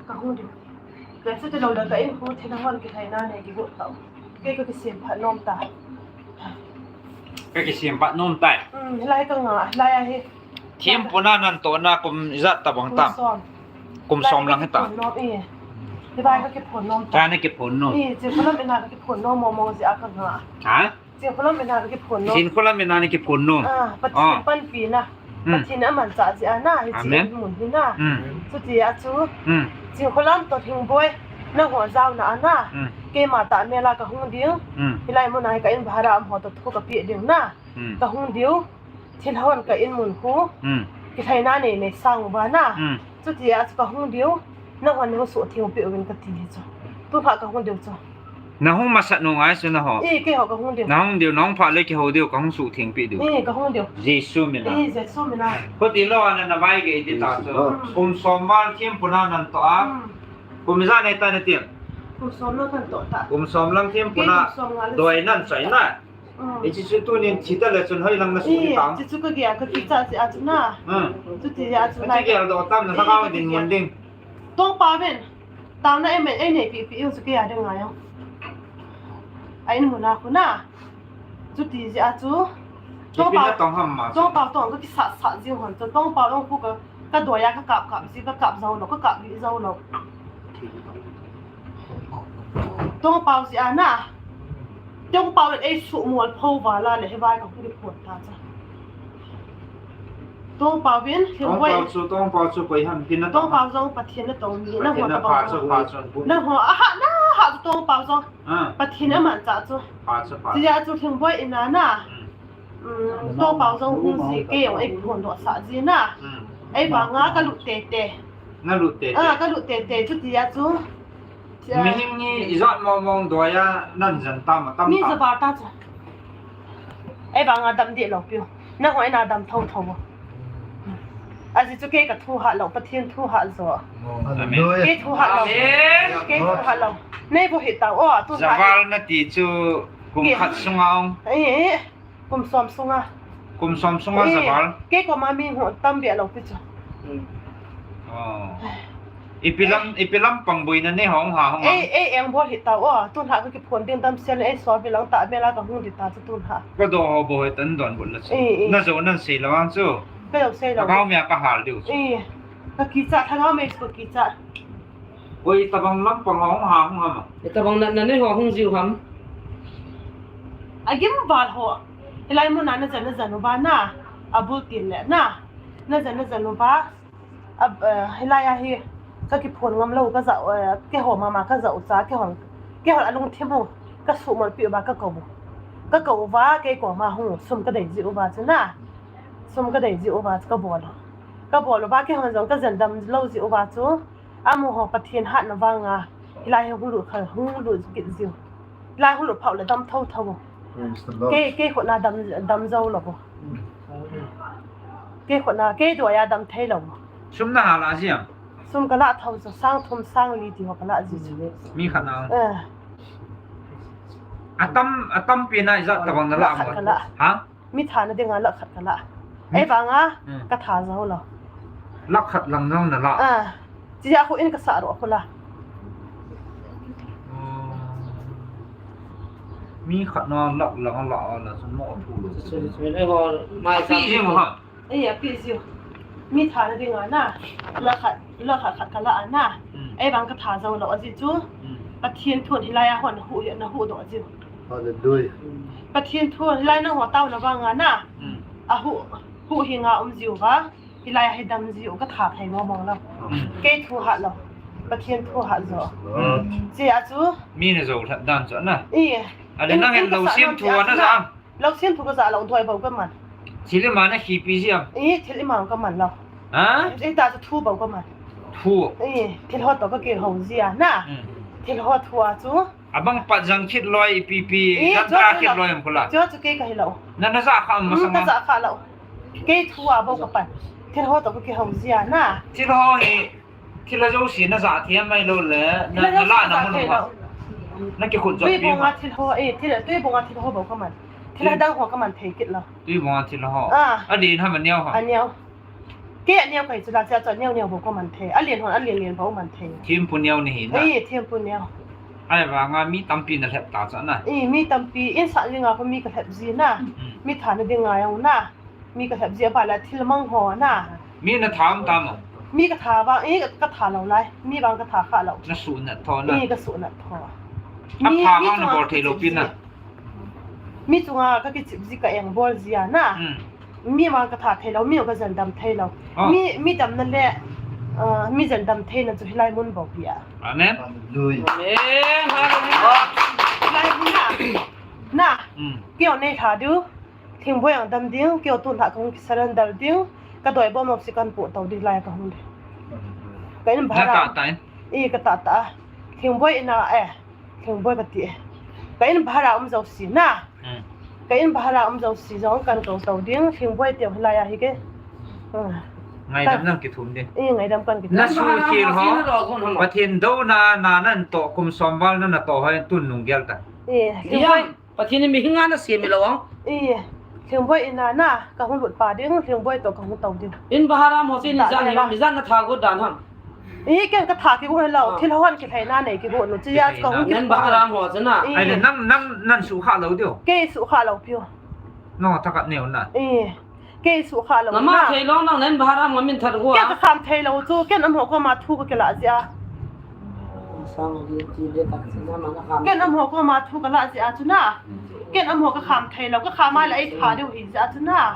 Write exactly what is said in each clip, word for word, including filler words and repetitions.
Ka hung diu. Ka chuti lou le ka in khu thil hon kilhaina nei kigot tau. Kei ka kisem phat nom ta. Ka kisem phat nom tai. Hmm, hilai ka nga, hilai a hi. Thempu na nan tohna kum ijat tabang tam? Kum som. Kum som lang hita. Ka kiphon nom e. Hilai ka kiphon nom ta. Ka na kiphon nom. E, Chinkholam in a ka kiphon nom mong mong jeh a ka nga. Ha? Chinkholam in a ka kiphon nom. Chinkholam in a na kiphon nom. Ah, Pathen panpina. Hmm. Pathen amanchah jeh a na, hiche in mun hi na. Hmm. Chuti a chu. Hmm. Chinkholam toh Lhingboi, nangho jaona a na. Hmm. Keima tah mel a ka hung ding. Hmm. Hilai mun a hi ka in bhara um ho toh thu ka peh ding na. Hmm. Ka hung diu. Thil hon ka in mun khu. Hmm. Kilhaina nei nei sang uva na. Hmm. Chuti a chu ka hung diu. Nangho na hung suhtheng peh uvin kati hi chu. Tulha ka hung diu chu. Na hung masat nung ngai chu na ho. E, keiho ka hung diu. Na hung diu, na hung phat le kihou diu, ka hung suhtheng peh diu. E, ka hung diu. Jesu min a. E, Jesu min a. Khuti lou a na na vai gei ti ta chu. Hmm. Kum som val thempu na nan toh a. Hmm. Kum ijat nei ta na ti? Kum som lang kan toh ta. Kum som lang thempu na. Kei kum som nga le doi nan choi na. Mm. Hiche chu tunin thi ta le chun hoilang na suh ding tam? Hiche chu ka gei a ka kichat jeh a chu na. Mm. Chuti jeh a chu. Hiche gel doh tam na, lhagao dinmun ding. Tongpau vin. Taona ei nei, ei nei pi pi u chu kei a ding ngai o. A in mun a khu na. Chuti jeh a chu. Tongpau tong ham ma. Tongpau tong ka kisat sat jing hon chu. Tongpau jong khu ka, ka doi a ka kap kap ji, ka kap jou lou, ka kap ji jou lou. Tongpau jeh a na. Tongpau in ei suhmol pho val a le, hivai ka hung kiphon ta cha. Tongpau vin, Lhingboi. Tongpau chu, Tongpau chu koi ham, pi na tong ham? Tongpau jong Pathen na tong mi, na ho ta bang. Pathen na pha chu, pha chu. Na ho, aha, na ha chu Tongpau jong. Ah. Pathen amanchah chu. Pha chu, pha chu. Tia chu Lhingboi in a na. Hmm. Um, Tongpau jong hung ji, kei jong ei phondoh sah ji na. Hmm. Ei vang a ka lut tete. Na lut tete. Ah, ka lut tete, chuti a chu. Mihem hi ijat mong mong doi a nan jen tam, atam tam. Mi javal ta chu. Ei vang a dam deh lou piu. Nangho in a dam tho tho. Ajeh chu kei ka thu hat lou, Pathen thu hat jo. Amen. Kei thu hat lou. Amen. Kei thu hat lou. Nei bol hih tau o, tu hat. Javal na ti chu kum khat sunga ong. Eh, eh. Kum som sunga. Kum som sunga javal. Kei koma mi hung tam beh lou pi chu. Hmm. Oh. Ipi lam, ipi lampang boina nei hung ha hung. Ei, ei, eng bol hih tau o. Tulha ka kiphon ding damsel, ei, so vi lang ta mel a ka hung di ta chu tulha. Ka do ho bol hih tan donbut la chu. Eh, eh. Na jo nan sei lou ang chu. Ka jo sei lou. Ka gao mi a ka hal diu chu. Eh. Ka kichat, lhagao mei chu ka kichat. Koi tabang lampang hung ha hung ham? Itabang natna nei ho hung jiu ham? Agim val ho. Hilai mun a na jan, na jan uva na. Abul til le na. Na jan, na jan uva. Ab, eh, hilai a hi. Ka kiphon ngam lou, ka ja, eh, keiho mama ka ja u cha, keiho, keiho alungthim u. Ka suhmol pi uva ka kou u. Ka kou uva, kei koma hung, sum ka dei ji uva chu na. Sum ka dei ji uva chu ka bol u. Ka bol uva, keiho jong ka jen dam lou ji uva chu. Amaho Pathen hatna vanga, hilai hi hung lut kha, hung lut kit jiu. Hilai hung lut phah le dam tho tho. Praise the Lord. Kei, kei khut na dam, dam jou lou. Kei khut na, kei doi a dam thei lou. Sum na hal a ji am? Sum ka lah tho chu, sang thum, sang li ti ho ka lah ji chu. Mi khat na. Eh. Atam, atampi na ijat tabang na lah mo? Lakh khat ka lah. Ha? Mi thana dinga lakh khat ka lah. Mi. Ei vanga, hmm, ka tha jou lou. Lakh khat lang jong na lah. Ah. Chia khu in ka sah ro khu la. Oh. Mi khat na lakh lang a lah a la chu mo thu lou. Chu, chu, chu, ei ho, mai api sa ji mo ha. Ei, api ji. Mi thana dinga na. Lakh khat, lakh khat khat ka lah a na. Hmm. Ei vang ka tha jou lou ajeh chu. Hmm. Pathen thun hilai a hon hu, na huhdoh ji. Hallelujah. Pathen thu, hilai nangho taona vanga na. Hmm. A hu, huhhing a um jiu va. Hilai a hi dam jiu ka tha thei mong mong lou. Hmm. Kei thu hat lou. Pathen thu hat jo. Hmm. Chia chu. Mi na jou lhat dan chu na. I. Ale nang hin lou sim thu na ja. Lou sim thu ka ja lou doi bou ka man. Thil ima na khipi ji am? I, thil ima ka man lou. Ha? Ei ta chu thu bou ka man. Thu. I, thil ho toh ka kihou ji a na. Hmm. Thil ho thu a chu. Abang pat jang khit loi, ipi pi, eh, jat chu, ta chu khit lou. Loi am khu la. Chu, chu kei ka hi lou. Na, na ja kha am, hmm, masang ka am? Ja kha lou. Kei thu a bou ka pan. Thil ho toh ka kihou ji a na. Thil ho hi, thil a jouse na ja thei mai lou le, na, thil a jouse na la na mun thei lou. Na kikhut jot pi ma. Tui bong a thil ho, eh, thil, tui bong a thil ho bou ka man. Thil a dang ho ka man thei kit lou. Tui bong a thil ho. Ah. A din ham a neo ham? A neo. Kei aneo kahi chu la, chea chu aneo neo bou kaman thei. Alen hon alen len bou man thei. Thempu neo nahi na. Ei, thempu neo. Ahivanga mi tampi nalhep ta chu na. Ei, mi tampi, insah dinga khu mi kalhep ji na. Hmm. Mi thana dinga jong na. Mi kalhep ji a, aban le thil mang ho na. Mi natha um tam a? Mi katha vang, ei, katha lou lai. Mi vang katha kha lou. Nasuhnat tho na. Ei, kasuhnat tho. Apha vang nabol thei lou pi na. Mi chunga kakichep ji, ka engbol ji a na. Hmm. Mi vang katha thei lou, mi vang kajendam thei lou. Oh. Mi, mi damna le, ah, mi jendam theina chu hilai mun bou pi a. Amen. Hallelujah. Amen. Hallelujah. Hilai mun na. Na. Hmm. Kei o nei lha diu. Thingboi ang dam ding, kei o tun lha kahung kisurrender ding. Kadoi bom bom si kan pu tou ding lai kahung ding. Ka in bhara. Na tah tah in. Ei, katah tah. Thingboi in a, eh. Thingboi kati e. Ka in bhara um jouse na. Hmm. Ka in bhara um jouse jong kan kou tou ding, Thingboi teu hilai a hi ke. Hmm. Ngaidam nang kithum ding. Ei, ngaidam kan kithum. Nasuhkhel ho. Pathen douna, na natoh, kum som val na natoh ho, tun nung gel ta. Ei, Thingboi. Pathen in mihing a nasem hilou ang. Ei, Thingboi in a na, kahung lut pa ding, Thingboi toh kahung tou ding. In bhara mo si ni jan hi, mi jan natha got dan ham. Ei, ken katha kigot lou, ah. Thil hon kilhaina nei kigot nu, chea chu kahung kipon. Nen bhara mo chu na. Ei. Ai le nang, nang, nang sukha lou diu. Kei sukha lou piu. Nang thakat neo na. Ei, kei sukha lou na. Nama thei lou nang nen bhara mo min that go a. Kei kakham thei lou chu, ken amaho koma thu kakila jia. Ken amaho koma thu kala jia chu na. Ken amaho kakham thei lou, kakham a le eitha diu hi jia chu na.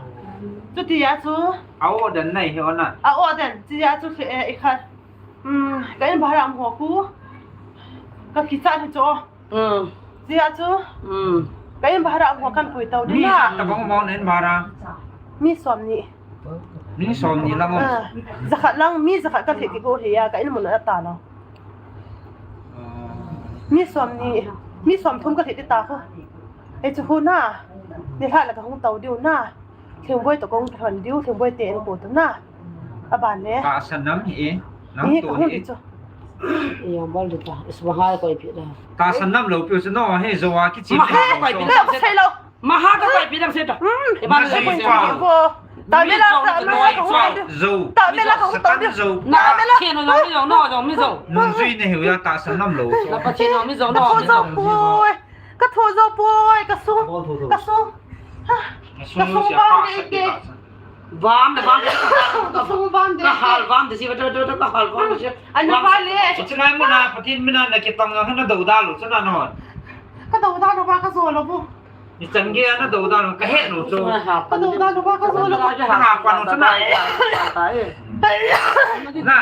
Chuti a chu. A o den nei hi o na. A o den, chea chu khi e, i khat. Hmm, ka in bhara um ho khu. Ka kichat hi chu. Hmm. Chea chu. Hmm. Ka in bhara um ho kan pui tou ding na. Mi khat tabang mo in bhara. Mi som ni. Mi som ni lang o. Ah, jakhat lang, mi jakhat kalhi kigo hi a, ka in mun a ta lou. Ah. Mi som ni, mi som thum kalhi ta khu. Ei chu khu na. Ni lha la kahung tou diu na. Thingboi toh kahung kilhon diu, Thingboi te in ko tu na. Aban le. Tahsa nam hi e. Nam hi to kahung hi e. Chu. Ei, bol di ta. Is bahai koi pi da. Tahsa nam lou piu chu no, he jo a kichi. Ma ha koi pi da. Sei lou. Ma ha koi pi da se ta. Hmm. Ei, ban se koi pi. Bo. Ta me la ta me la kahung tou. Jo. Ta me la kahung tou diu. Jo. Na me la. Che no, no, mi jo, no, jo, mi jo. Nungjui nei hiu ya tahsa nam lou. Na pa che no, mi jo, no, mi jo. Ka tho jo poi, ka sung, ka sung. Ha, ka sung bang de ke. Bang de, bang de. Ka sung bang de. Ka hal bang de si, ka hal bang de si. Ana bang le. Chulai mun a, Pathen min a na kitong na, na dou da lou, chuna non. Ka dou da lou ba, ka jo lou bu. Ni chan gei a na dou da lou, ka het lou chu. Ka dou da lou ba, ka jo lou. Ka ha pan lou, chuna. Na.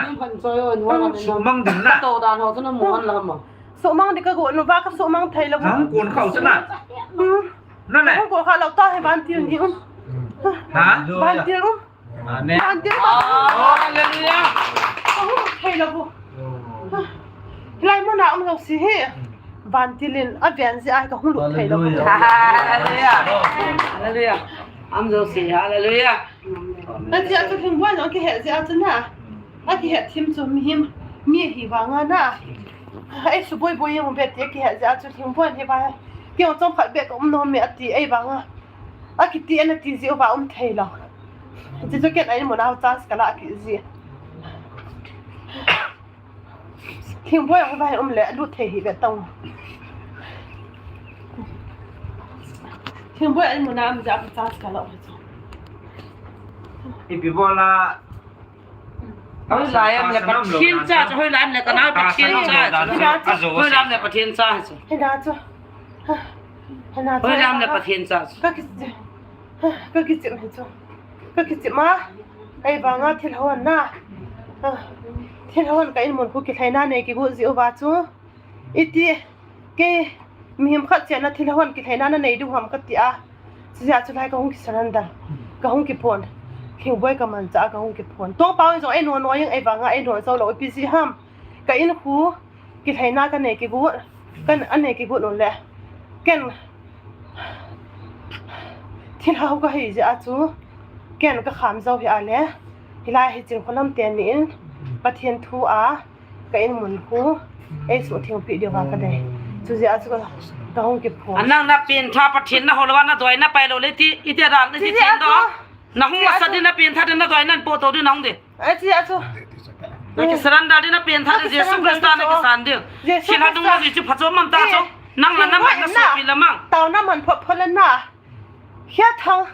Sumang ding na. Ka dou da lou, chuna mo han la ma. Sumang di ka gon nu ba ka sumang thei lou. Hung kon khau chu na. Hmm. Na le. Hung kon khau lou ta he vantil ni um. Ha? Vantil um. Amen. Vantil um. Oh, hallelujah. Ka hung thei lou bu. Hilai mun a um lou si hi. Vantil in a ven si a ka hung lut thei lou bu. Hallelujah. Hallelujah. Hallelujah. Um lou si, hallelujah. Na tia chu Thingboi jong kihet jeh a chu na. Akihet thim chu mihem, mi hi vang a na. Ei suboi boi jong vet ti kihet jeh a chu Thingboi hi vang. Kei jong chomkhat beh ka um nom me ati ei vang a. Akiti ana ti jeh uva um thei lou. Chuchu ken a in mun a chance kala kit ji. Thingboi ahung va hin um le, lut thei hi ve tong. Thingboi a in mun a um jeh a chance ka lo. Ipi bol a. Hoilai am le Pathen cha chu, hoilai am le kana Pathen cha chu. Hoilai am le Pathen cha chu. Hina chu. Hina chu. Hoilai am le Pathen cha chu. Ka ki, ka kichim hi chu. Ka kichim a. Ei vang a thil hon na. Ah, thil hon ka in mun khu kilhaina nei kigot jeh uva chu. Iti, kei, mihem khat chena thil hon kilhaina na nei diu ham kati a. Chujeh a chu lai ka hung kisurrender. Ka hung kiphon. Thingboi ka manchah a ka hung kiphon. Tongpau in jong ei nom nom jeng ei vang a ei nom jou lou ipi jeh ham. Ka in khu, kilhaina ka nei kigot, ka, a nei kigot u le. Ken, thilha ho ka hi jeh a chu, ken ka kham jou hi a le. Hilai hi Chinkholam teni in, Pathen thu a, ka in mun khu, ei suhtheng pi diu va ka dei. Chujeh a chu ka, ka hung kiphon. Anang na pengtha Pathen na ho lou va na doi na pai lou le ti, iti a dang na ti chen do. Na hung masa di na pengtha di na doi na po to di na hung di. Ai, chi a chu. Na kisurrender ding na pengtha ding, Jesu Christa na kisan ding. Jesu Christa. Thilha dung na ji chu phacho man ta chu. Nang la na man na sopi la mang. Taona man phot phot le na. Hia thang.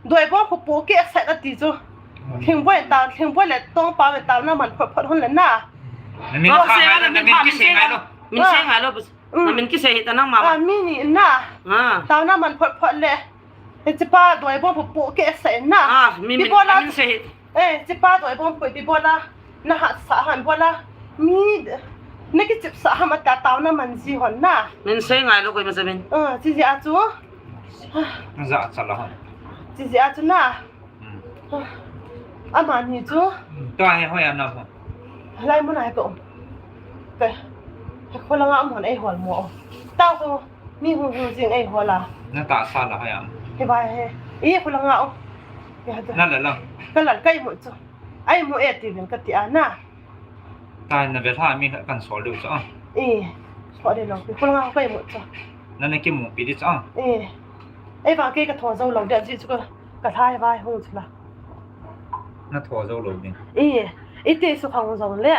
Doibong khu pu ke sai na ti chu. Thingboi ta, Thingboi le Tongpao le taona man phot phot hon le na. Na min pha ngai lo, na min kisei ngai lo. Min sei ngai lo. Na min kisei hita nang ma. Ah, mi ni na. Ah. Taona man phot phot le. Hichepa Doibong pu pu ke sai na. Ah, mi min, Bibola, na min sei hita. Eh, hichepa Doibong pu Bibola. Na hatsah ham Bibola. Mi, na kichepsah ham ata taona man ji hon na. Min sei ngai lo koima cha min. Ah, chi ji a chu. Na ja cha la hon. Chi ji a chu na. Hmm. Amani chu. Hmm. Tua hi hoi a na ho. Lai mun a hi ka um. Ka, ka kholang a um hon ei hol mo. Tao ko mi hu hu jing ei hol a. Na tahsa la hoi a. Hi bai he. I kholang a um. Ya da. Na la la. Ka la ka imu chu. Ai mu e ti vin ka ti a na. Tua na ve lha mi kan sol diu chu a. I. Sol diu lo. Kholang a ka imu chu. Na na kimu pi di chu a. I. Ei vang kei ka tho jou lou ding, ajeh chu ka, ka lhai vai hung chu la. Na tho jou lou ding. I, i te su khang jou le.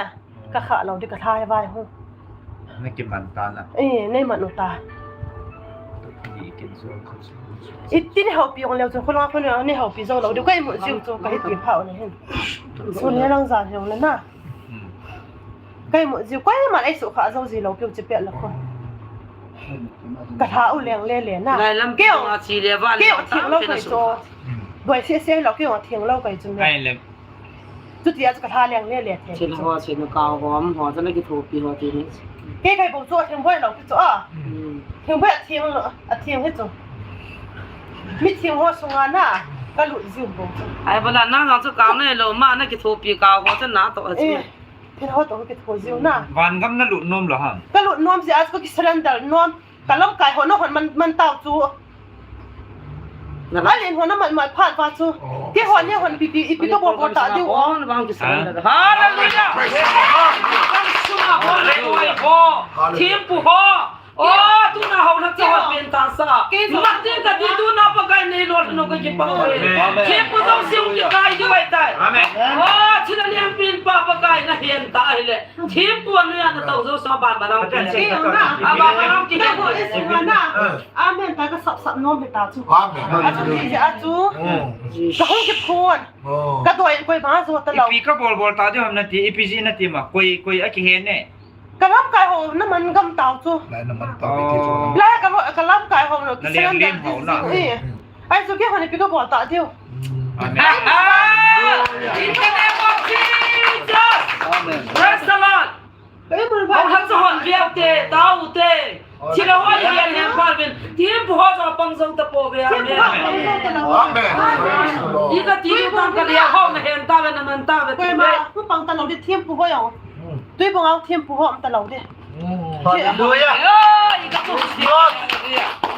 Ka kha lou ding ka lhai vai hung. Na kiman ta na. I, nei man u ta. Ni kin jou kha chu. I ti ni haupi ong leu chu, khulong khulong ni haupi jou lou ding, ka imu jiu chu, ka hi ti phau le hin. Su le lang jan heu le na. Hmm. Ka imu jiu, koima ei sukha jou ji lou piu chi pet la ko. Ka lha u leng le le na. Lai lam keu, keu a chi le va le keu ta theng lou kai chu. Doi se se lou keu a theng lou kai chu ne. Ai le. Chuti a chu ka lha leng le le the. Chin ho, chin ka ho, am ho, chana kithopi ho ti ni. Kei kai bou chu a theng boi lou ki chu a. Hmm. Theng boi a theng lou, a theng hi chu. Mi theng ho sunga na, ka lut jiu bou chu. Ai bala nang jong chu kau nei lou ma na kithopi kau ho chu na to a chu. Eh. Thil ho to kitho jiu na. Van gam na lut nom lou ham? Ka lut nom jeh a chu ka kisurrender nom. Ka lamkai ho na hon man, man tau chu. Na la. Alen ho na man man phat pa chu. Oh. Kei ho ni hon pi pi, ipi ka bol bol ta diu. Oh, na bang kisurrender. Hallelujah. Praise the Lord. Kan suma ho le oi ho. Hallelujah. Thempu ho. Oh, tuna ho na cha ho pen ta sa. Kei ho. Mak tin ka ti tuna Pakai nei lou no ka kipah. Amen. Thempu jong siu kikai diu ahitai. Amen. Oh, chila lian pin pa Pakai na hian ta ahile. Thempu a noiya na tao jou sa ban ban ang. Amen. Amen. Amen. Ta ka sap sap nom he ta chu. Amen. A chu ti a chu. Mm. Ka hung kiphon. Oh. Ka doi koi ba jo ta lou. Ipi ka bol bol ta diu ham na ti, ipi ji na ti ma. Koi, koi a kihen e. Ka lamkai ho na man gam tau chu. Lai na man tau ti chu. Lai ka, ka lamkai ho lo. Na lem lem ho na. Eh. Ai, chu kei ho ni pi ka bol ta diu. Amen. In the name of Jesus. Amen. Praise the Lord. Hong hak sa hon viau te, tau te. Chila ho ya ya ne pa vin. Thempu ho sa pang sa ta po ve. Amen. Amen. Praise the Lord. I ka ti ni tang ka lia ho na hen ta ve na man ta ve. Koi ma, ku pang ta lo di thempu ho ya. Tuibong a thempu ho um ta lo di. Mm. Hallelujah. Yo, i ka tu. Praise God.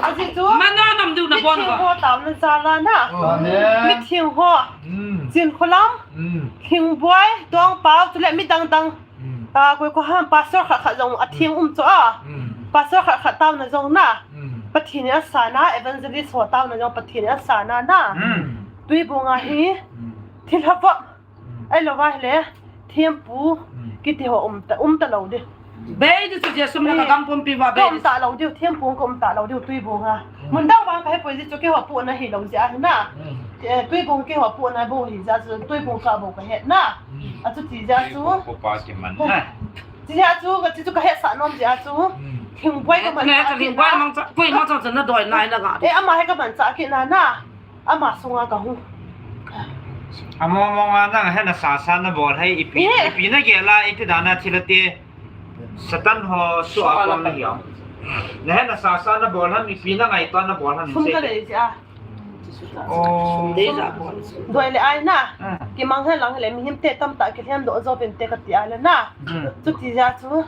Ajeh chu. Mana nam du na bon ba. Mitheng ho tao na jala na. Amen. Mitheng ho. Mm. Chinkholam. Mm. Thingboi, Tongpao, chule mi dang dang. Mm. Ah, koi ko ham pastor khat khat jong a theng um chu a. Mm. Pastor khat khat tao na jong na. Mm. Pathen in a sa na, evangelist ho tao na jong Pathen in a sa na na. Mm. Tuibong a hi. Mm. Thil ha va. Ahilou va ahile, thempu, kiti ho um ta, um ta lou di. Bei di chu Jesu min a ka gam pumpi va bei di. Um ta lou di, thempu ka um ta lou di, Tuibong a. Mun dang vang ka he poi di chu keiho pu na hi lou jeh a hi na. Eh, Tuibong keiho pu na bou hi jeh a chu Tuibong ka bou ka het na. A chu ti jeh a chu. Ko pa ki man na. Ti jeh a chu, ka ti chu ka het sa nom jeh a chu. Thingboi ka man. Ne, ka Thingboi mang cha, koi mang cha na doi nai na ga. Eh, ama he ka man cha ki na na. Ama sunga ka hung. Among mong a nang hena sa sa na bol hai ipi, eh, ipi na gel a ipi dan a thil a ti. Satan ho su a kon na hiam. Na hena sa sa na bol ham ipi na ngaito na bol ham. Sum ka le ja. Oh. Doi le ai na. Ah. Kimang he lang le mihem te tamtah kilhem doh jo pen te ka ti a le na. Mm. Chuti jeh a chu.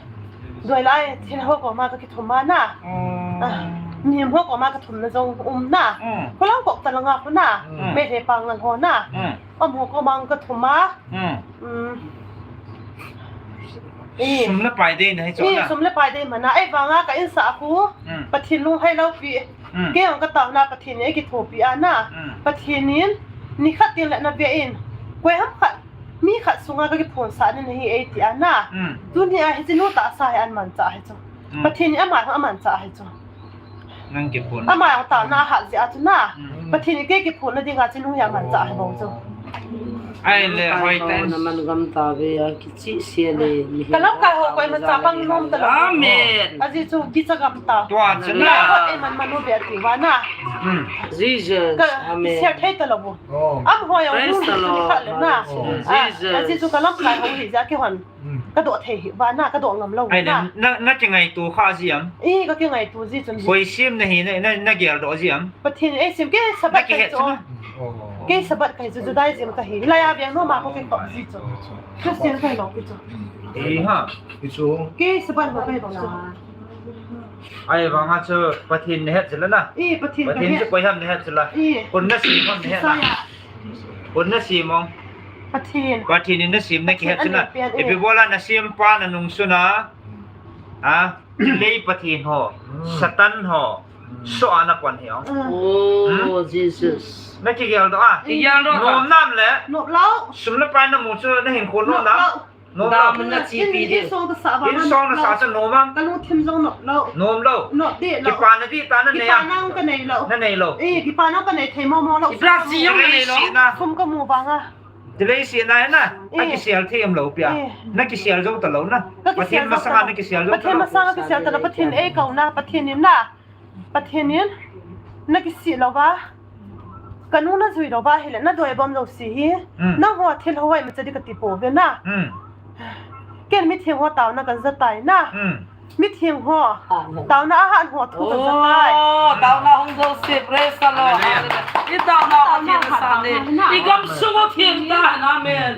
Doi le ai thil ho koma ka kithum a na. Mm. Ah, mihem ho koma ka thumna jong um na. Mm. Khulang kok ta langa khu na. Mm. Meitei pangal ho na. Mm. Amaho koma ka thum a. Mm. Mm. Eh. Sum le pai dei na hi chu na. Eh, sum le pai dei mana. Ahivanga ka insah khu. Mm. Pathen lunghai lou pi. Mm. Kei jong ka taona Pathen in ei kithopi a na. Mm. Pathen in nikhat teng le na ve in. Koi ham khat. Mi khat sunga ka kiphonsah nin ahi ei ti a na. Hmm. Tuni a hiche nu tahsa hi amanchah ahi chu. Hmm. Pathen in ama jong amanchah ahi chu. Nang kiphon. Ama jong taona ahat jeh a chu na. Hmm. Pathen in kei kiphonna dinga chu nu hi amanchah ahi bou chu. Ahile, hoitah in. Na man gam tave a, kicheh se le, mi hi. Ka lamkai ho koima cha pang nom talou. Amen. Ajeh chu kicha gam ta. Tua chu na. Ka hot ei man man u be ati uva na. Hmm. Jesus. Ka, amen. Share thei talou. Oh. Amaho jong. Praise the Lord. Kha le na. Oh. Ah, Jesus. Ajeh chu ka lamkai ho hi jeh a keihon. Hmm. Ka doh thei hi uva na, ka doh ngam lou na. Ai, na, na, na kingaito kha ji am? Eh, ka kingaito ji chun. Koi sim na hi na, na, na geldoh ji am? Pathen ei sim, kei Sabbath kahi chu. Oh. Kei Sabbath kahi chu, Judaism kahi. Hilai a veng nom a ko kei kop ji chu. Christian kahi lou kei chu. Eh, ha. Kei chu. Kei Sabbath ho kahi lou chu. Ahivanga chu Pathen na het chu la na. Eh, Pathen kahi. Pathen chu koi ham na het chu la. Eh. Kon na sim ham na het la. Messiah. Kon na sim ham. Pathen. Pathen in na sim na kihet chu na. Pathen apen e. Ipi bola na sim pa na nungsun a. Ha? Lei pathen ho. Hmm. Satan ho. Hmm. Soh a na pon hi ham. Hmm. Oh, hmm? Jesus. Na kigeldoh a. Kigeldoh a. Nom nam le. Nom lou. Sum le pai na mu chu na hinkho nom nam. Nom lou. Nom lou. Dam na chepi de. In, insung na sah vang. Insung na sah chu nom am? Ka lungthim jong nom lou. Nom lou. Nom de lou. Kipana di ta na nei a? Kipana ka nei lou. Na nei lou. Eh, kipana ka nei thei mo mo lou. Ibrahim jong na nei lou. Sum ka mu vang a. Tilei si na na. Eh. A kisel thei am lou pia. Eh. Na kisel jou ta lou na. Pathen masanga na kisel jou ta lou. Pathen masanga kisel ta lou. Pathen ei kou na. Pathen in na. Pathen in, na kisih lou va, ka nu na jui lou va, hile na doibom lou si hi, hmm, nangho thil ho hoi ma cha di ka ti pouve na. Hmm. Ken mitheng ho taona ka ja tai na. Hmm. Mitheng ho, taona ahat ho thu ka ja tai. Oh, taona hung jou si, praise the Lord. Hallelujah. Hallelujah. I taona Pathen na sa ne. I gam sung u theng ta, amen.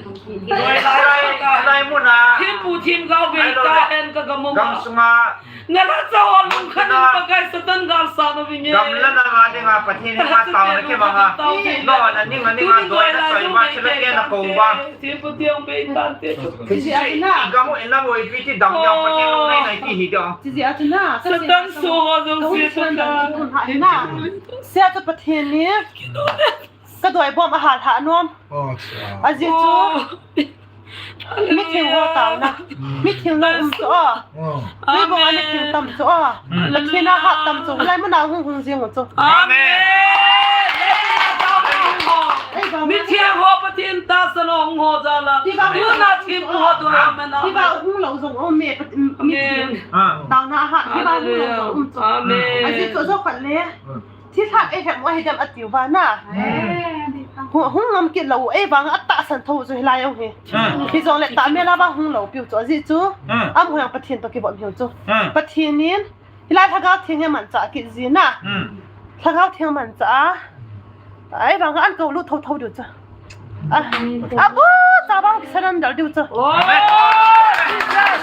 Lai, lai, lai mun a. Thempu themgao bei ta hen ka gam u ma. Gam sunga. Nga la cha hon lung khan in Pakai Satan gal sa na vinge. Gam la na nga dinga Pathen in nga tao na ke manga. No, na ning, na ning a doi na choi ma chila ke na ko ba. Thempu themgao bei tan te. Kisi a na. Gam u in la mo i pi ti dam yang Pathen lung nai nai ti hi dong. Kisi a na. Satan so ho jo si Satan. Na. Sia cha Pathen ni. Ka doibom a hal ha nom. Oh, acha. Ajeh chu. Oh. Mitheng ho taona. Hmm. Mitheng lo um chu. Oh. Amen. Mitheng tam chu. Hmm. Pathen a hat tam chu. Lai mun a hung hung jing u chu. Amen. Amen. Mitheng ho Pathen tahsan a hung ho jal a. Mun a thempu ho tu amen. Ti ba hung lou jong um me. Amen. Ah. Taona a hat. Ti ba hung lou jong um chu. Amen. Ajeh chu jo khat le. Hmm. Thilha ei het mo hi dem ati uva na. Amen. Hu-, hung ngam kit lou, ei vang a tahsan tho chu hilai u hi. Hmm. Hijongle ta mel a vang hung lou piu chu ajeh chu. Hmm. Amaho jong Pathen to kibom hiu chu. Hmm. Pathen in, hilai Lhagao Theng hi manchah kit ji na. Hmm. Lhagao Theng manchah a. Ei vang a an kou lut tho tho diu chu. A, a bu, cha vang ki surrender diu chu. Oh, Jesus.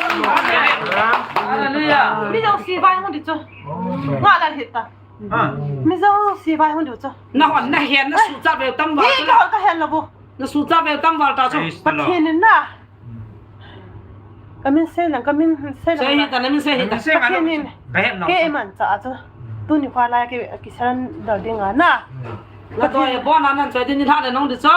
Hallelujah. Mi jong si vai hung diu chu. Amen. Nga la hita. Ah. Mi jong si vai hung diu chu. Na hon na hen na suhcha veu tam val chu la. Ka hon ka hen la bu. Na suhcha veu tam val ta chu. Praise the Lord. Pathen in na. Ka min sei lang, ka min sei lang. Sei hita, na min sei hita. Pathen in. Ka het nau. Kei manchah chu. Tuni kho lai kei ki surrender ding a na. Na doibom na nan choi ding ni lha le nong di chu.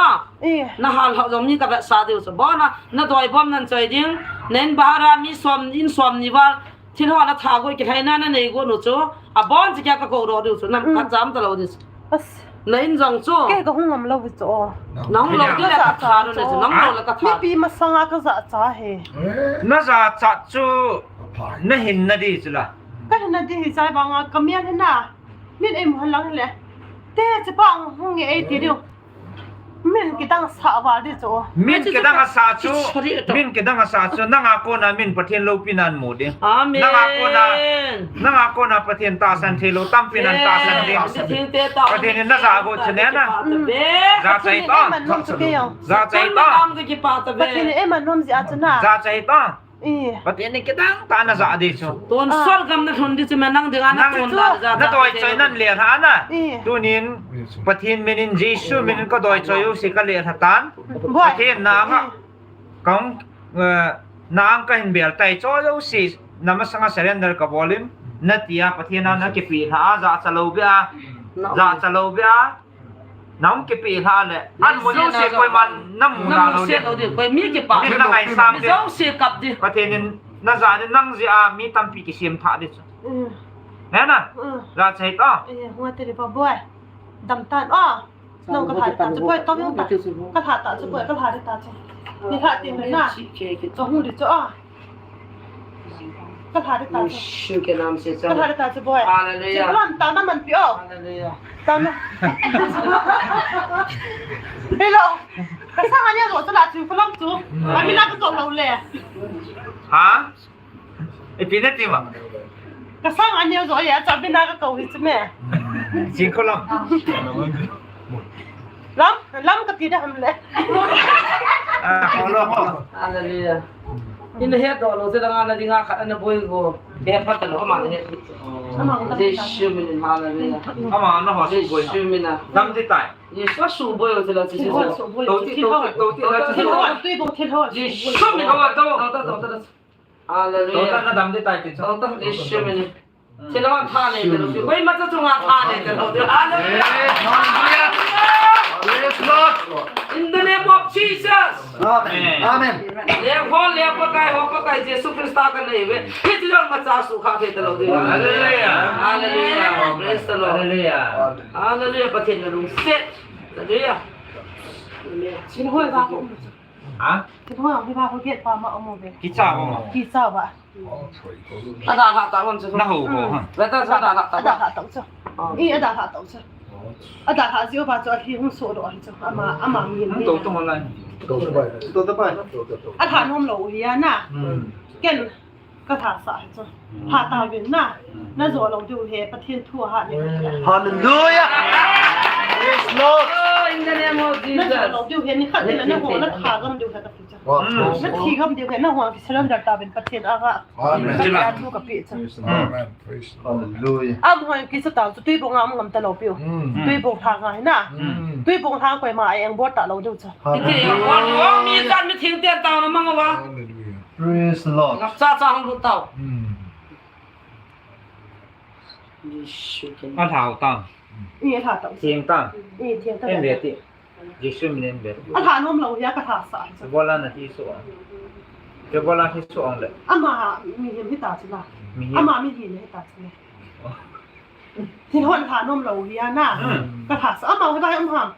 Eh. Na hal ho jong mi ka vetsah diu chu. Bon a, na doibom nan choi ding. Na in bahar a mi som, in som ni val. Thil ho na tha goi kilhaina na nei got u chu. Abon chu kei ka kou doh diu chu. Nam ka jam ta lou diu chu. As. Na in jong chu. Kei ka hung ngam lou chu. Na hung lou diu le ka tha diu le chu. Na hung lou le ka tha. Mipi masanga ka jachat hi. Na jachat chu. Na hinna di chu la. Ka hinna di hi chai vang a ka mial hi na. Min ei mu lang le. Te che pa hung nge ei ti diu. Min kidang sa val di chu. Min kidang a sa chu. Min kidang a sa chu. Nanga kona min Pathen loupina mu ding. Amen. Nanga kona, nanga kona Pathen tahsan thei lou tampi nan tahsan ding. Pathen in na ja got chu ne na. Ja chai ta. Ja chai ta. Pathen in ei man nom ji a chu na. Ja chai ta. Eh. Pathen in kidang tah a na ja di chu. Tonsot gam na lhun di chu ma nang dinga na ton da ja. Na doi choi nan le ha na. Eh. Tunin Pathen min in Jesu min in ka doi choi u si ka le ha tan. Pathen na nga. Kong, eh, na ang ka hin bel tai choi u si na masanga surrender ka bol in. Na tia Pathen a na kipi ha a ja cha lou bia. Ja cha lou bia. Nahung kipe lha le, an mun jouse koiman namu nalou ding. Koi mi kipa. Min na ngaisang ding. Jouse kap ding. Pathen in najah ding, nang jeh a mi tampi kisem thah ding chu. He na? Jachat ta. Eh, hung ati le pa boi. Dam tan o. Nang ka lha ta chu boi, tong ta. Ka lha ta chu boi, ka lha ta chu. Ni lha ti na. Ka hu di chu o. Ka lha di ta chu. Shu ke nam se cha. Ka lha di ta chu boi. Hallelujah. Ka lha ta na man pi o. Hallelujah. Ta na. Hello. Ka sang a neo jo chu la chu ka lam chu. A mi la ka ko lo le. Ha? Ipi na ti ma? Ka sang a neo jo ya cha bi na ka ko hi chu me. Jing ko lam. Lam, lam ka ti da ham le. Ah, ko lo. Hallelujah. Ina he do lo se da nga na dinga khat na boi go. He phat lo ma he. Jesu min, hallelujah. Ama na ho su boi. Jesu min na. Dam ti tai. Jesu su boi lo se la Jesu. To ti, to ti, to ti la Jesu. Tui bong thil ho. Jesu min, ama to. To, to, to, to. Hallelujah. To ta na dam ti tai ti. To ta, Jesu min. Thilha tha nei ta lou. Koima cha chunga tha nei ta lou. Hallelujah. Hallelujah. Praise Lord. In the name of Jesus. Amen. Amen. Leng ho, leng Pakai ho, Pakai Jesu Christa ka nei ve. Hiche jong ma cha sukha thei ta lou. Hallelujah. Hallelujah. Praise the Lord. Hallelujah. Hallelujah. Pathen na lungset. Hallelujah. Amen. Sin hoi ba ko. Ha? Kei thua, kei ba, kei pa ma omo be. Kicha omo. Kicha ba. Ada ha ta hon chu. Na ho ho ha. Beta sa ada ha ta. Ada ha ta chu. I ada ha ta chu. Ada ha jiu ba chu a hi hung so do hi chu. Ama, ama mi. Hung to to lai. To to bai. To to bai. A tha nom lou hi a na. Ken. Ka tha sa hi chu. Tha ta vin na. Na jo lou diu he, Pathen thu a hat le. Hallelujah. Praise Lord. Oh, in the name of Jesus. Na jo lou diu he, ni khat le na ho na tha gam diu he ka ti chu. Na thi gam diu he, na ho ki surrender ta vin Pathen a ga. Amen. Ka thu ka pi chu. Amen. Praise Lord. Hallelujah. Am hoi ki sa ta chu tui bong am ngam ta lou piu. Tui bong tha nga hi na. Tui bong tha koima a eng bor ta lou diu chu. Hallelujah. Iti, mi jan mi thing ten ta na mang wa. Hallelujah. Praise the Lord. Ngap cha cha hung lut tau. A lhau tang. I lha tau. Thiang tang. I thiang tang. En ve ti. Jesu min en ve. A lha nom lou hi a ka tha sa. Bola na ti so. Ke bola ti so ang le. Ama mi hin hi ta chi la. Mi hin. Ama mi hin hi ta chi la. Thin hon lha nom lou hi a na. Ka tha sa ama hi ba um ham.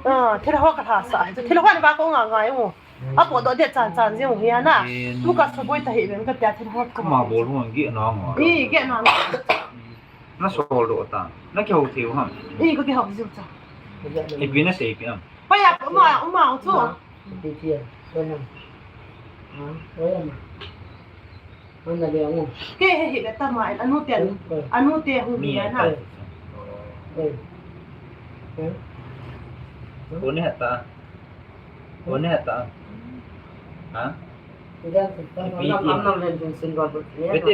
Ah, thil ho ka tha sa. Thil ho ni ba ko nga nga u. A po do de chan chan jing u hi a na. Tu ka so boi ta hi ben ka tia thil ho ka. Ma bol ho ge na nga. I ge na nga. Na sol do ta. Na ke ho theu ha. I ko ke ho jiu cha. Ipi na sei pi am. Pa ya ko ma u ma u chu. Ipi tia. Ko na. Ha, ko ya ma. Hon na le ngo. Ke he he ta ma, anu te, anu te hu mi na. Ko ni hata. Ko ni hata. Ha? Vete,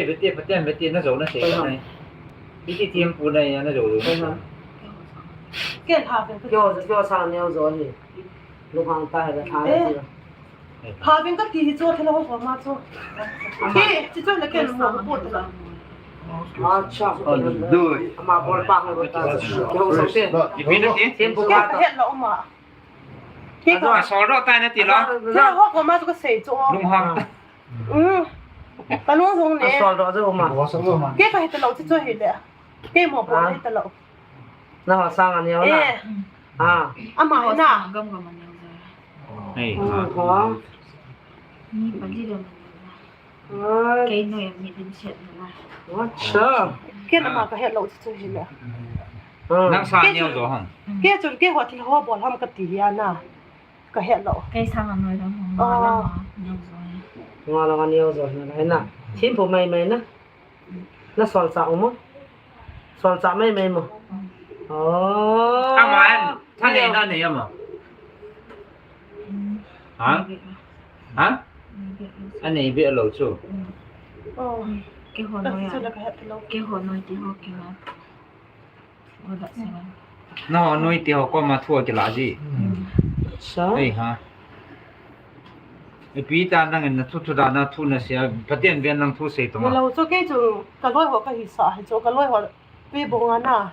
vete, vete, vete, na jo na se ka nai. Vete tiempo na ya na jo. Ke ha ke. Kyo, kyo sa ne jo ni. Lu hang ta he ta. Pha veng ka ti hi chu, thil ho ko ma chu. Ke, chi chu le ken ma ko ta. Acha. Hallelujah. Ama bol pa ho ta. Ho so se. Ipi na ti? Thil bu ka het lo ma. Ke ka sol do tai na ti lo. Thil ho ko ma chu ka sei chu. Lung hang. Um. Ka lung hung ne. Sol do chu ma. Ke ka het lo chi chu hi le. Ke mo ko het lo. Na ho sang a neo na. Eh. Ah. Ama ho na. Gam gam a neo. Hey. Oh, ha. Ni pa di gam a neo. Ah. Kei noi a mi din chet na. Acha. Ke na ma ka het lo chu hi le. Ah. Nang sa neo jo hang. Ke chun ke ho thil ho bol ham ka ti hi a na. Ka het lo. Kei sang a noi lo. Ah. Neo jo. Nga lo neo jo na na. Thim pu mai mai na. Na sol cha u mo? Sol cha mai mai mo? Oh. Ama an, tha nei na nei ama. Ha? Ha? Anei be lo chu. Oh. Ke ho noi a. Ke ho noi ti ho ke na. Na noi ti ho ko ma thu a kila ji. Sa. Ei ha. Ipi ta nang in na thu thu da na thu na sia, Pathen ven nang thu sei to ma. Lo chu kei chu ka loi ho ka hi sa, hi chu ka loi ho pe bong a na.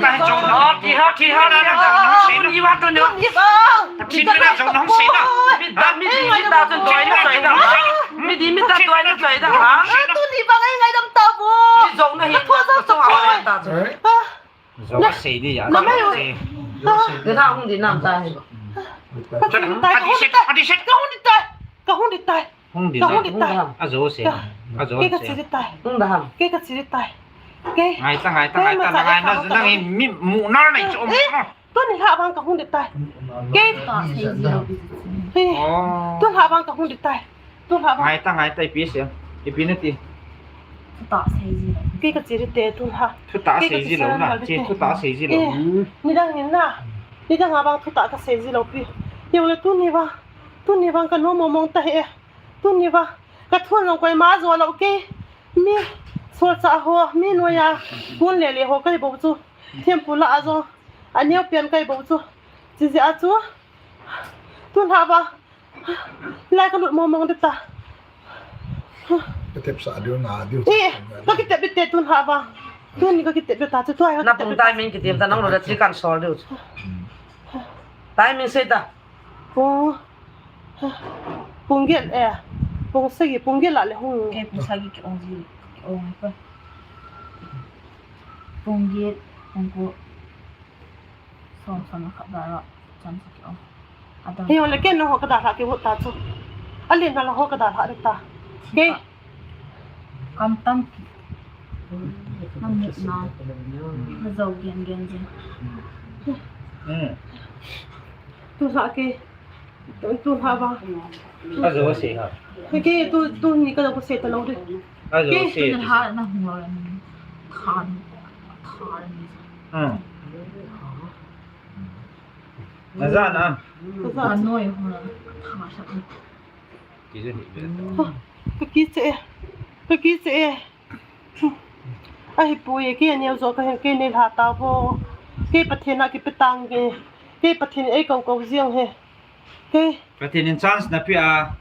Tun hi jong. Thi ha, thi ha, thi ha. Tun hi vang, tun hi vang. Tun hi vang. Tun hi vang. Mi di mi ta chun doi na choi da. Mi di mi ta doi na choi da ha. Tun hi vang ai ngaidam ta bo. Mi jong na hi. Ka thua jong ta bo. Jong sei di ya. Na mai. Ka hung di nam ta hi. Ka hung di tai. Ka hung di tai. Ka hung di tai. Hung di. Ka hung di tai. Ajo sei. Ajo sei. Kei ka chi di tai. Hung da ham. Kei ka chi di tai. Kei. Ngai ta, ngai ta, ngai ta, ngai na, nang hi mi mu na nei chu um na. Tun hi ha vang ka hung di tai. Kei. Tun ha vang ka hung di tai. Tun ha vang. Ngai ta, ngai ta, ipi sei. Ipi na ti. Thutah sei ji lou. Kei ka chi di te tun ha. Thutah sei ji lou na. Che thutah sei ji lou. Nidang hin na. Nidang a vang thutah ka sei ji lou pi. Jong le tun hi vang. Tun hi vang ka nom mong mong ta hi e. Tun hi vang. Ka thun long koi ma jo lou kei. Mi. Solchah ho. Mi noiya. Kun le le ho kai bou chu. Thempu la a jo. Aneo pian kai bou chu. Chi ji a chu. Tun ha vang. Lai ka lut mong mong de ta. Ka tep sa diu nga diu. Eh, ka kitep de te tun ha vang. Tun ni ka kitep de ta chu tua. Na pung timing kitem ta nang lo da chi kan sol diu. Timing sei ta. Pung. Pung get eh. Pung sagi pung get la le hung. Kei pung sagi ki ong ji. Ki ong pa. Pung get, pung ko. Som som khat da ra chan sa ki ong. Adam. Hei, ole ken nang ho ka dalha ki hut ta chu. Alen na la ho ka dalha de ta. Kei. Kam tam ki. Na mu na. Na jo gen gen je. Hmm. Tu sa kei. Tun, tun ha vang. Ajo sei ha. Kei tu, tu ni ka ko sei ta lou de. Ajo sei. Tun ha na hung lou le. Than. Than. Hmm. Na ja na. Ka ja. Anoi hung la. Tha sa. Ki je ni be. Ka ki che. Ka ki che. Ahipoi, kei aneo jo ka hi, kei nei lha ta vo. Kei Pathen a kipe tang e. Kei Pathen ei kou kou jeng e. Kei. Pathen in chance na pe a.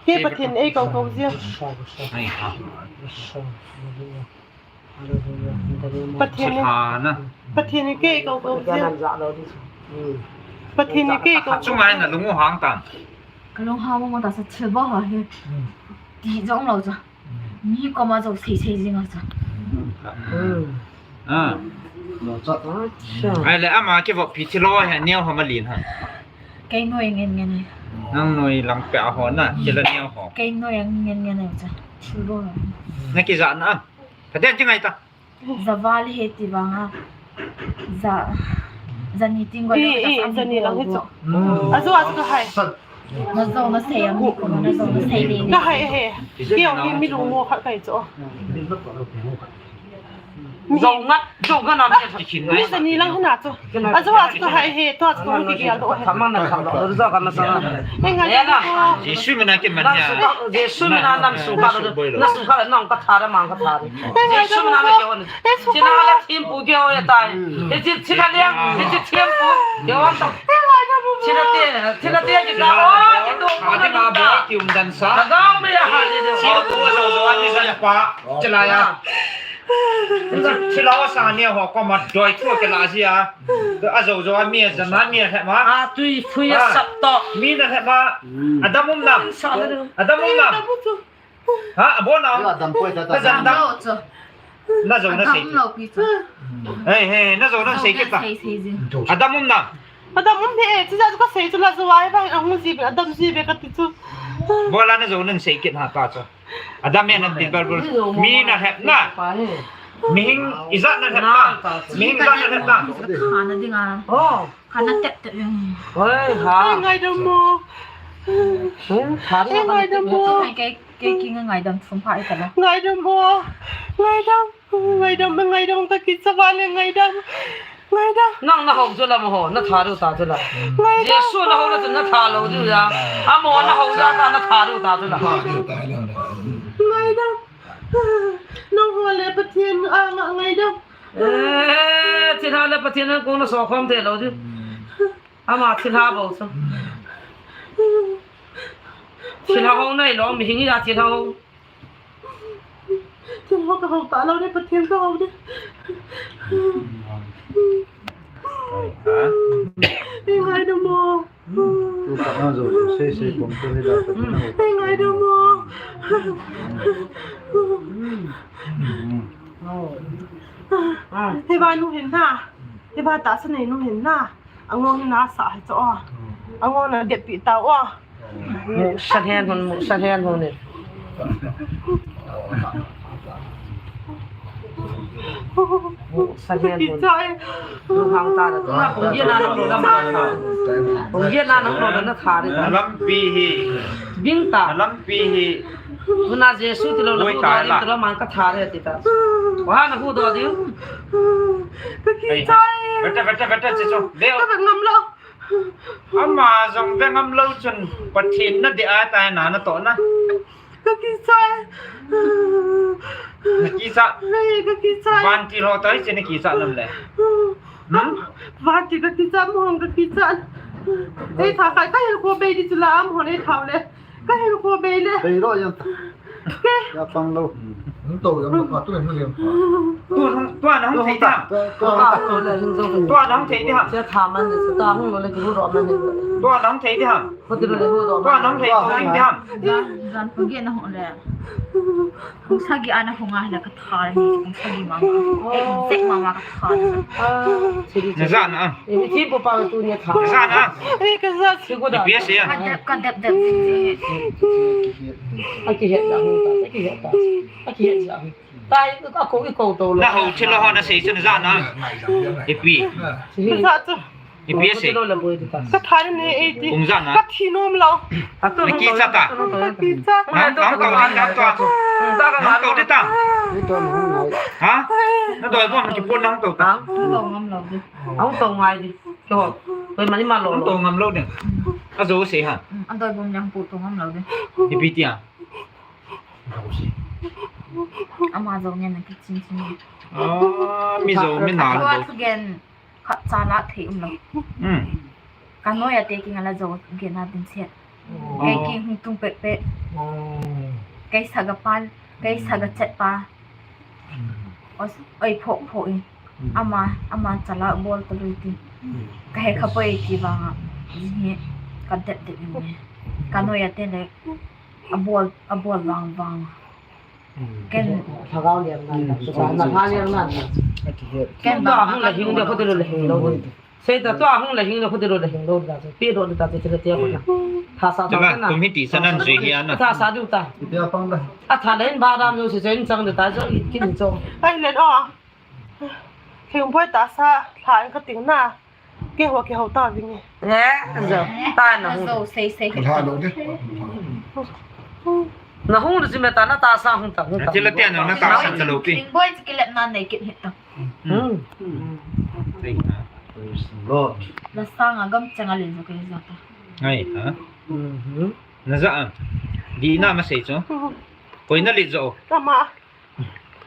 Kei Pathen ei kou kou jeng. Ai ha. Pathen in, Pathen in kei kou kou jeng. Pathen in kei kou kou. Chunga in na lung u hang tan. Ka lung hang mo ta sa thil ba ha he. Ti jong lou cha. Mi koma jo sei sei jing a cha. Ah. Ai le ama kivop pi thilo he neo ho ma lin ha. Kei noi ngen ngen e. Nang noi lang pe a ho na, kila neo ho. Kei noi ngen ngen e cha. Thilo. Na kija na. Pathen ti ngai ta. Java le he ti vang a. Za, zani ting go. Eh, eh, zani lang hi chu. Ajo, ajo ka hai. Na jo na sei am, na jo na sei le. Ka hai he. Kei hi mi lungmo khat kai chu. Zo ngat, zo ngat na mi. Mi zani lang hi na chu. Ajo, ajo ka hai he, to ajo ka hai ki gel do he. Thamang na tham lo, zo ka na sa. He ngai na. Jesu mina ke man ya. Jesu mina nam su ka, na su ka, na ka tha ra mang ka tha. Jesu mina me ke on. Thina la thempu keo ya tai. Hiche thina liang, hiche thempu keo ta. Thina te, thina te kita o, kita o. Ati ma bo ti um dan sa. Ka gao me ya ha de. Thempu ajo jo ani san pa. Chila ya. Chila o sa ni ho ko ma doi thu ke la ji a. Ajo jo ami a jan ami a he ma. A tui phui a sap to. Mi na he ma. Adam um nam. Adam um nam. Ha, abo na. Yo, adam poi ta ta. Adam dam. Lo chu. Na jo na sei. Adam lo pi chu. Hey, hey, na jo na sei kit ta. Sei, sei, sei. Adam um na. Adam um he, chi ja ka sei chu la jo ai ba, ahung ji be, adam ji be ka ti chu. Bola na jo na sei kit ha ta chu. Adam ya na ti bal bal. Mi na hep na. Mihing ijat na hep na. Mihing ijat na hep na. Ka na ding a. Oh. Kana tep tep jeng. Oi, ha. Ngaidam mo. Hmm, ha, ngaidam mo. Kei, kei, kei ngaidam thum pha ita la. Ngaidam mo. Ngaidam. Ngaidam, ngaidam ka kicha vale ngaidam. Ngaidam. Nang na ho jo la mo ho, na tha ru ta jo la. Ngaidam. Jesu na ho na jo na tha lo jo ya. Amo na ho ja ta na tha ru ta jo la. Ngaidam. Nang ho le Pathen a ngaidam. Eh, thilha le Pathen in kong na so khom thei lou chu. Ama thilha bou chu. Thilha hou nei lou, mihing a thilha hou. Thilha hou ka hou ta lou de, Pathen ka hou de. Ei ngaidam mo. Tu pa na jo, sei sei kom tu ni da pa na. Ei ngaidam mo. Hei ba nu hin na. Hei ba tahsa nei nu hin na. Angong na sa hai cho. Angong na det pi ta o. Mu san hen hon, mu san hen hon ni. Mu san hen hon. Kichai. Lu hang ta da. Kong ye na nang lo da ma. Kong ye na nang lo da na tha ri da. Lampi hi. Bing ta. Lampi hi. Tuna Jesu ti lo na hu do di ti lo man ka tha ri ti ta. Wa na hu do di. Ka kichai. Beta, beta, beta, che cho. Leo. Ka ngam lo. Ama jong ve ngam lou chun Pathen na dei a tai na na toh na. Ka kicha. Na kicha. Ka kicha. Vantil ho tai che na kicha nam le. Hmm? Vantil ka kicha, mo ka kicha. Ei tha khai ka hil ko bei di chu la am ho le thau le. Ka hin ko bei le. Bei ro yan. Ke. Ya pang lo. Hung to yan pa tu hin yan pa. Tu hung, tu an hung thei ta. Tu an hung thei ta. Che tha man se ta hung lo le ki ro man. Tu an hung thei ta. Ko ti lo le ro. Tu an hung thei ta. Jan, jan ko ge na ho le. Hung sagi ana hung a le ka Thar ni, kong sagi mama. Eh, kong sek mama ka thar. Na ja na. Eh, mi thi pu pa tu ni thar. Na ja na. Eh, ka ja. Thi ko da. Ipi ase a? Ka dep, ka dep, dep. A kihet da hung ta, a kihet da. A kihet da hung. Tai ka ko i ko to lo. Na ho thilo ho na sei chu na ja na. Ipi. Ka ja chu. Ipi ase? Ka thar ni ei ti. Kong ja na. Ka thi nom lo. Na kicha ta. Ka kicha. Na, na to ni na to. Na to de ta. Ha? Na doi bom ki pon na to ta. Ang to ngam lo de. Ang to ngai de. Ko. Ko mani ma lo. Ang to ngam lo de. A jo se ha. Ang doi bom yang pu to ngam lo de. Ipi ti a. Ama jo ngen na ki chin chin. Ah, mi jo mi na lo. Khat cha la thei um lo. Hmm. Ka noi a te kinga la jo gen a din set. Oh. Kei ki hung tung pek pek. Oh. Kei sa ga pal, kei sa ga chet pa. Hmm. Os, oi pho pho in. Hmm. Ama, ama cha la bol ta lui ti. Hmm. Ka he kha poi ti vang a. Ni ka det det ni. Ka noi a te le a bol, a bol vang vang. Ken. Lhagao liam nan, na lha liam nan. Ken da hung la hing de, khoti lo la hing lo. Sei ta, tua hung la hing de, khoti lo la hing lo da. Pi do da te te te ko na. Tha sa ta na. Kum hi ti sa nan zui hi ana. Tha sa du ta. Ti a pang da. A tha len ba dam yo se chen chang de ta jo kin cho. Ai len o. Thingboi tahsa lha in ka ting na. Keiho kihou ta vinge. Eh, jo. Ta na hung. Jo, sei, sei. Ka lha lou de. Nahung ji me ta, na tahsa hung ta, hung ta. Atile te na, na tahsa ta lou pi. Thingboi chu kilepna nei kit hita. Hmm. Lord. Na sanga gam changa le jo kei jo ta. Ai, ha? Mhm. Na ja a. Dihna ma sei chu. Koi na le jo. Kama.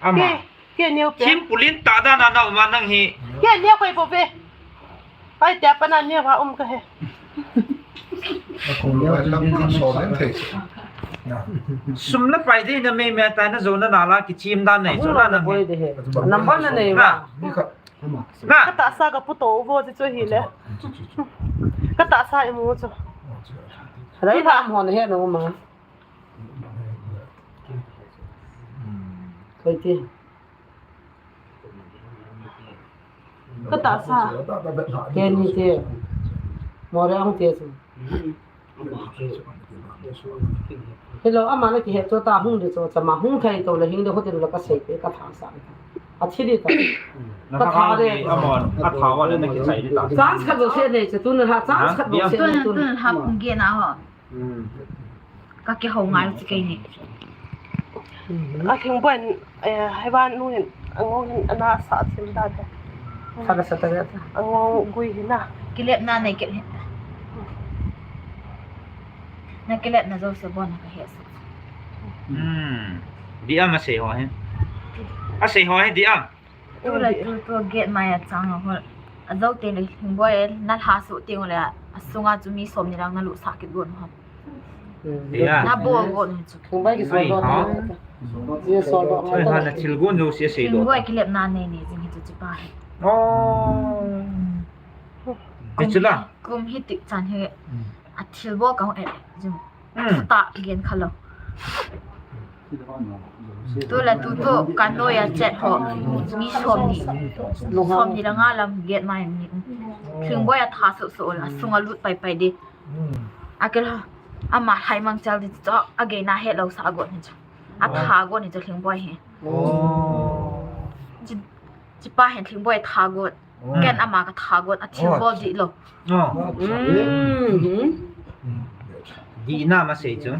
Ama. Ke, ke neo pe. Thim pulin ta dan a na um a nang hi. Ke neo koi bo ve. Pai te pa na neo ha um ka he. Sum le pai de na mei mei ta na jo na na la kichim dan nei jo na na boi de he. Number na nei wa. Na. Ka tahsa ka pu to vo chu chu hi le. Ka tahsa i mu chu. Rai la mo ne he no ma. Koi ti. Ka tahsa. Ke ni te. Mo re ang te su. Hello, ama na kihe chu ta hung de chu, chama hung thei to le hing de hotel la ka sei pe ka tha sa. A thi di ta. Ka tha de. Ama, a tha wa le na ki sai di ta. Chance khat bou se nei chu, tu na ha chance khat bou se nei chu. Tu na ha hung ge na ho. Ka kihou ngai chu kei ni. A Thingboi in, eh, hei van nu hin, a ngong hin, ana sa thim da de. Sa da sa ta ta. A ngong gui hin na. Kilepna nei kit hin. Na kilepna jo se bon ka he sa. Hmm. Di am a sei ho he. A sei ho he di am. Tu le tu, tu gate mai a chang a hol. A jo te le Thingboi na lha su teng le a sunga chu mi som ni lang na lut sa kit gon ho. Hmm. Ya. Na bol gon chu. Thingboi ki sol do. Ai, ha. Ye sol do. Ai, ha, na thil gon jo sia sei do. Thingboi kilepna nei nei jing hi chu chi pa hi. Oh. Kum hi tik chan hi. Hmm. A thil bol ka hung e jing. Hmm. Thata gen kha lou. Tu le tu tu ka noi a chet ho. Mi som ni. Som ni le nga lam gate mai mi. Thingboi a tha su su la. Sunga lut pai pai di. Hmm. A ke la. Ama hai mang chal di chu. A ge na he lou sa gon hi chu. A tha gon hi chu Thingboi hi. Oh. Chi, chi pa hin Thingboi tha gon. Oh. Ken ama ka tha gon a thil bol di lou. Oh. Mm. Dihna ma sei chu.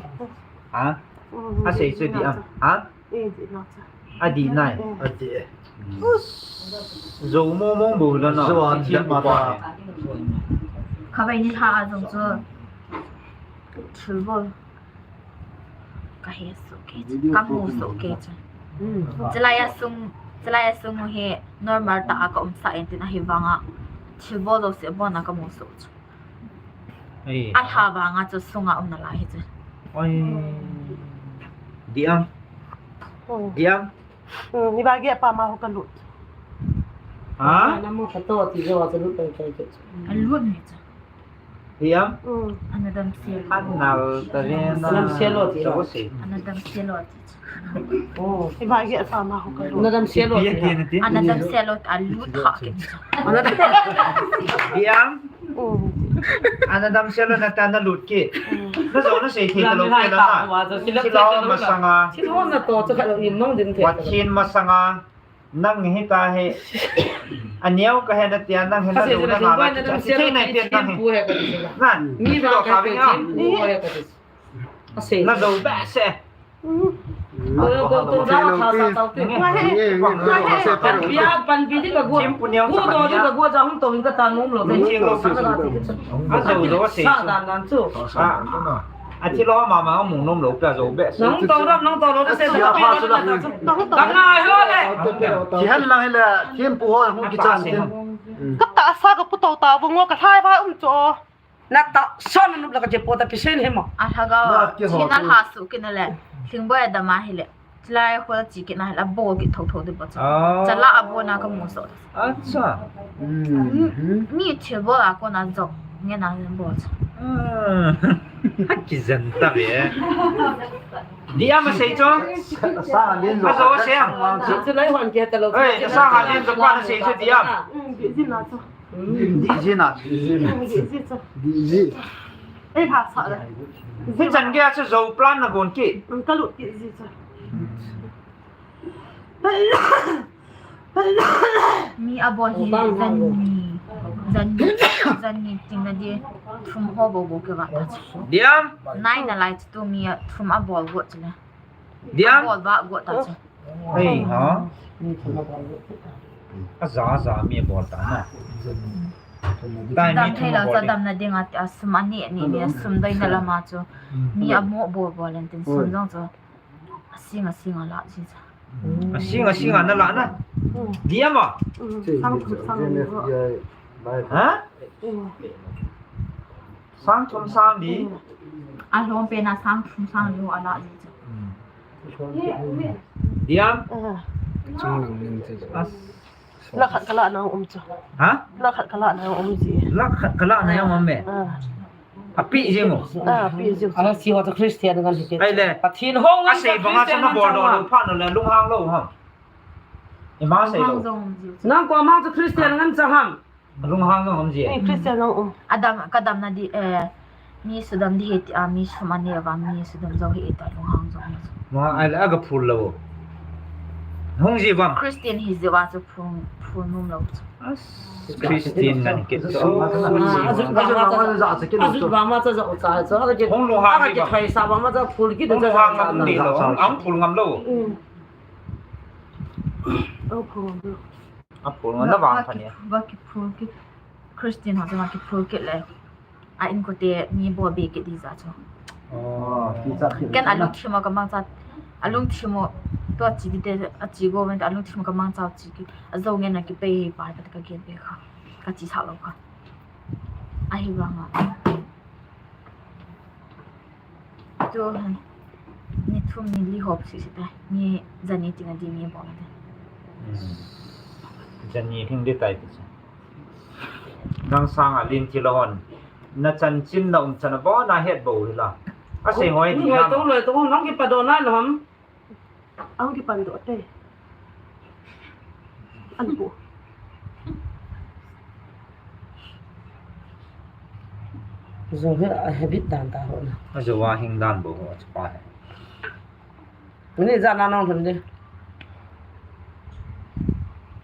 Ha? Mm. A sei chu di am. Ha? Eh, dihna chu. A dihna. Eh. A di. Zo mo mo bo la na. Zo an thil ma ta. Kha bai ni lha a jong chu. Thil bol. Ka he soh kei chu, ka mu soh kei chu. Hmm. Chulai a sung, chulai a sung hi normal tah a ka um sah in tin ahivang a thil bol jouse bon a ka mu soh chu. Ei. A lha vang a chu sunga um nalai hi chu. Oi. Diam. Oh. Diam. Hmm, ni ba ge pa ma ho ka lut. Ha? Na mu ka to ti jo a chu lut pai pai chu. A lut ni chu. Hiam? Mm. Ana dam sel. Anal ta ve na. Dam sel lo ti lo. Ana dam sel lo ti. Oh. Iba ge sa ma ho ka lo. Ana dam sel lo ti. Ana dam sel lo a lut kha ke. Ana dam. Hiam? Mm. Ana dam sel lo na ta na lut ke. Mm. Na jo na sei thei ta lo ke la na. Silo masanga. Silo na to chu ka lo in nong din thei. Pathen masanga. Nang hi ta hi. Aneo ka he na tia nang hi na lo na nga la. Thei na tia nang hi. Nan. Mi ba ka ka. Na lo ba se. Pan bi di ka go ja hung to in ka ta nom lo. A zo zo se. Sa dan dan chu. A thi lo mama mung nom lo pia zo be. Nang to ram, nang to lo de se. Ka ngai lo le. Ki han lang hi le, thim pu ho hung ki chan tin. Ka tahsa ka pu to ta vo ngo ka hlai va um cho. Na tahsa na nup la ka je po ta pi sen he ma. A lha ga. Chi na lha su ki na le. Thingboi a dam a hi le. Chulai a kho la chi kit na hi la bol kit tho tho di bol chu. Ah. Chala a bol na ka mu so. Acha. Mi thil bol a kona jong nge na bol chu. Ah. Kijen ta ve. Diam a sei chu. Sa lin jo. A jo sei. Chulai hon ke ta lo. Ei, sa ha lin jo pa na sei chu diam. Di ji na. Di ji na. Di ji. Ei, pha sa le. Hichan gei a chu zo plan na gon kit. Ka lut kit ji chu. Mi abol hi jan ni, jan ni, jan ni ting na di thum ho bou bou kei va ta chu. Diam. Nai na lai chu tu mi a thum abol go chu le. Diam. Abol ba go ta chu. Hei ha. Aja aja mi abol ta na. Dam thei lou cha dam na ding a, a sum a ni ni ni a sum doi na lama chu. Mi amo bol bol en tin sum jong chu. Asing asing a la ji cha. Asing asing a na la na. Diam a. Sang thum sang ni. Ha? Sang thum sang ni. A lom pe na sang thum sang ni a la ji cha. Diam. Lakh khat ka la na um chu. Ha? Lakh khat ka la na um ji. Lakh khat ka la na um me. Api jing u. Api jing. Ala si wa Christian ngan hi ke. Ai le. Pathen hong a sei banga Christian sa na bol do pha no le lunghang lou ham. Ima sei lou. Nang ko ma Christian ngan cha ham. Lunghang jong um ji. Christian jong um. Adam, ka dam na di, eh, mi sudam di hi ti a, mi sum a ne va, mi sudam jong hi ti a, lunghang jong um. Ma, ai la ga phul lou. Hung ji vam. Christian hi ji va chu phul, phul num lou. Christian ngan kit. Ajut va ma cha, ajut va ma cha, cha, cha, cha, hung lunghang ji va. Thai sa va ma cha phul kit. Hung lunghang ngam di lou. Ang phul ngam lou. Ang phul ngam lou. A phul ngon na vang pha ni. Va kiphul kit. Christian ho chu va kiphul kit le. A inkote mi bol be kit di ja chu. Ken alungthim a ka mangcha. Alungthim u. Tua chi di te a chi go ven alungthim a ka mangcha chi kit. Ajo ngen na kipei pa ka ka gen be kha. Ka chi sa lou kha. Ahi vang a. Tu, ni thum ni li hop sisi ta. Ni jan ni ting a di ni bol ta. Jan ni hing di tai ti. Nang sang a lin ti lou hon. Na chanchin na umchan a bon a het bou hi la. A sei hoi ti. Hung hoi tong loi tong nang kipa do na lou ham. Ang kipan do te. An pu. Zo hi a habit dan ta ho na. A zo a hing dan bou ho chu pa he. Ni ja na nong thum di.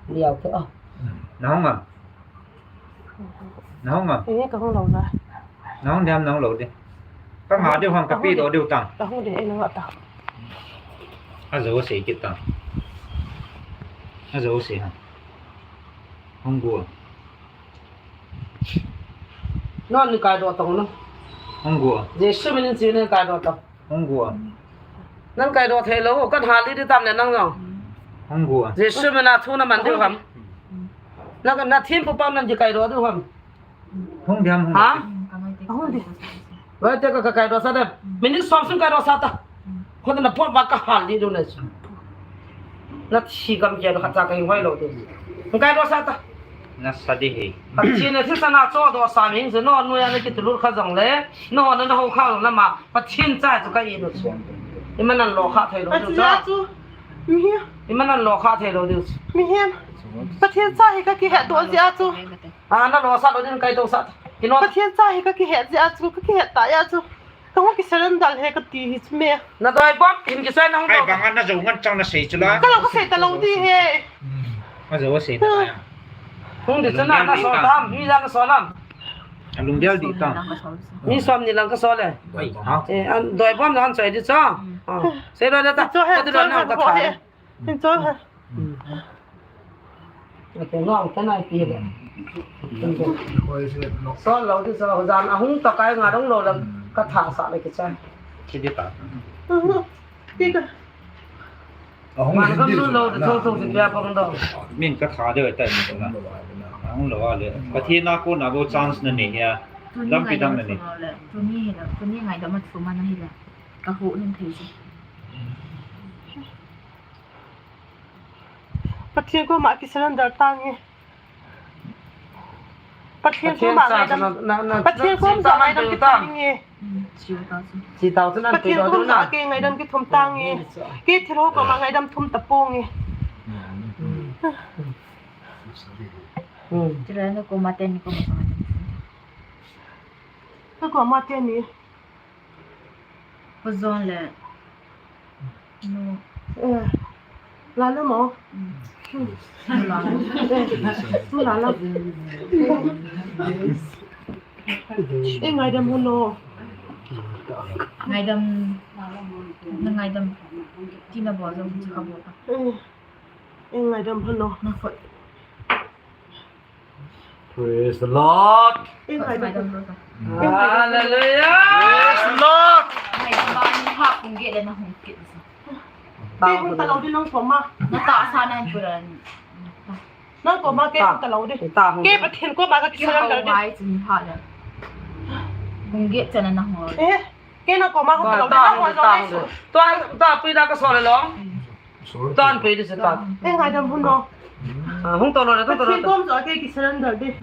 Ni au ke a. Na hung a. Na hung a. Ine ka hung lou na. Na hung diam na hung lou di. Ka nga diu hang ka pi do diu tang. Ka hung di e na nga ta. A zo sei kit tang. A zo sei ha. Hung gu. Non ni kai do tang na. Hung gu. Jesu min in chi ni kai do tang. Hung gu a. Nang kai do thei lou, kan hal di di tam le nang jong. Hung gu a. Jesu min a thu na man diu ham. Na, na thempu pa nang di kai do diu ham. Hung diam hung. Ha? Hung di. Vai te ka, ka kai do sa de. Minute som sung kai do sa ta. Khut na pon ba ka hal di diu na. Na thi kam ke do khat cha ka hing hoi lou diu. Hung kai do sa ta. Na sa di he. Pathen a thilsana cho do sa mi hing se no, noiya na kitulut kha jong le, no, na, na ho kha jong le ma, Pathen cha chu ka i nu chu. Imanan lo kha thei lou diu cha. Chu, mi hi. Imanan lo kha thei lou diu chu. Mi hi. Pathen cha hi ka kihet doh jeh a chu. A, na lo sa lou din kai to sa. Kino. Pathen cha hi ka kihet jeh a chu, ka kihet ta ya chu. Ka hung kisurrender le kati hi chu me. Na doi bom, hin kisai na hung. Ai, bang an na jo ngan chang na sei chu la. Ka lo ka sei ta lou di he. A jo sei ta ya. Hung di chu na, na so tam, mi la na so lam. A lung del di ta. Mi som ni lang ka so le. Ai, ha. Eh, an doi bom na an sei di cha. Ah. Sei lo da ta. Ka di lo na ka tha. Min chol ha. Ate no, ate nai pi le. Sol lo di sol, jan a hung ta kai nga dong lo lam, ka tha sa le kichai. Chi di ta. Ti ka. A hung man ka lu lo, di thong thong si pia pong do. Min ka tha de tai min na. Hung lo a le. Pathen a kona bou chance na nei hia. Lampi dang na nei. Tuni, tuni ngaidam a thu man ahi le. Ka hu nin thei si. Pathen koma kisurrender tange. Pathen koma ngaidam, Pathen koma ngaidam kithum inge. Chi tao chu nan Pathen koma ngaidam kithum tange. Kei thil ho koma ngaidam thum taponge. Tira na koma ten koma ngaidam. Ka koma ten ni. Pazon le. No. Eh. La no mo. Mm. Mula la. Ei ngaidam hon o. Ngaidam, na ngaidam. Tina bol jong chu ka bol ta. Ei ngaidam hon o. Na khut. Praise the Lord. Ei ngaidam. Hallelujah. Praise the Lord. Ngaidam ba ni ha kung ge le na hung kit. Ei hung ta lou di nang koma. Na tahsa nan pura. Nang koma kei hung ta lou di. Kei Pathen koma ka kisurrender di. Ngai chun ha le. Hung ge chana na hung. Eh, kei nang koma hung ta lou di. Nang hung ta lou di. Tua, tua pui da ka sol le long. Tan pe di se ta. Ei ngaidam hon o. Ah, hung to lou le, hung to lou le. Pathen kom jo kei kisurrender di. Eh,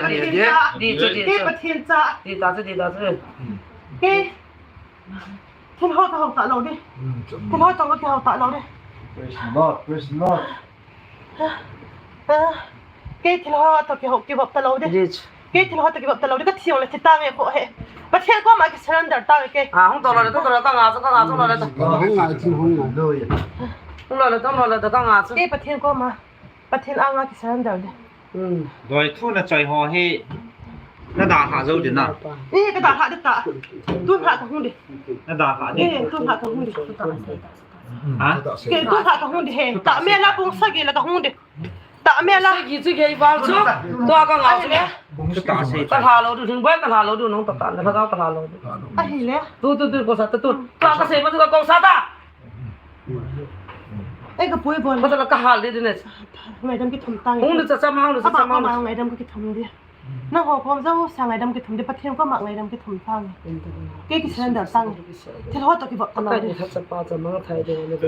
kei Pathen cha. Di chu di. Kei Pathen cha. Di ta chu, di ta chu. Kei. Thilha toh kihou ta lou di. Thilha toh kihou ta lou di. Praise the Lord, praise the Lord. Ah, kei thilha toh kihou, kivop ta lou di. Di chu. Kei thilha toh kivop ta lou di, ka thi jongle thi tange kho he. Pathen koma kisurrender tange kei. Ah, hung to lou le, hung to lou le, ka nga chu, ka nga chu lou le. Hung ngai chu, hung ngai. Hung lou le, hung lou le, ka nga chu. Kei Pathen koma, Pathen anga kisurrender di. Hmm. Doi thu na choi ho hi, na dalha jou di na. Eh, ka dalha di ta. Tun lha ka hung di. Na dalha di. Eh, tun lha ka hung di. Ha? Kei tun lha ka hung di he. Tah mela pung sagi la ka hung di. Tah mela. Sagi chu kei val chu. Tua ka nga chu. Chu ta sei. Ka lha lou di, hing boi ka lha lou di, nong ta ta, na ka ka lha lou di. Ahile. Tu, tu, tu, ko sa ta tu. Tua ka sei ma tu ka ko sa ta. Ei ka pui bon. Ko ta ka hal di di ne. Ngaidam kithum tange. Hung di cha cha ma, hung di cha cha ma. Ngaidam kithum di. Nangho kom jou sa ngaidam kithum di, Pathen koma ngaidam kithum tange. Kei kisurrender tange. Thilha toh kivop ta lou di. Ka chapa cha mang thai di na de.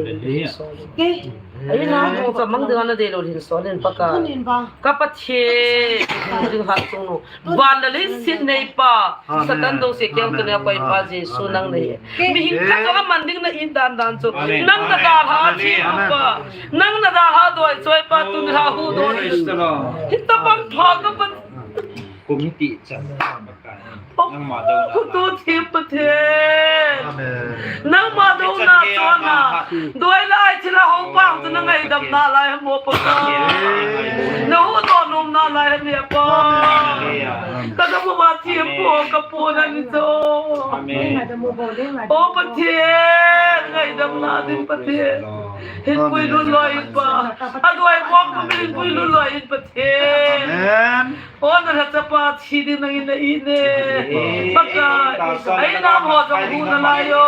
Kei. Ei nao cha mang di na de lou hin so len pa ka. Tunin ba. Ka Pathen. Ding hat chung nu. Van le leiset nei pa. Satan dong se keng tu ne koi pa Jesu nang nei. Mihing khat jong aman ding na it dan dan chu. Nang na dalha a thi pa. Nang na dalha doi choi pa tun lha hu doi. Hita bang pha ka pa. Kum hiti chan. Nangma douna. Khutu thim Pathen. Nangma douna chona. Doi lai thilha ho pang tu na ngaidam nalai mo pa ka. Na hu to nom nalai ni pa. Ka da mo ma thim po ka po na ni cho. Amen. O Pathen, ngaidam na din Pathen. Hin puilut loi in pa. Adoi bom ko min puilut loi in Pathen. Amen. O na lhachapa thi ding nangin na it ne. Pakai. Ai nam ho jong hu nalai o.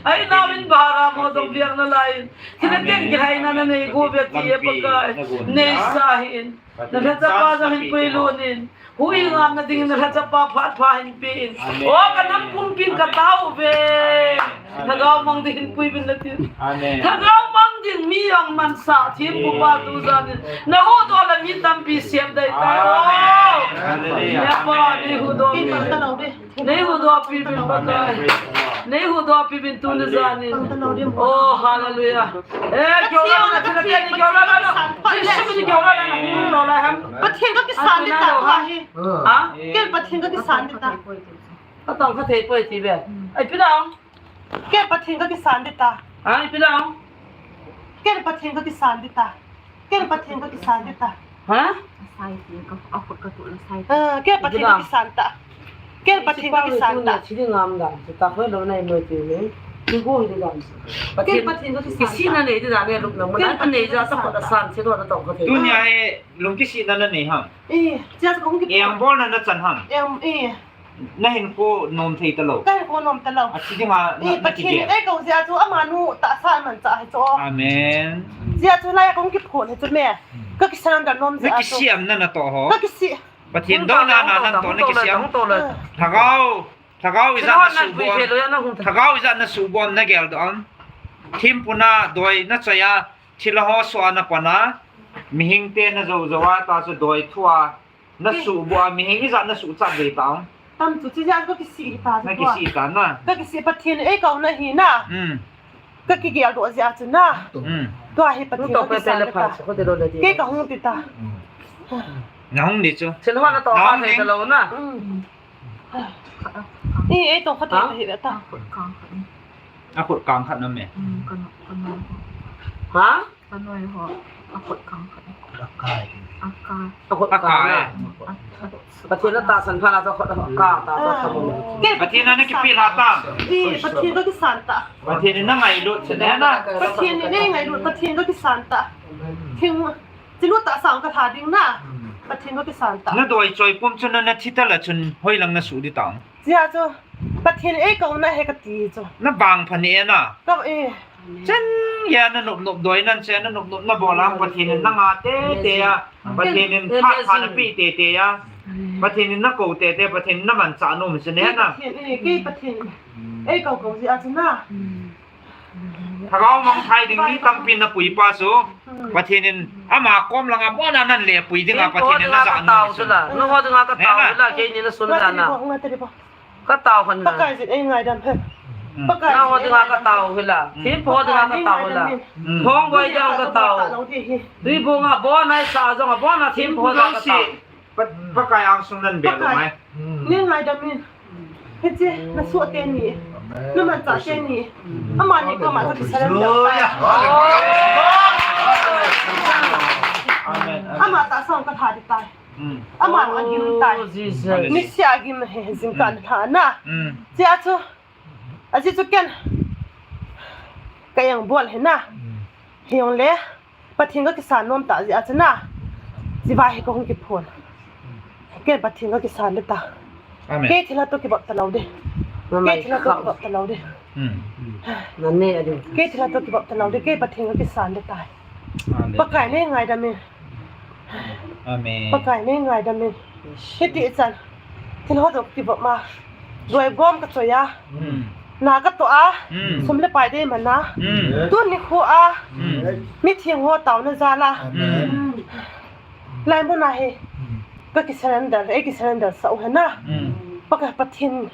Ai nam in bara ho jong biang nalai. Thina teng kilhaina na nei go ve ti e Pakai. Nei sa hin. Na lhachapa jong hin puilut in. Huhhing ngamna dingin na lhachapa phat pha hin pe in. Amen. O ka nam pumpin ka tao ve. Amen. Lhagao mang ding hin puilut in na tin. Amen. Lhagao mang ding mi jong mansah thempu pa tu jan in. Na huhdoh le mi tampi sep dei tai o. Amen. Hallelujah. Ya pa, nei huhdoh. Nei huhdoh pi bin Pakai. Nei huhdoh pi bin tuni jan in. Oh, hallelujah. Eh, kyo la na, kyo la na, kyo la na. Pathen ka kisan di ta, kyo la na. Pathen ka kisan di ta, kyo la hi. Ha? Kei Pathen ka kisan di ta. Ka tong ka thei poi ti ve. Ai, pi lang. Kei Pathen ka kisan di ta. Ai, pi lang. Kei Pathen ka kisan di ta. Kei Pathen ka kisan di ta. Ha? Sai ti ka, a khut ka tu la sai. Ah, kei Pathen ka kisan ta. Kei Pathen ka kisan ta. Chi ngam da. Ta khoi lo nai mo ti ne. Ti go hi da. Kei Pathen ka kisan ta. Kisihna nei di da ne lup na mo na. Kei Pathen ka kisan ta. Nei ja ta khut a san che do na tong ka thei. Tunia e lung kisihna na nei ham. Eh, chia ka hung ki. Em bol na na chan ham. Em, eh. Na hinkho nom thei talou. Ka hinkho nom talou. Athi dinga na, eh, na Pathen kigel. Ei kou jeh a chu amanu tahsa amanchah hi chu. Amen. Jeh a chu lai a kong kiphon hi chu me. Ka kisurrender nom jeh a chu. Na kisiamna na toh ho. Ka kisi. Pathen douna na nang toh na kisiam. Lhagao, lhagao ijat na suhbom. Lhagao ijat na suhbom na geldoh am. Thempu na doi na choi a. Thilha ho soh a na pan a. Mihing te na jou jou a ta chu doi thu a. Na suhbom a, mihing ijat na suhchat dei ta. Tam chu, chijat ka kisih ta chu. Na kisih ta na. Ka kisih, Pathen ei kou na hi na. Hmm. Ka kigeldoh jeh a chu na. Hmm. Tua hi Pathen ka kisan ta. Kei ka hung ti ta. Hmm. Na hung di chu. Thil ho na toh ka thei ta lou na. Hmm. Ei, ei toh ka thei ta hi ta. A khut kang khat na me. Hmm, ka na, ka na. Ha? Kanoi ho, a khut kang khat. A kai. A kai. A khut kang, eh. A, a, Pathen a tahsan phat a chu khut a kang ta chu. Kei Pathen a na kipel ha ta. Eh, Pathen ka kisan ta. Pathen in na ngailut, se ne na. Pathen in na ngailut, Pathen ka kisan ta. Thing, chilu ta sang ka tha ding na. Pathen ka kisan ta. Na doi choi pum chu na, na thi ta la chun hoilang na su di ta. Chia chu, Pathen ei kou na he ka ti chu. Na bang pha ni e na. Ka e. Chen ya na nop nop doi nan che na nop nop na bol a Pathen in na nga te te a. Pathen in pha pha na pi te te a. Pathen in na kou te te, Pathen in na man cha nom se ne na. Pathen e, kei Pathen. Ei kou kou ji a chu na. Thagau mang thai ding mi tampi na pui pa chu. Pathen in ama kom langa bon a nan le pui ding a Pathen in na ja nom se. Na ho ding a ka tao la, kei ni na sun la na. Ka tao han na. Pakai jin ei ngaidam he. Pakai. Na ho ding a ka tao hi la. Thempu ho ding a ka tao hi la. Thong boi ding a ka tao. Tui bung a bon ai sa jong a bon a thempu ho ding a ka tao. Pa, Pakai angsung nan bel lo mai. Nei ngaidam in. Hiche, na suh te ni. Na manchah te ni. Amani koma ka kisurrender tai. Amen. Ama tahsan ka tha ding tai. Ama agim tai. Misia agim he, jingkah na tha na. Chia chu. Ajeh chu ken. Ka yang bol he na. Hijongle. Pathen ka kisan nom ta jeh a chu na. Chiva hi ka hung kiphon. Kei Pathen ka kisan de ta. Amen. Kei thilha to kibop ta lou de. Kei thilha to kibop ta lou de. Kei thilha to kibop ta lou de. Kei Pathen ka kisan de ta. Amen. Pakai nei ngaidam in. Amen. Pakai nei ngaidam in. Hiti chan. Thilha to kibop ma. Doi gom ka choi a. Na ka to a. Sum le pai dei man a. Tuni khu a. Mitheng ho taona jal a. Lai mun a hi. Ka kisurrender, ei kisurrender sah u hen a. Pakai Pathen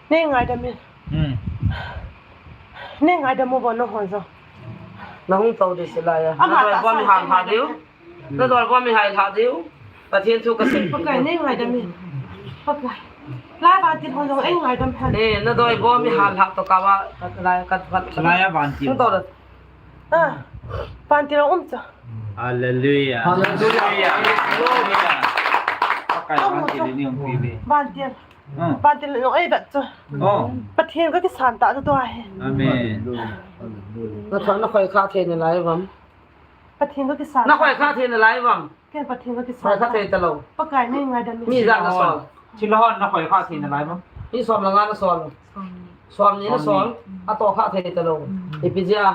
nei ngaidam in. Nei ngaidam u vo nahon jong. Na hung to ding se lai a. Na doi bom i hal ha diu. Na doi bom i hal ha diu. Pathen thu ka sei. Pakai nei ngaidam in. Pakai. Lai vantil ho jong ei ngaidam hen. Eh, na doi bom i hal ha to ka va, ka lai ka va. Lai a vantil. Hung to da. Ah. Vantil um cha. Hallelujah. Hallelujah. Hallelujah. Pakai vantil ni um pi ve. Vantil. Vantil nong ei vet chu. Pathen ka kisan ta chu tua hi. Amen. Na thon na khoi kha thei na lai vam. Pathen ka kisan. Na khoi kha thei na lai vam. Ken Pathen ka kisan. Khoi kha thei ta lou. Pakai nei ngaidam in. Mi ja na sol. Thilha hon na khoi kha thei na lai vam. Mi som le nga na sol. Som ni na sol. A to kha thei ta lou. Ipi jeh a.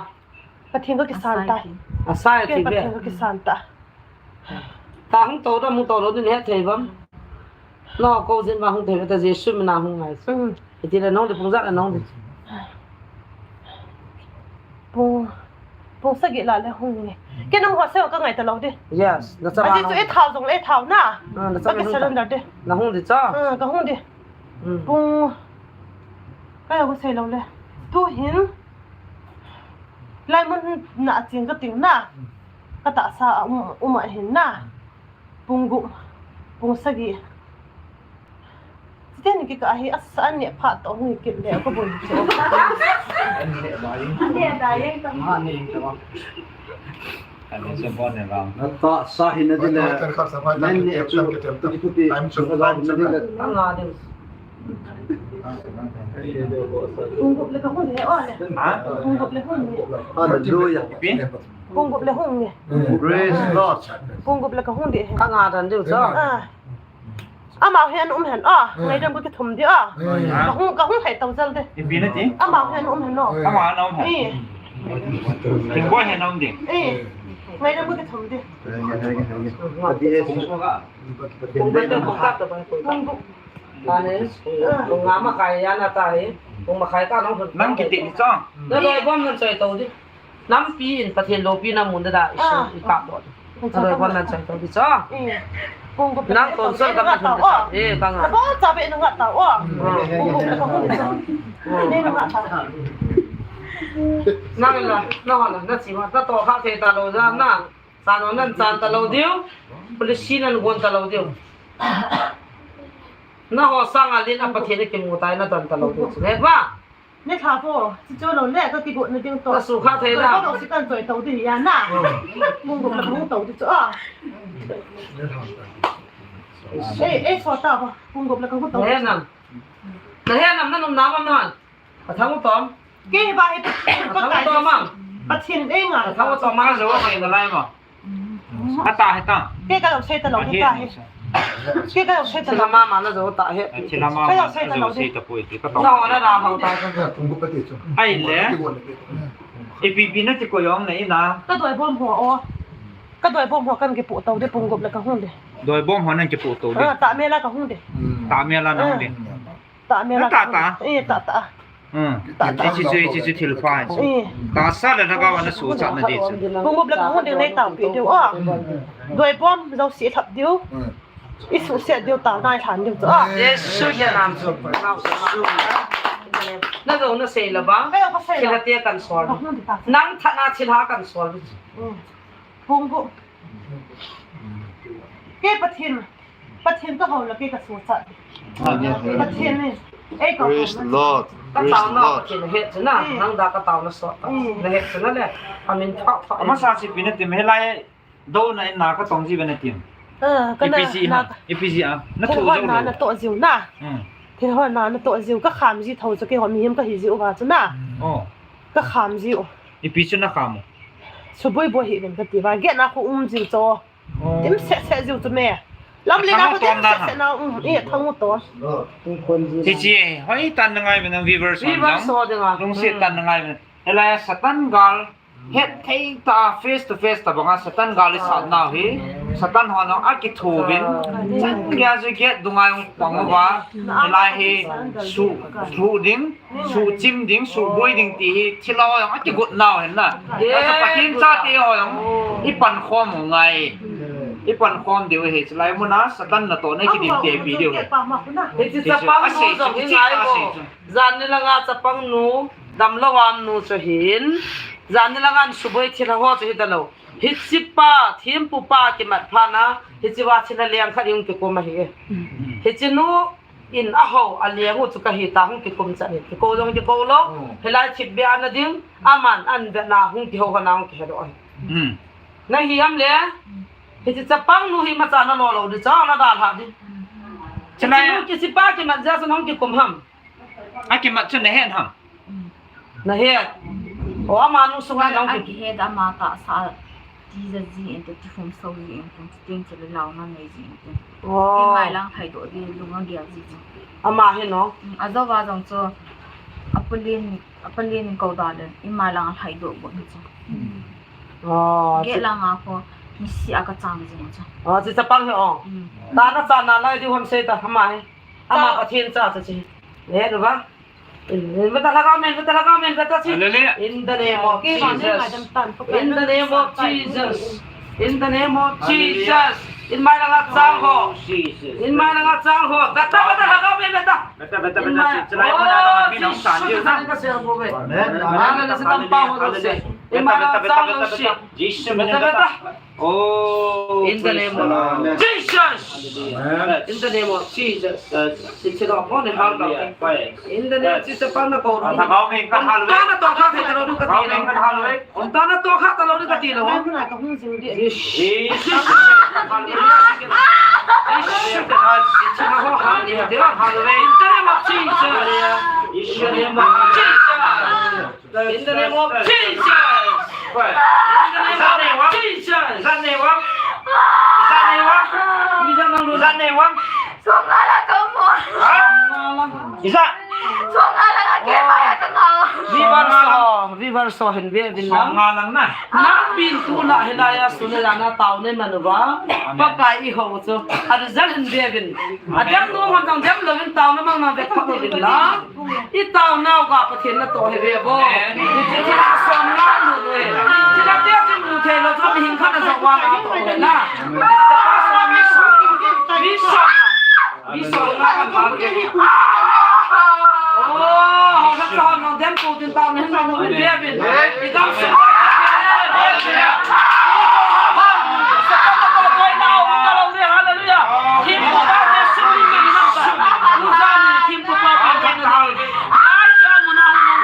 Pathen ka kisan tai. Asai ti be. Pathen ka kisan ta. Ta hung to da hung to lou din he thei vam. No ko jin ma hung thei ta Jesu min a hung ngai. Iti le nong de pung jat le nong de. Pung, pung sagi la le hung ni. Ke nam ho se ka ngai ta lou de. Yes, na cha. Aji chu e thao jong le e thao na. Ka kisurrender de. Na hung de cha. Ka hung de. Pung. Ka ya ko sei lou le. Tu hin. Lai mun na a ching ka ting na. Ka tahsa a um, um a hin na. Pung gup, pung sagi. Chuteng kikah hi asa an neh phat toh hung kit le ka boi chu. An neh da jeng ta. An neh da jeng ta. An neh se bon ne vang. Na tahsa hi na dile. Nan neh chu. Time chu na dile. Anga ding. Pung gup le ka hung ni o le. Ha? Pung gup le hung ni. Hallelujah. Pung gup le hung ni. Praise Lord. Pung gup le ka hung di. Ka nga dan diu cho. Ah. Ama hian um hen a. Ngaidam ka kithum di a. Ka hung, ka hung hei tau jal de. Ipi na ti? Ama hian um hen a. Ama hian um hen. Eh. King boy hian um di. Eh. Ngaidam ka kithum di. Pung gup le pung gup. Pung gup. Tani, pung nga makhai a na ta hi, pung makhai ta nong thun. Nang kiti ni chang. Na doi bom nan choi to di. Nampi in Pathen loupina mun da da i su i kap do. Na doi bom nan choi to di chang. Nang ton sol ka thun ta. Eh, ka nga. Na bol cha be na nga ta o. Pung gup le ka hung di chang. Nei na nga ta. Nang la, na ho la, na chi ma, na to kha thei ta lo ja na. Chan nan chan ta lo diu, policy nan gon ta lo diu. Na ho sanga lin a Pathen a kimu tai na tan ta lo diu. He ba? Ne tha po, chi cho lo le, ka kigot na ding to. Ka su kha thei la. Ka dong si kan choi to di ya na. Pung gup le ka hung to di cho a. Ei, ei, so ta ba, pung gup le ka hung to. Na he nam. Na he nam na nom na ba man. Ka thang u tom. Ke ba he, ka thang u tom ma. Pathen ei nga. Ka thang u tom ma zo ka na lai ma. Ata he ta. Ke ka lo sei ta lo ke ta he. Ke ka lo sei ta lo. Thilha mama na zo ta he. Thilha mama ka lo sei ta lo de. Sei ta poi ti ka tong. Na na na ho ta. Ai le. Ipi pi na ti ko yong na ina. Ka doi bom ho o. Ka doi bom ho kan kipu to de pung gup le ka hung de. Doi bom ho nan kipu to de. Ah, ta me la ka hung de. Ta me la na hung de. Ta me la ta ta. Eh, ta ta. Hmm. Ta ta. Chi chi chi chi thil pha. Eh. Ta sa le na ka wa na su cha na de chu. Pung gup le ka hung de nei ta pi diu a. Doi bom zo si thap diu. I su se diu ta nai than diu chu a. Jesu ya nam chu. Na zo na sei la ba. Ka yo ka sei la. Thilha te kan sol. Nang tha na thilha kan sol. Pung gup. Ke Pathen, Pathen ka hou la ke ka su cha. Pathen ni. Ei ka Praise the Lord. Ka tao na Pathen he chu na, nang da ka tao na so. Na he chu na le. Amin pha pha. Ama sa si pi na tim he lai do na in na ka tong ji ve na tim. Ah, ka na. Ipi ji na, ipi ji a. Na tu na na to jiu na. Thil ho na na to jiu ka kham ji tho chu ke ho mihem ka hi jiu ba chu na. Oh. Ka kham jiu. Ipi chu na kham. Suboi boi hi ven ka ti ba. Ge na khu um jiu cho. Tim se se jiu chu me. Lam le na ko tim se se na um e thang u to. Ti chi hoi tan na ngai men viewers. Viewers so de nga. Lung se tan na ngai men. Ela Satan gal het thei ta face to face ta banga Satan gal i sat nau hi. Satan ho no a ki thu vin. Chan gya ju get du ngai ung pang wa. Ela hi su thu ding. Suhchim ding, suhboi ding ti hi thilha ho jong akigot nau hen na. Pathen chate ho jong i pankhom u ngai. I pankhom diu hi chulai muna Satan natoh na kidim tepi diu hi. Hiche chapang nu jong hi ngai mo. Jan ni langa chapang nu, damlou am nu chu hin. Jan ni langa suboi thilha ho chu hi talou. Hiche pa, thempu pa kimat phat na, hiche va thilha leng khat in kikum ahi. Hiche nu in a ho, a leng u chu ka hi ta hung kikum chan in. Kikou jong kikou lou, hilai thipbeh ana ding, aman an vet na hung kiho ho na hung kihe doh ahi. Na hi am le, hiche chapang nu hi imacha na lo lou di cha na dalha di. Hiche nu kiche pa kimat jeh chun hung kikum ham. Akimat chu na het ham. Na het. O, ama nu sunga nang kihet, ama tahsa tija ji inte, tihum so ji inte, chuteng chule launa nei ji inte. Imai lang lhaidoh di lunga gel ji chu. Ama hi no. Ajouva jong chu apalen, apalen in kou da le, imai lang lhaidoh got hi chu. Gel langa kho, misi a ka chang ji chu. Chu chapang hi o. Ta na cha na lai di hon sei ta ama hi. Ama Pathen cha cha chi. Le, lu ba? In, in, veta lhagao men, veta lhagao men, veta chi. Hallelujah. In the name of Jesus. In the name of Jesus. In the name of Jesus. In mai langa chang ho. In mai langa chang ho. Veta, veta lhagao men, veta. Veta, veta, veta. Chi, chi lai mo na lo, mi nong san diu na. Amen. Amen. Amen. Amen. Amen. Amen. Veta, veta, veta, veta. Jesus, veta, veta. Oh, in the name of Jesus. Amen. In the name of Jesus. Yes. Sitsi lo mo ne hal ka. Hallelujah. Praise. In the name of Jesus, pa na ko. Hallelujah. Hallelujah. Hallelujah. Hallelujah. Hallelujah. Hallelujah. In the name of Jesus. In the name of Jesus. In the name of Jesus. In the name of Jesus. Is that name one? Is that name one? Is that name one? Is that name one? Song nga lang ka mo. Huh? Is that? Song nga lang ang kaya ka nga. Viva so, viva so, hin be, vin lang. Song nga lang na. Na pin tu na hilai a sun la na tao ne manu ba. Amen. Pakai i ho chu. A result hin be vin. A dem nu hon jang dem lo vin tao na mang na be kha vin la. I tao nau ga Pathen natoh hi ve vo. Amen. Hiche thil a som na nu nu hi. Thil a te chin nu thei lou chu mihem khat na jong vang a toh hi na. Hiche pa som mi som. Mi som. Mi som na kan pa ke. Oh, ho na tao nong dem ko tin tao na hin nong ve ve. I dam sum. Hallelujah. Thempu pa Jesu min in nang ta. Ujan in thempu pa Pathen natoh. Ai cha mun a hung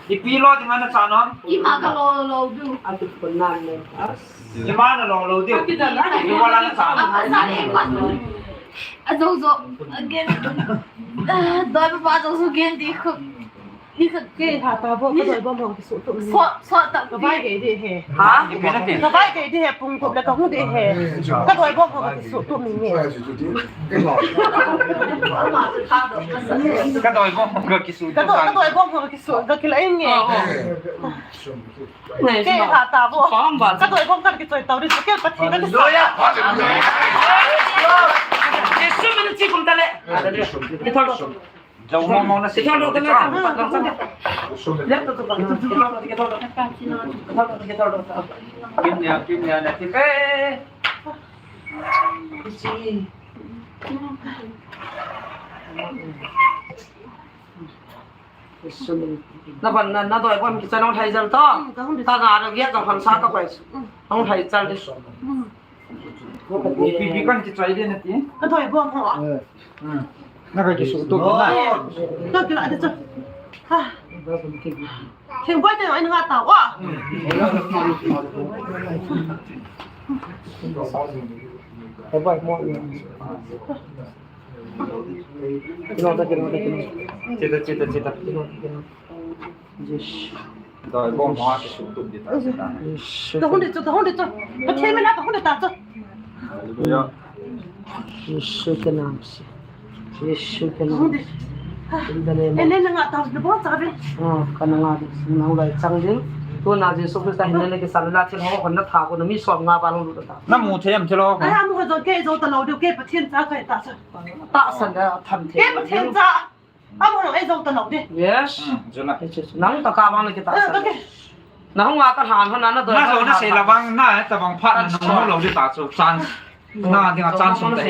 Ipi lo dinga na cha nom? Ima ka lo lo diu. Atu pun nan ne. Ima na lo lo diu. Ima la na cha nom. Ajo jo. Again. Doi pa pa ajo jo again di khu. Ni kha ke ha ta bo ka doi bom ho kisu tu. So so ta. Ka bai ke di he. Ha? Ka bai ke di he pung kup le ka hu di he. Ka doi bom ho kisu tu mi ni. Ka doi bom ka kisu. Ka doi, ka doi bom ka kisu, ka kila inge. Ke ha ta bo. Ka doi bom ka kichoi tau ri ke Pathen ka kisu. Yesu min chi kum ta le. Ke thol. Jau mo mo na si. Ke thol ta le. Kim nia, kim nia na ti ke. Na ban na, na doi bom kicha nong thai jal to. Ka ga ra ge ka han sa ka kwai. Nong thai jal di. Pi pi kan kichai de na ti. Ka doi bom ho. Na ka kisu tu na. Ka kila de cha. Ha. Thing boi te ai na ta wa. Ka bai mo. Chita, chita, chita. Yes. Doi bom ho kisu tu di ta. Yes. Ka hung di chu, ka hung di chu. Ka thei me na ka hung di ta chu. Hallelujah. Yesu ke nam se. Yesu ke nam se. In the name of. Ene na nga ta na bo ta ve. Ah, ka na nga di. Nang lai chang ding. Tu na Jesu Christa hin na ke sa la thil ho hon na tha ko na mi som nga ba lo lu ta. Na mu the am thil ho. Ai, amu ho jo ke jo ta lo diu ke Pathen cha kai ta cha. Tahsan da tham thei. Ke Pathen cha. Amu ho ei jo ta lo de. Yes. Hmm, jo na. Nang ta ka bang le ke tahsan. Eh, okay. Nang nga ka han han na doi. Na jo na sei la bang na ta bang phat na nang mu lo de ta chu chance. Na ding a chance um ta.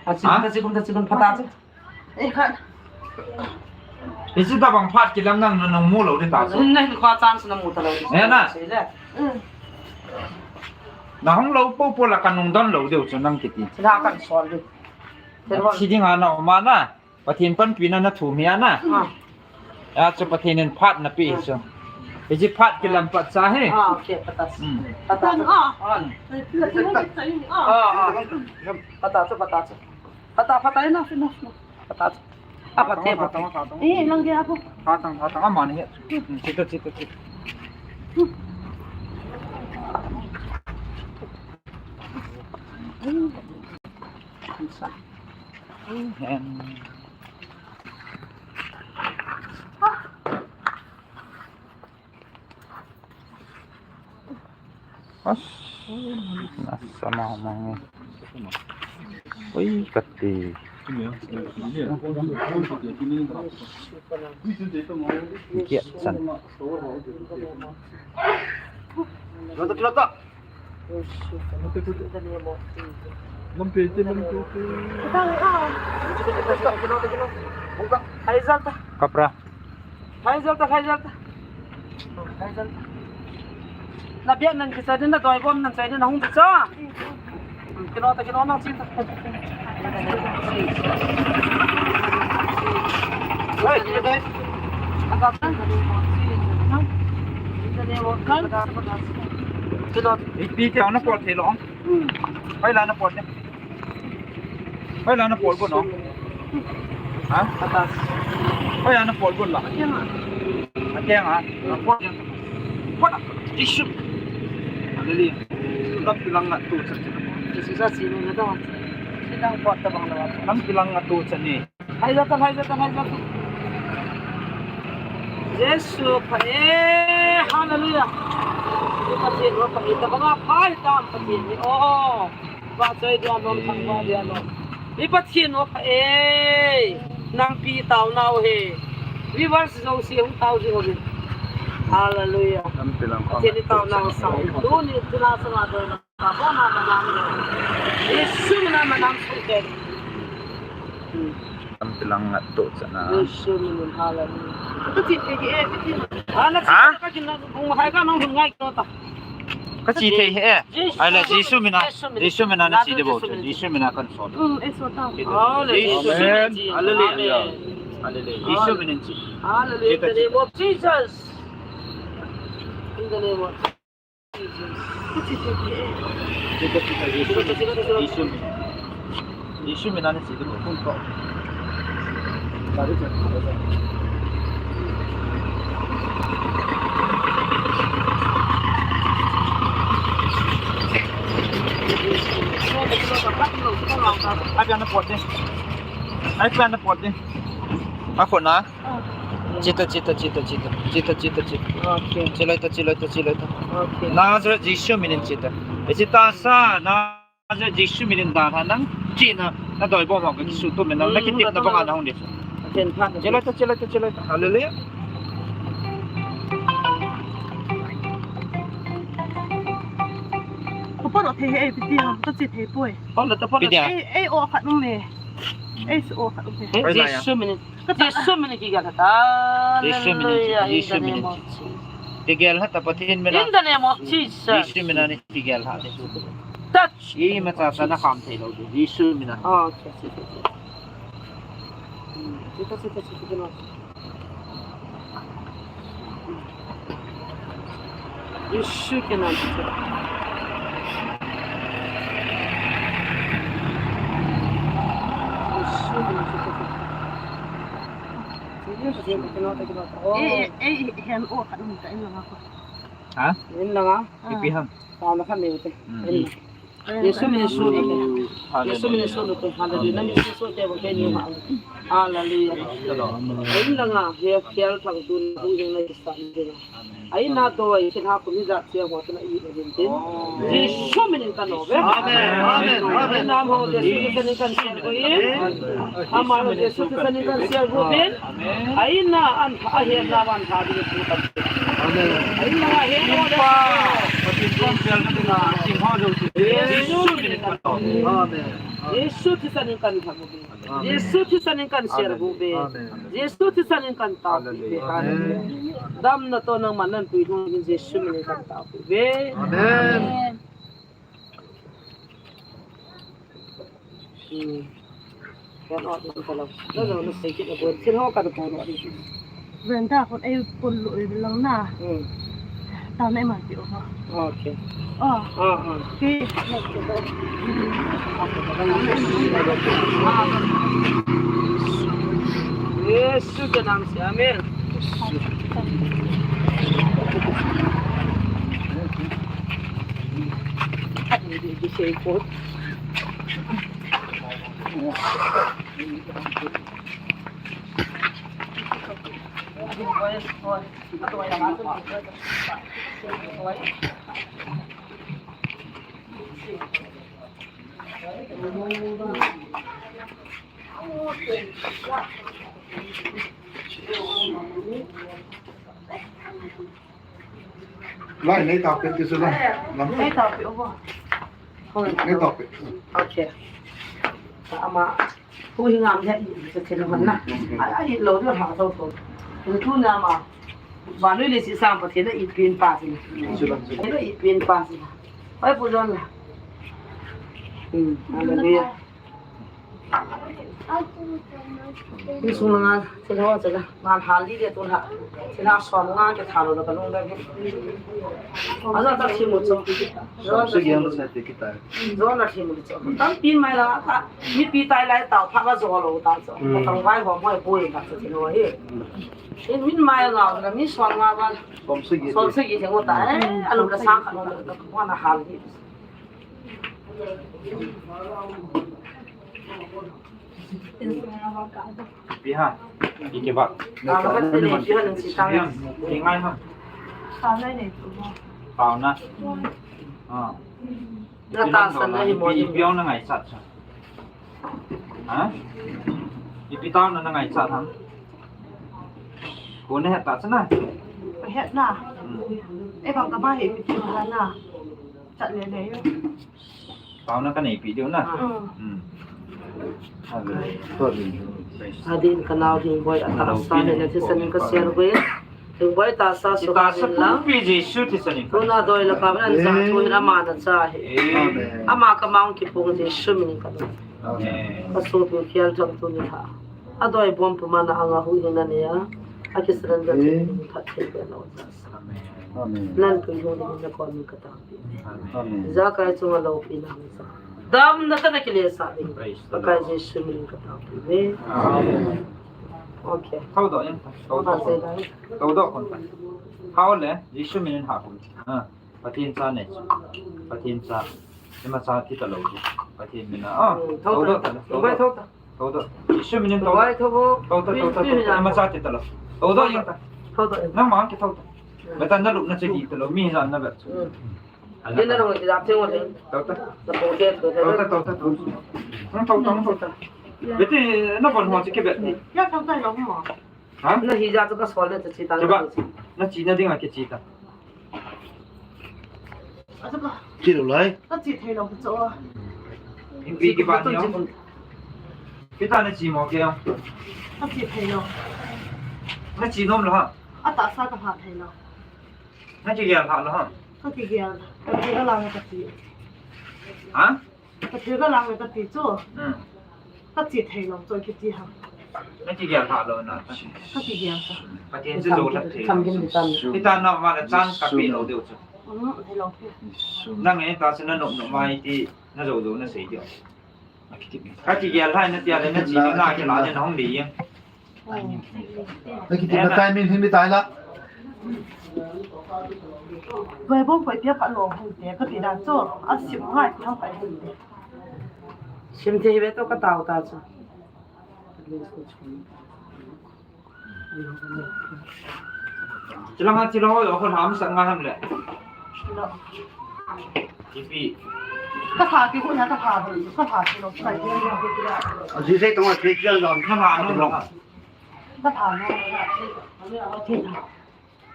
A chi ta chi kum ta chi kum phat ta chu. Eh, khan. Isi ta bang phat kilam nang nang mu lo de ta chu. Nang ko chance na mu ta lo. Eh, na. Sei le. Hmm. Na hung lo po po la ka nung don lo deu chu nang kiti. Sila kan sol de. Thi ding a na ma na. Pathen panpina na thum hi a na. Ah. A chu Pathen in phat na pe chu. Isi phat kilam phat cha he. Ah, okay, phat ta. Hmm. Phat ta. Ah. Ah, ah. Phat ta chu, phat ta chu. Phat ta, phat ta, enough, enough, enough. Phat ta chu. A phat te, phat ta. Eh, lang dia ko. Phat ta, phat ta. Ama ni. Chita, chita, chita. Hen. As, nasa mama ni. Ui, kati. Kiat san. Lota, lota. Lampi, lampi. Kapra. Hai jal ta, hai jal ta. Hai jal ta. Na biak nan kisai din, na doi bom nan sai din, na hung ta cha. Kino ta, kino na chin ta. Hey, kino ta. Ata ta. Kino. Ipi te na por thei lo. Hai la na por te. Hoi la na por got no? Ha? Atas. Hoi la na por got la? Akeng a. Akeng a. Na por. Por. Isu. Hallelujah. Lampi lang nga tu chan. Isu sa sinu na to. Sinang por ta bang la. Lampi lang nga tu chan ni. Hai jal ta, hai jal ta, hai jal ta. Jesu pha e, hallelujah. Pathen u pha e, tabang a pha e, tam Pathen e. Oh. Vahchoi dia lom, thangvah dia lom. I Pathen u pha e. Nangpi taonau hi. Viewers jouse hung tao jing uvin. Hallelujah. Pathen i taonau sa. Tuni, tuna sanga doi na. Ka bo na manam le. Jesu min a manam sute. Hmm. Tam tilang ngat to chana. Jesu min in hallelujah. Ka ti te ki e, ti ti. Ha? Ana ti ka kin na kung hai ka nang hun ngai ko ta. Ka ti te e. Jesu Ai le min. Jesu min a. Jesu min. Jesu min a na ti de bo. Jesu min. Jesu min a kan so. Hmm, e so ta. Hallelujah. Jesu min. Amen. Hallelujah. Hallelujah. Jesu min in ti. Hallelujah. In the name of Jesus. In the name of Ai plan na pot din. Ako na. Chita, chita, chita, chita. Chita, chita, chita. Okay. Chilai ta, chilai ta, chilai ta. Okay. Nazareth Jesu min in chita. E chita sa, Nazareth Jesu min in dan ha nang. China, na doi bom ha, Jesu tu min nang, na kiti na bang na hong di. Chilai ta, chilai ta, chilai ta. Hallelujah. Ko pa ro the he, piti ha, to chi the poi. Piti ha. Ei, ei, o khat nung ne. Ei, o khat nung ne. Jesu min in. Jesu min in kigel ha ta. Jesu min in. Hallelujah. Jesu min in. In the name of Jesus. Kigel ha ta Pathen min a. In the name of Jesus. Jesu min a ni kigel ha. Touch. Imacha cha na kham thei lou. Jesu min a. Oh, okay. Sita, sita, sita, sita. Jesu ke naam se. Jesu ke naam se. Ei, ei, ei, hen o khat um ta in langa ko. Ha? In langa. Ipi ham? Taona khat nei u te. Hmm. In langa. Jesu min in sun u te. Hallelujah. Jesu min in sun u te. Hallelujah. Nang Jesu te bo ke ni ma. Hallelujah. Hallelujah. In langa, he khel thang tun, bu jing na Jesu min in. Ai na to, ai kin ha ku ni ja sia ho na i na din tin. Jesu min in ka no ve. Amen. Amen. Amen. Ai na mo Jesu min in kan sia ko i. Ama Jesu min in kan sia ko ve. Ai na an, a he na wan ha di ku ta. Amen. Ai na he mo pa. Patin kon pel na ding a, sing ho jo si. Jesu min in kan no. Amen. Jesu Christa min in kan tha ko ve. Amen. Jesu Christa min in kan share ko ve. Amen. Jesu Christa min in kan tao ko ve. Hallelujah. Hallelujah. Damna toh nangman nan pui lhung in Jesu min in kan tao ko ve. Amen. Hmm. Kan ot man ka lo. Lo lo, lo sei kit na bon. Thil ho kan pon ot. Brenda, kon ei pon lo ei lang na. Hmm. Tao nei man ti o ha. Okay. Oh. Ah, ah. Okay. Jesu ke naam se, amen. Lai, nei tao pe ti su la. Lam. Nei tao pe o bo. Nei tao pe. Okay. Ama. Hu hi ngam le, se thil hon na. Ai, ai, lo de ha tho tho. Hu tu na ma. Ba lui le si sang Pathen a i pin pa si. Ai lo i pin pa si. Ai pu John la. Hmm, hallelujah. Ni sung na nga, thil ho, thil ho. Ngan hal li le tun ha. Thil ha som nga ke tha lo ka lung da. Aza ta thim u cho. Som sagi ham sa te kita. Zo na thim u cho. Tam pin mai la ka. Mipi tai lai tao pha ka zo lo ta cho. Mm. Ka tang vai ho mo e pui ta cho thil ho hi. Min mai nga na mi som nga ba. Som sagi. Som sagi thil ho ta e. Alu la sang ka lo ka na hal hi. Ipi ham? Ipi ba? Ah, makan tene, ipi ham nang si tang. Ipi ngai ham? Tao nai nei tu mo. Tao na. Ah. Na ta san na hi mo. Ipi, ipi ong na ngaichat cha. Ha? Ipi tao na na ngaichat ham? Ko na het ta cha na? Het na. Hmm. E bang ka ba he ipi tao na. Chat le le. Taona ka neipi diu na. Ah. Hmm. Hallelujah. Adin ka nau Hingboi atahsa hina thisan in ka share uve. Hingboi tahsa suhkhah in lang. Pi Jesu thisan in ka. Tuna doi le pan an ja thu hin ama nacha hi. Amen. Ama ka mang kipung Jesu min in ka dong. Amen. Ka sopi khel jong tuni lha. Adoi bom puma na anga hu hina nia. Akisurrender thei phat thei pe lo. Amen. Amen. Nanpui hu dingin nakon in ka tao. Amen. Ijakai chunga loupina hung sa. Damna tah a nakile sah ding. Praise the Lord. Pakai Jesu min in ka taopeh uve. Amen. Okay. Thoudoh in. Thoudoh. Ama sei dai. Thoudoh kon. Hao le, Jesu min in ha kon. Ha. Pathen cha nei. Pathen cha. Imacha ti talou. Pathen min a. Ah, hmm, thoudoh. Thoudoh. Thoudoh. Thoudoh. Jesu min in thoudoh. Thoudoh, thoudoh, thoudoh. Imacha ti talou. Thoudoh in. Thoudoh in. Nangma kithoudoh. Beta nalupna che di talou. Mi jan na vet. Hmm. Kei na nong kijap thei ngol thei. Tau ta. Na pung thei, tau ta. Tau ta, tau ta, tau ta. Nang tau ta, nang tau ta. Beti, na bon ho chi ke bet ni. Ya tau ta lo mo. Ha? Na hijat chu ka sol le chu chi ta. Ke ba. Na chi na ding a ke chi ta. Asa ka. Chi lo lai. Ka chi thei lo ka cho. Ipi kiban ni o. Ipi ta na chi mo ke o. Ka chi thei lo. Na chi nom lo ha. Atahsa ka ha thei lo. Na kigel lha lo ham? Ka kigel. Ka thil ka lang ka ti. Ha? Ka thil ka lang ka ti chu. Hmm. Ka chi thei lo chu kiti ham. Na kigel lha lo na. Ka kigel ka. Pathen chu jou lha thei lo. Tham gin di tan. Ti ta na ma la chan ka pe lo deu chu. Hmm, thei lo. Nang e ta chu na nop nop mai ti na jou jou na sei deu. Ka kigel lha na tia le na chi na kila le na hong di. Ka kiti na tai min hin mi tai la. Vai bong koi pia pa lo hung te ka ti dan chu. A sim ngai ti hung pai hung te. Sim thei ve to ka tao ta chu. Chilang ha chilang ho, ho ham sa nga ham le. Ipi. Ka pha ki ko na ka pha. Ka pha ki lo. A ji sei tong a sei chilang lo. Ka pha no lo. Ka pha no.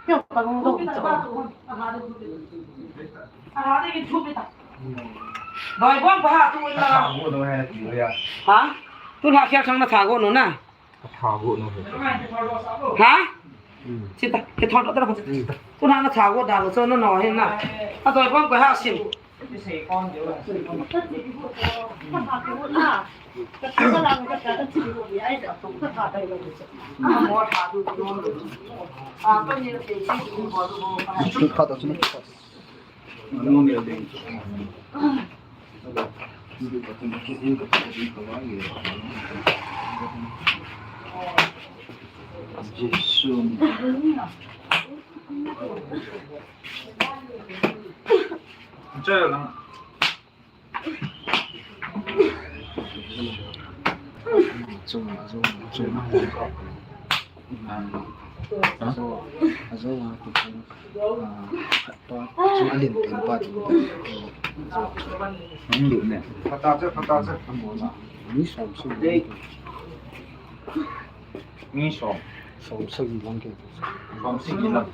Kyo ka lung dong cho. Doi bom pa ha tu na. Ha? Tu na khel sang na tha go no na. Ka tha go no. Ha? Sita, ke thon ta. Tu na na tha go da lo cho no no he na. A doi bom ko ha sim. Jesu. Mi som. Som sagi lang ke. Som sagi lang.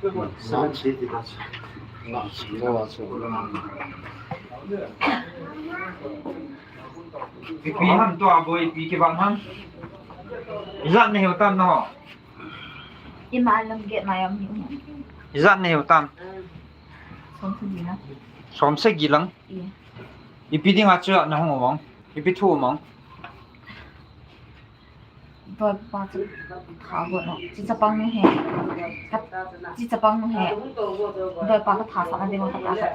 Ipi ham tua boi, ipi kibang ham? Ijat na hiu tam na ho? Ima lam get na yam ni. Ijat na hiu tam? Som sagi lang. Som sagi lang? Iya. Ipi dinga chu na hung mong? Ipi thu mong? Doi pa chu tha go no. Chi chapang nu he. Ka, chi chapang nu he. Doi pa ka tha sa na ding ka tha sa.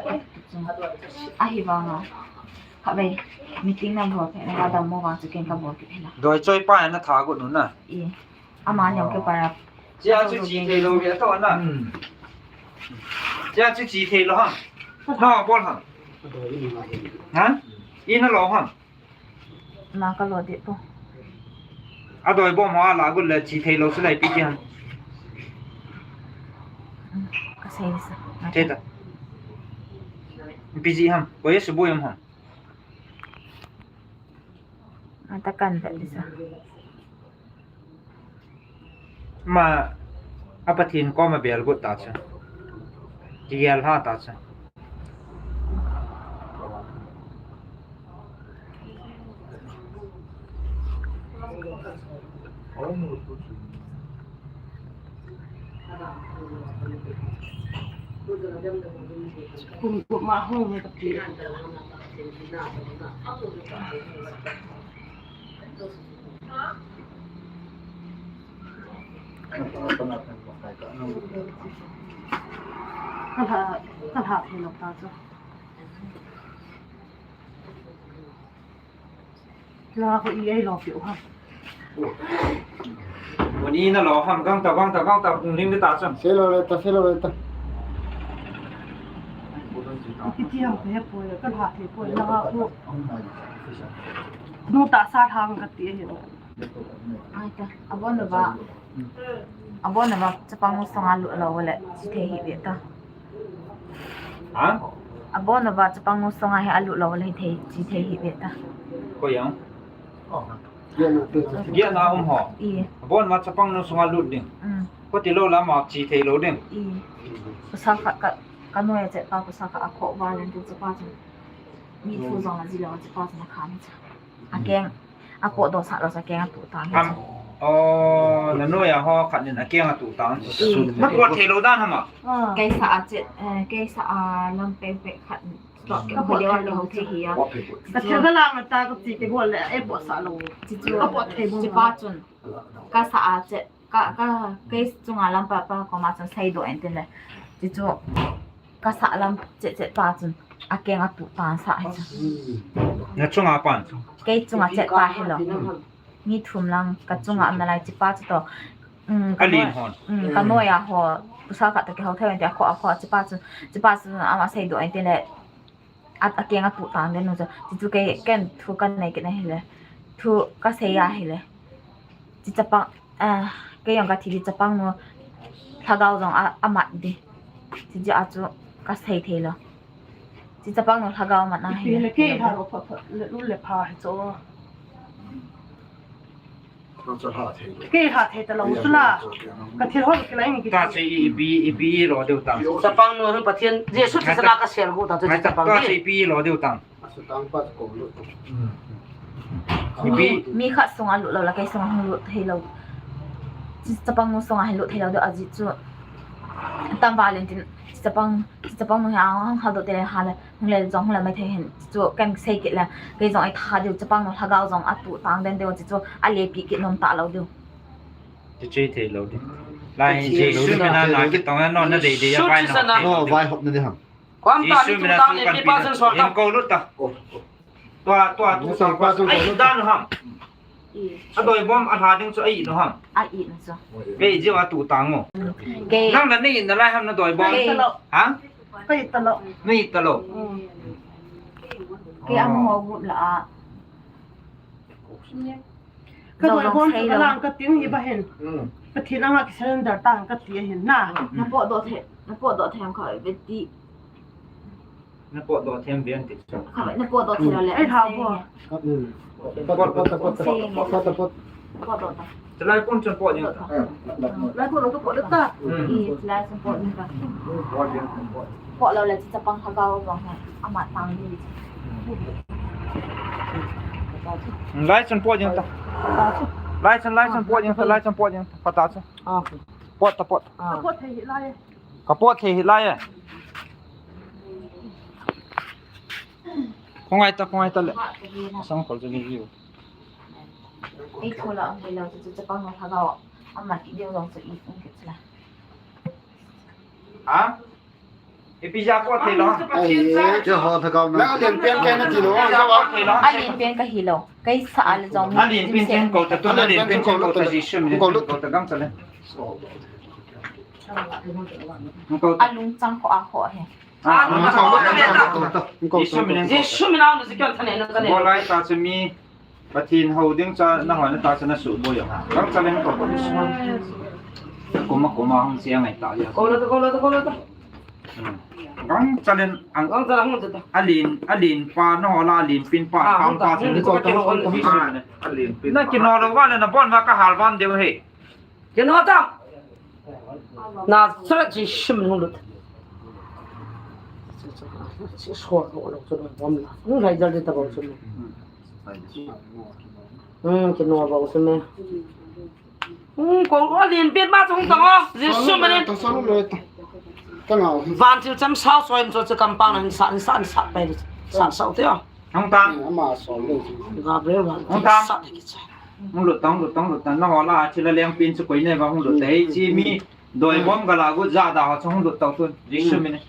Ahi vang a. Ka ve. Meeting na bol phe na ka dam mo vang chu ken ka bol phe na. Doi choi pa na tha go nu na. I. Ama nyau ke para. Chia chu chi thei lo ve to na. Chia chu chi thei lo ha. Na bol ha. Ha? I na lo ha. Na ka lo de to. A doi bom ho a la gu le chi thei lo se lai pi ti han. Ka sei sa. Thei ta. Pi ji ham. Ko ye su bu yam ham. A ta kan ve ti sa. Ma, a Pathen koma bel got ta chu. Kigel ha ta chu. Kum kum ma hung he ka ti. Ka lha, ka lha thei lou ta chu. La ko i ei lo piu ha. Boni na lo ham, gang ta, gang ta, gang ta, kung ling ta chang. Se lo le ta, se lo le ta. Ki ti ham pe poi, ka lha thei poi, la ko. Nu ta sa thang ka ti he. Ai ta, abon lo ba. Abon lo ba, chapang nu sunga lut lou le, chi thei hi ve ta. Ha? Abon lo ba, chapang nu sunga hi alut lou le, thei, chi thei hi ve ta. Ko yang? Gei na um ho. I. Abon ma chapang nu sunga lut ding. Mm. Ko ti lou la ma chi thei lou ding. I. Ko sa kha ka, ka noi a chet pa, ko sa kha a kho ba len tu chapa chu. Mi thu jong a ji lou chapa chu na kha ni cha. A keng, a potdoh sah lou sa keng a tuh tang. Ham. Oh, na noi a ho khat nin a keng a tuh tang. I. Na pot thei lou dan ham a? Ah. Kei sa a chet, eh, kei sa a lam pek pek khat. Ka pot thei lou thei hi a. Ka thil ka lang ta ka chi ke bol le, e pot sah lou. Chi chu. Ka pot thei bol. Chi pa chun. Ka sa a chet. Ka, ka, kei chunga lam pa, pa koma chun seidoh in tin le. Chi chu ka sa lam chet chet pa chun a keng a tuh tan sa hi chu. Na chunga pan. Kei chunga chet pa hi lou. Mi thum lang ka chunga um nalai chi pa chu to. Um, ka a lin noi, hon. Um, ka noi a ho. Pusa khat to kihou thei in ti a kho, a kho chi pa chu. Chi pa chu ama seidoh in tin le. A, a keng a tuh tang den nu chu. Chi chu kei, ken thu ka nei kit na hi le. Thu ka sei a hi le. Chi chapang, ah, kei jong ka thi di chapang nu lhagao jong a, a mat di. Chi chi a chu ka sei thei lou. Chi chapang nu lhagao mat na hi le. Kei lha ro pha pha le, le pha hi chu. Kei lha thei ta lou chu la. Ka thil hol ki lai ni ki. Ta che i, i bi, i bi lo deu tang. Chapang nu hung Pathen, Jesu Christa ka sel gu ta chu chapang. Ta che i bi lo deu tang. Asutang pa ko lo. I bi. Mi, mi khat sunga lut lou la, kei sunga hung lut thei lou. Chi chapang nu sunga hi lut thei lou deu a ji chu. Tam va len tin, chi chapang, chi chapang nu hi a hung hal doh te le ha le. Hung le jong hung le mai thei hin, chu kan sei kit le, kei jong ei tha diu, chapang nu lhagao jong a tuh tang den diu, chu chu a lepi kit nom ta lou diu. Chu chu thei lou diu. Lai Jesu mina na kitong na non na dei dei a vai na. No, vai hop na dei ham. Jesu mina chu kan pi pa chun sol ta. Ko lut ta. Tua, tua, tu sa pa chu ai dan ham. A doi bom a lha ding chu a i no ham. A i no chu. Kei jiu a tuh tang o. Kei. Nang na nei na lai ham na doi bom. Kei. Ha? Kei ta lou. Nei ta lou. Mm. Kei a mo mo la a. Ka doi bom ka lang ka ting hi ba hin. Mm. Ka thi na nga ki surrender tang ka ti hin na. Mm. Na potdoh thei, na potdoh thei ka ve ti. Na potdoh them ve an ti chu. Kha, na potdoh thei lou le. Ei, hao bo. Pot, pot, pot, pot, pot, pot. Potdoh ta. Chulai pon chun pot ding ta. Lai pon ka pot ta. Hmm. I, chulai chun pot ding ta. Pot lou le chapang lhagao bang ha. Ama tang ni. Lai chun pot ding ta. Lai chun, lai chun pot ding ta, lai chun pot ding ta. Pata chu. Ah. Pot ta pot. Ah. Pot thei lai. Ka pot thei hi lai e. Khongai ta, khongai ta le. Sang khol chu ni view. Ei thola ang hei lo chu chapang lhagao. Ama ki deu lo chu i ung ke chla. Ha? Ipi ja pot thei lo. Ai, ke ho lhagao na. Na len pen ke na ti lo. A len pen ka hi lo. Kei sa a le jong. A len pen ken ko ta tu, a len pen ken ko ta ji sum ni ko ta gang chale. A lungchang kho a kho he. Jesu min in. Jesu min a, Jesu min a, Jesu min a. Bolai ta chu mi Pathen hou ding cha na hon ta chu na su boi. Gang cha len ko. Kuma kuma hong sia ngai ta ya. Ko lo to, ko lo to, ko lo to. Gang cha len ang. Gang cha len hong ta. A len, a len pa na ho la len pin pa. Kham pa chu ko ta. A len pin. Na kino lo va le na bon va ka hal van deu he. Kino ta. Na sara chi shim hung lut. Chi so lo lo chu lo bom la. Hung lai jal de ta bom chu. Hmm, kino bom chu me. Hung ko, o lin pin ma chung tang o. Jesu min in. Ta sa lo lo ta. Ka ngau. Vantil cham sao soi in cho chu kampang na hin sa, hin sa, hin sa pai. Sa sao te o. Hung tang. Ama so lo. Gabriel van. Hung tang. Sa te ki cha. Hung lut tang, lut tang, lut tang. Na ho la, thil a leng pin chu koi ne va hung lut te. Chi mi doi bom ga la gu ja da ho chu hung lut tang tun. Jesu min in.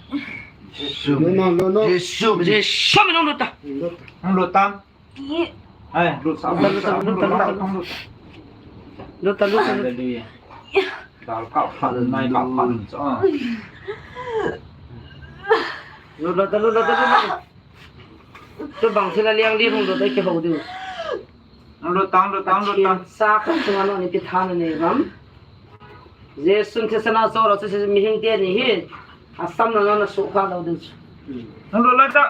Jesu min. No, no, no, no. Jesu min. Jesu min hung lut ta. Hung lut tang. Ai, lut sa, lut sa, lut sa, lut sa. Lut ta, lut ta, lut ta. Hallelujah. Dal ka phan, nai ka phan, cha. Lut ta, lut ta, lut ta. Chu bang thil a leng li hung lut ta ki ho diu. Lut tang, lut tang, lut tang. Sa khat chunga no ni ki than ni ram. Jesun thilsana choro chu mihing te ni hi. Asam na na su kha lo ding chu. Hung lut lai ta.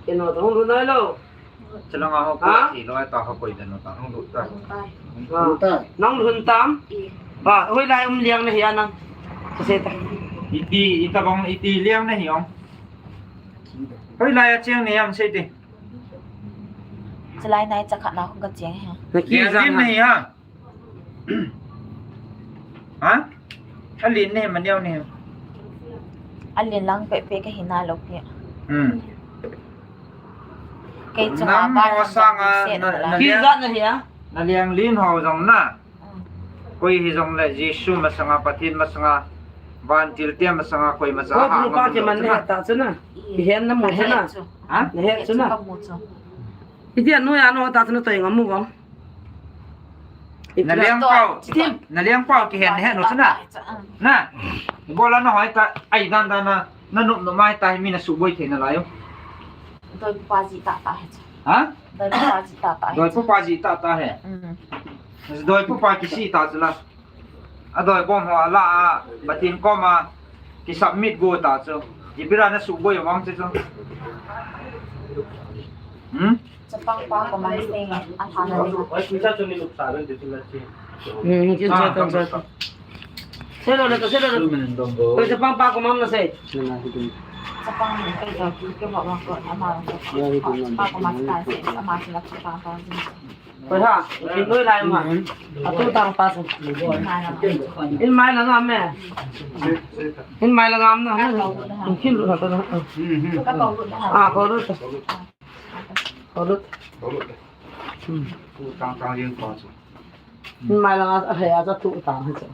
Kino ta hung lut lai lo. Chalanga ho ko ti lo ta ho koi den lo ta hung lut ta. Hung tai. Nang lut tam. Ba, hoilai um liang na hi a nang. Ka se ta. Iti, ita bang iti liang na hi ong. Hoilai a chiang ni am se ti. Chalai nai cha khat na khung ka chiang hi. Na ki jang na hi ha. Ha? Alin ne, maniau ne. Alin lang pe pe ka hina lo pe. Hmm. Kei chunga ba mo sanga na, na ki jat na hi a? Na liang lin ho jong na. Hmm. Koi hi jong le Jesu masanga, Pathen masanga, vantil te masanga koi masa ha. Ko pa ke man ne ta chu na. Ki hen na mo chu na. Ha? Na he chu na. Iti anu ya no ta chu na toi ngam mu gong. Na liang pau, na liang pau ki hen, hen no sina. Na. Bola na hoi ta, ai dan dan na, na nup nup mai ta mi na suboi thei na lai o. Doi pa ji ta ta he. Ha? Doi pa ji ta ta he. Doi pa ji ta ta he. Mm. Doi pa ki si ta chu la. A doi bom ho la a, Pathen koma ki submit go ta chu. Ipi ra na suboi vang chu chu. Hmm? Chapang pa ko man se a tha na ni. Hmm, kin cha tan cha. Se lo le ka se lo le. Ko chapang pa ko man na se. Chapang ni kai ta ki ke ba ba ko ama ko. Pa ko man ta se ama se la chapang pa. Ko ha, kin noi lai ma. A tu tang pa se. In mai la ngam me. In mai la ngam na. In kin lu ha ta na. A ko lu ta. Ko lut. Ko lut. Hmm. Tu tang tang jing ko chu. Mai la a he a cha tu tang he cha.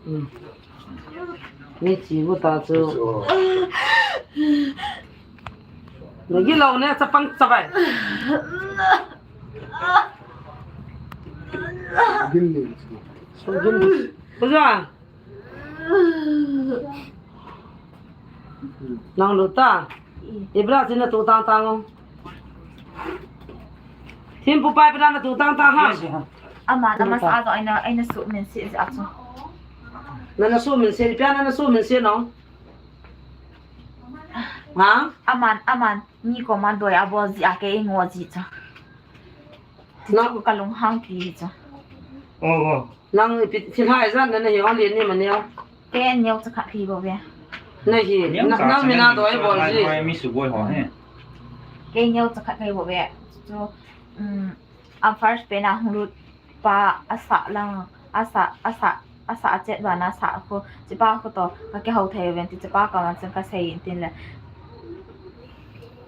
Hmm. Ni chi bu ta chu. Ni gi lo ne chapang chabai. Gin ni. So gin. Bu ja. Nang lut ta. Ibra sin na tu tang tang o. Thim pu pai pina na tu tang tang ha. Ama, ama sa jo aina, aina su min si a chu. Na na su min si, pia na na su min si no. Ha? Aman, aman, ni ko man doi a bol ji a ke ngo ji chu. Nang ka lunghang pi hi chu. Oh, oh. Nang pi, thil hai jan na na hi ong lien ni ma neo. Ke neo cha khat hi bo ve. Na hi, nang mina doi bol ji. Mi suboi ho he. Ke neo cha khat hi bo ve. Chu, um, a first pe na hung lut pa a sa lang, a sa, a sa, a sa a chet ba na sa khu, chi pa khu to, ka ke ho thei ven ti chi pa ka man chen ka sei in tin le.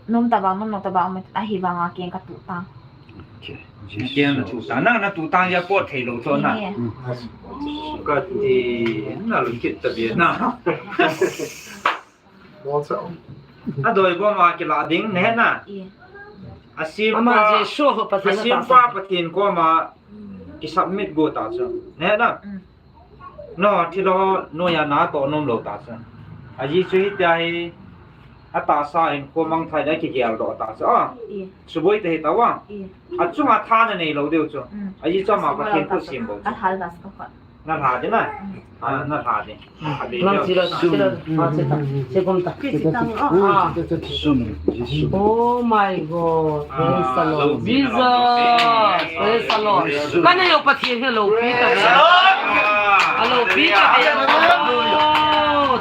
Nom ta bang, nom, nom ta bang, a hi bang a keng ka tu tang. Okay. Keng na tu tang, na, na tu tang ya po thei lo to na. Ni. Ka ti, na lo kit ta bia na. A doi bom a kila ding ne na. I. A sim ama pa, Jesu ho Pathen a sim ta pa sa. Pathen koma ki submit go ta chu. Ne na. Mm. No, thilo, no ya na to nom lo ta sa. A ji chu hi tia hi, a ta sa in ko mang thai da ki gel do ta sa. Ah. I. Suboi te hi ta wa. I. A chunga tha na nei lo deu chu. Mm. A ji chu ama Pathen ko sim bo chu. A hal das ko kha. Na lha de na. Mm. A, na lha de. Mm. A be deu. Lam chi lo, chi lo. Ma chi ta. Chi kum ta. Ki chi ta. Ah. Sum. Oh my God. Praise the Lord. Jesus. Praise the Lord. Ka na yo Pathen hi lo pi ta. A lo pi ta. Oh,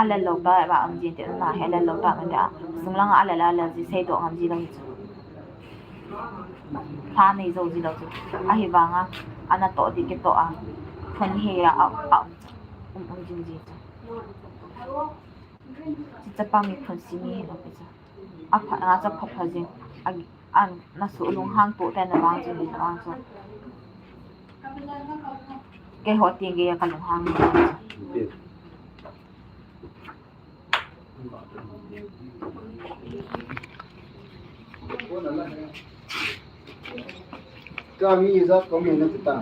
Alel lou ta, ba am jin te na he, alel lou ta, na ta. Sung lang alel, alel ji, sei to ngam ji lou chu. Pha nei jou ji lou chu. Ahivanga, ana to di ke to a. Phun he a, a, a, um, um, jin ji chu. Chi chapa mi phun si mi he lou ke chu. A pha, a cha pha pha jin. A, a, na su lunghang to te na vang jin, na vang chu. Keiho ting ke ka lunghang. Ka mi ijat ko mi na ta.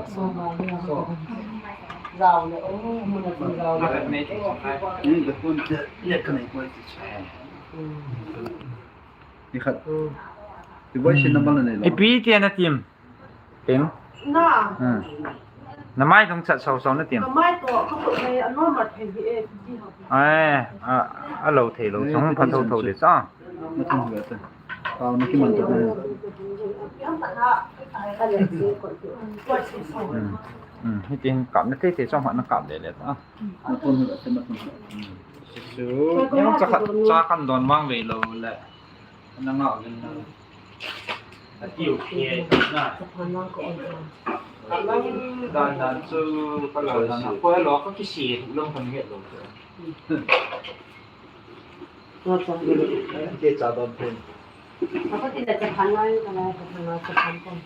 Zau le, oh, mun na zau le. Ni da kun te le ka nei ko ti cha. Ni khat. Ti voice number na nei lo. Ipi ti na tim. Tim. Na. Hmm. Na mai thong chat sau sau na tim. Ka mai to, ka to mai a normal thei hi e, ti ho. Ai, a, a lo thei lo, song pha tho tho de sa. Na thong hu ta. Ka na ki man to. Hmm. Hmm. Hitin kap na thei thei song ha na kap de le ta. Na thong hu ta, na thong hu. Su, yang cha khat, cha kan don mang ve lo le. Na nga vin na. A tiu ke na. Dan dan chu ka lo dan na. Ko lo ka kisi lo kan nge lo. Ke cha don pen. Apa tidak terkenal kalau terkenal terkenal.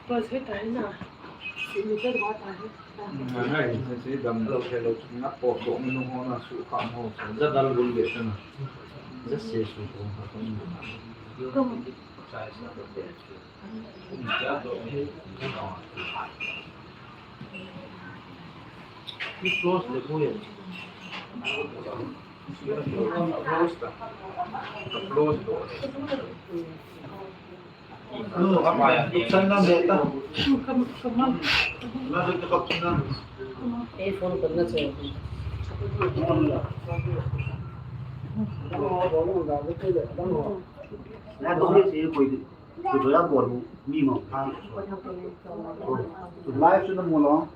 Ko se ta na. Si ni ke ba ta. Ngai, ngai, si dam lo ke lo na po do mi no ho na su ka mo. Za dal bul de na. Za se su ko ha ko. Ni close le ko ye. Close ta. Close do. Live chu na mu lo.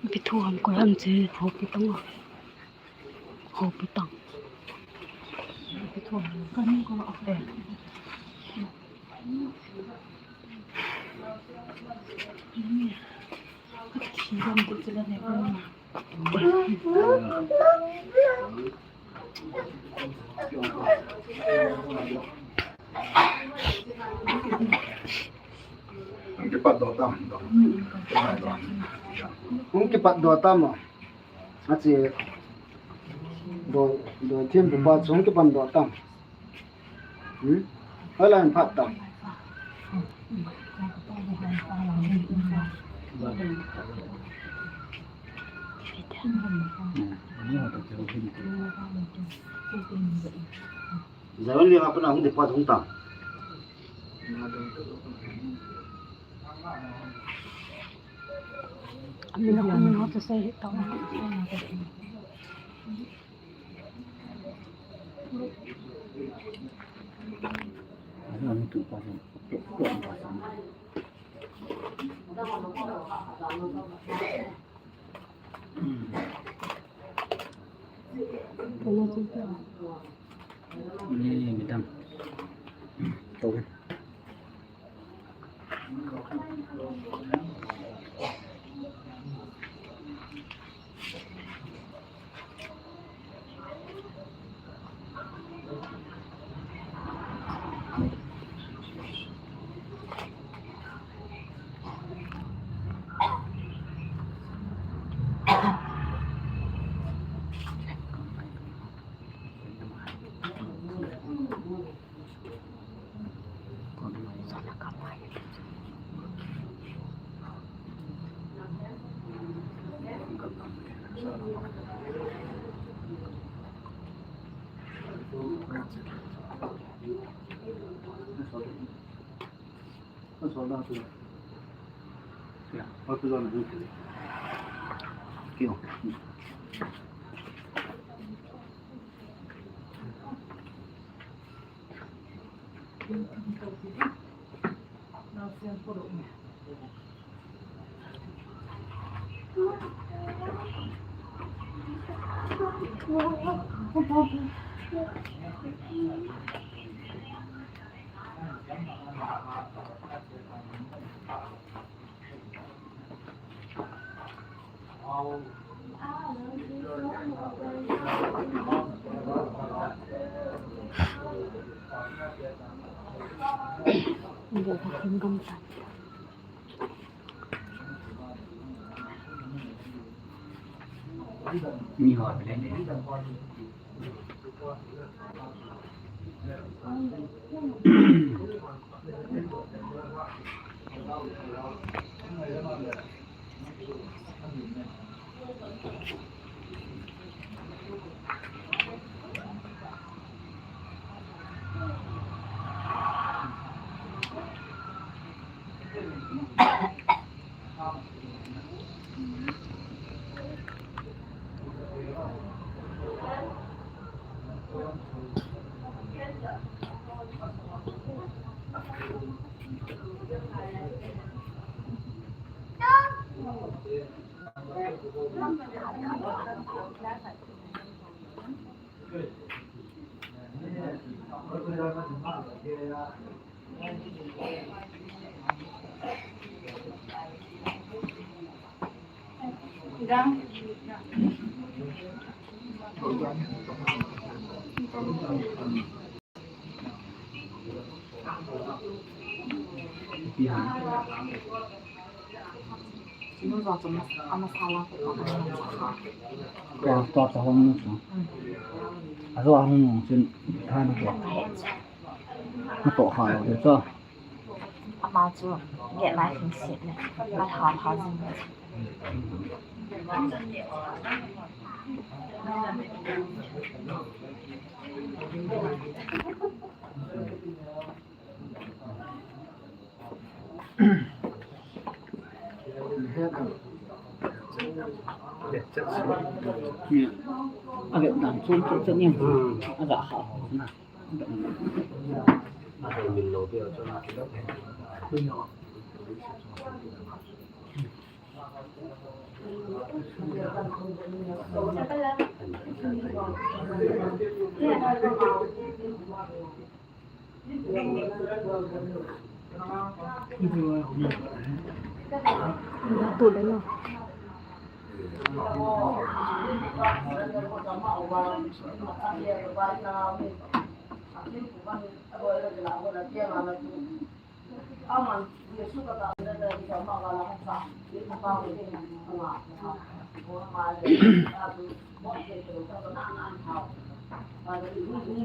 Ipi thu ham koi ham che, hopi tang a. Hopi tang. Ipi thu ham kan ko a. Ka thi ham ko che la ne ko. Hung kipat doh tam. Hung kipat doh tam. Achi. Doh, doh thim bu pa chu hung kipan doh tam. Hmm? Hoilai phat tam. Jaiwan liang a pat a hung depart hung tam. Ami na kung na to sa hitaw. Ni, ni dam. Tau. Tua, tua, tua, hong nu su. A tua hong nu sin, tha nu tua. Na tua kha lo de tua. Ama chu, nge lai hin sit ne. A tha tha jing ne. A vet dan chom chom chom ni. A ga kha ho na.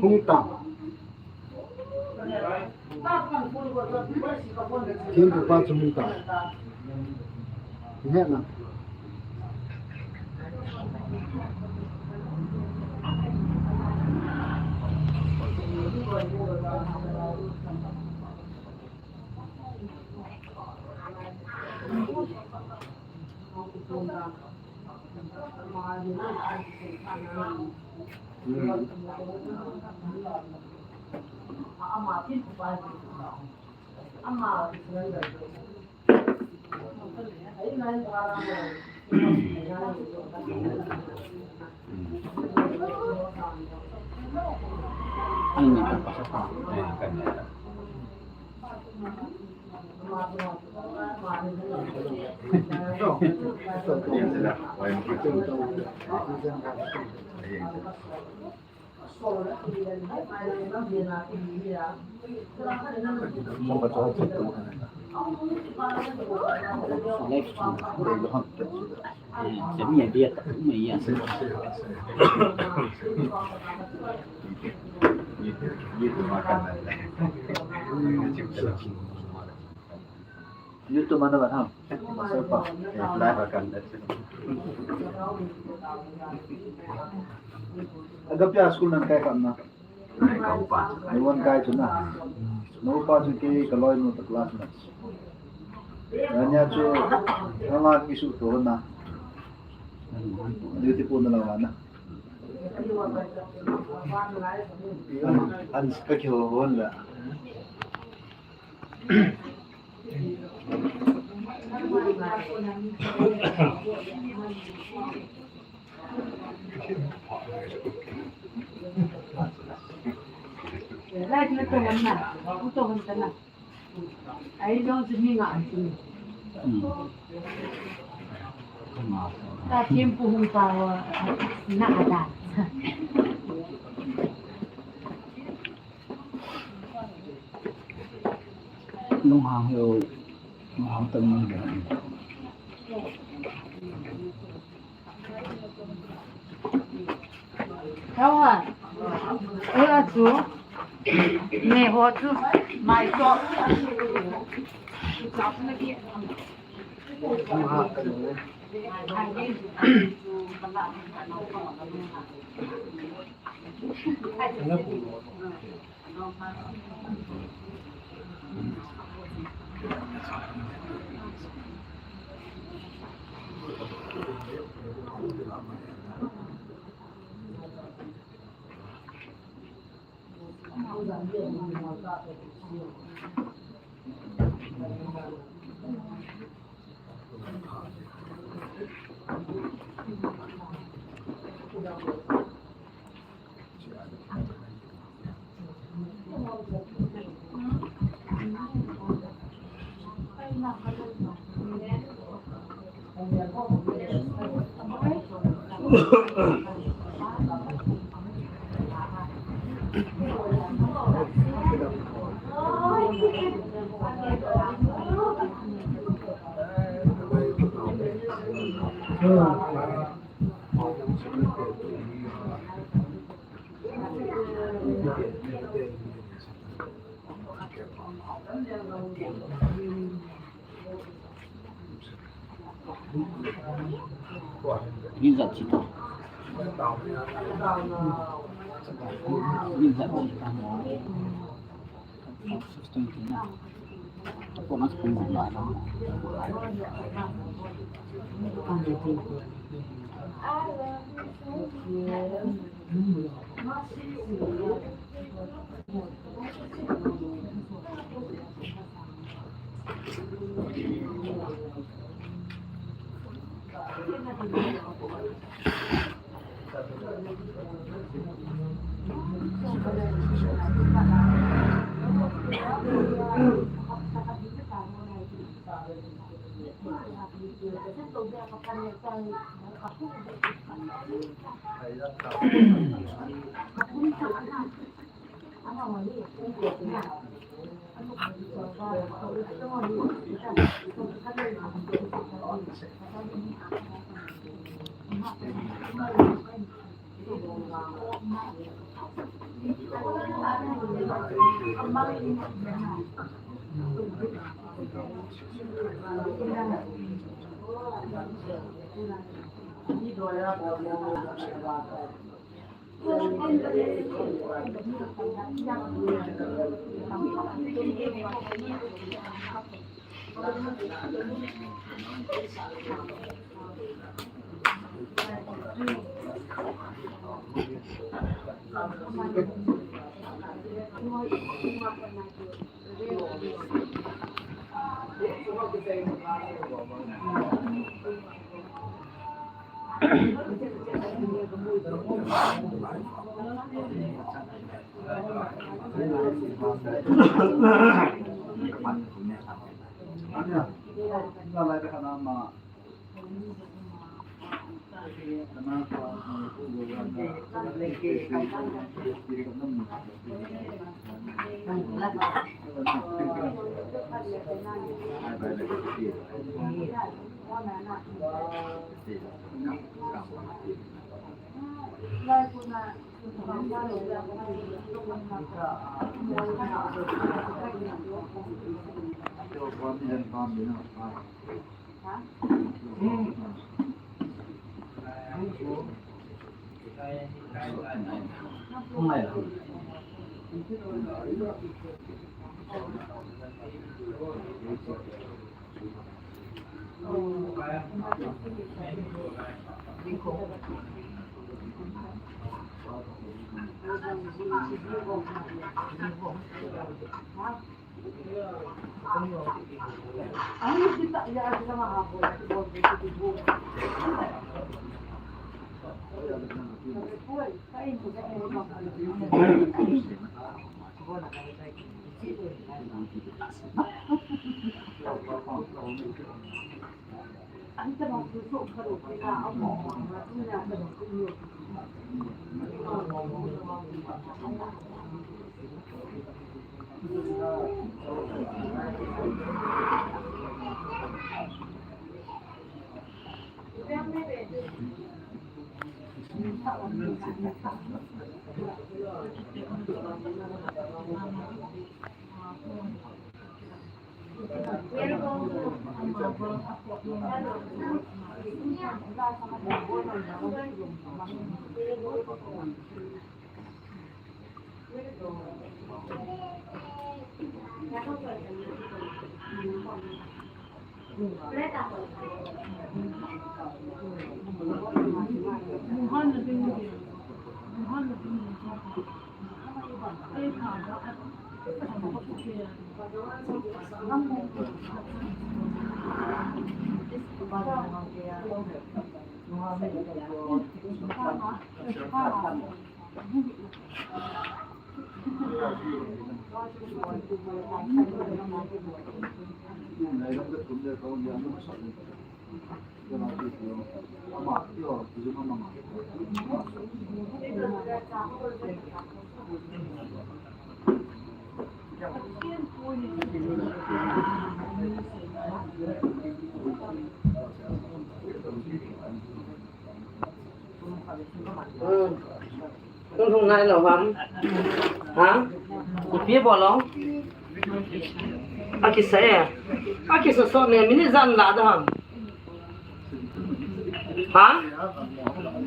Hung ta. Thempupa chu hung ta. He na. YouTube mana ba ham? Master pa. Eh, live akan. Aga pia school nang kai kam na? Nai ka upa. Nai wan kai chu na. Na upa chu kei ka loinu ta class na. Ania chu anga kisu to na. Duty pu na la na. An, an ka kiho hon la. Lai na to na, u to na. Ai lo si mi nga si. Ta tiempo hung pa wa na ada. Lunghang ho, lunghang tang nang. Kau ha. Eh, achu. Ne ho chu. Mai to. Ni jat chi ta. Ni jat chi ta. Sixteen na. Tapos na sa punggung na. Tum thum nai lo ham. Ha? Ipi bol lo? Akisa e. Akisa so ne minute jan la da ham. Ha?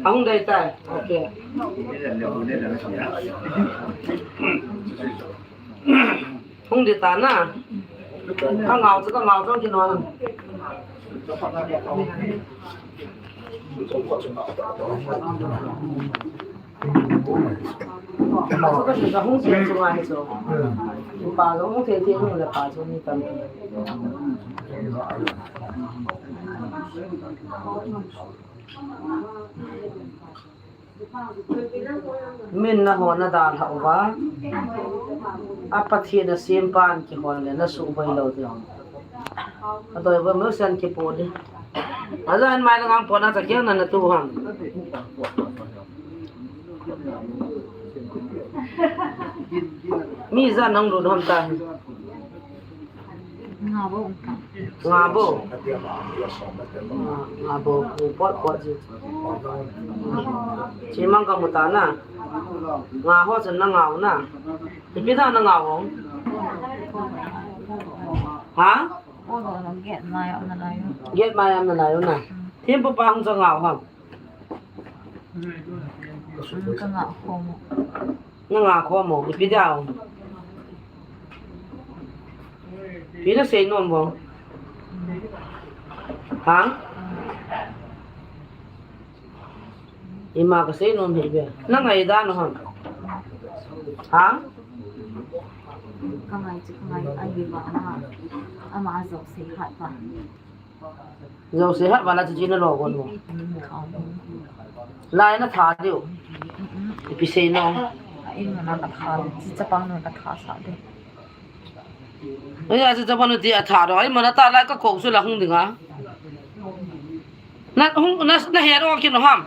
Ahung dai tai. Okay. Hung di ta na. Ka ngau chu ka ngau chu ki no. Ka chu ka hung chu chu ngai chu. Pa lo hung the the hung le pa chu ni tam. Min na ho na dalha uva. A Pathen a sempa an kihol le na suboi lou ding. A doi ba mo san kipo di. A la an mai la ngang po na ta kiang na na tu ham. Mi jan nang lut ham ta. Nga bo. Nga bo. Nga, nga bo. Pot, pot ji. Chi mang ka mu ta na. Nga ho chen na ngau na. Ipi da na ngau hong. Ha? Get mai am na lai na. Thim pu pa hong cha ngau ham. Ka nga khom. Na nga khom mo, ipi dia o. Ipi na sei nom mo. Ha? Ima ka sei nom hi bia. Na ngai da no ham. Ha? Ka ngai chu ka ngai a hi ba ma. Ama a jok sei hat ba. Jose hat vala chu chi na lo kon mo. Lai na tha diu. Ipi sei no. Ai, na ka tha, chi chapang na ka tha sa de. Ai, a chi chapang ti a tha do. Ai, mana ta lai ka ko su la hung dinga. Na hung na na he ro ki no ham.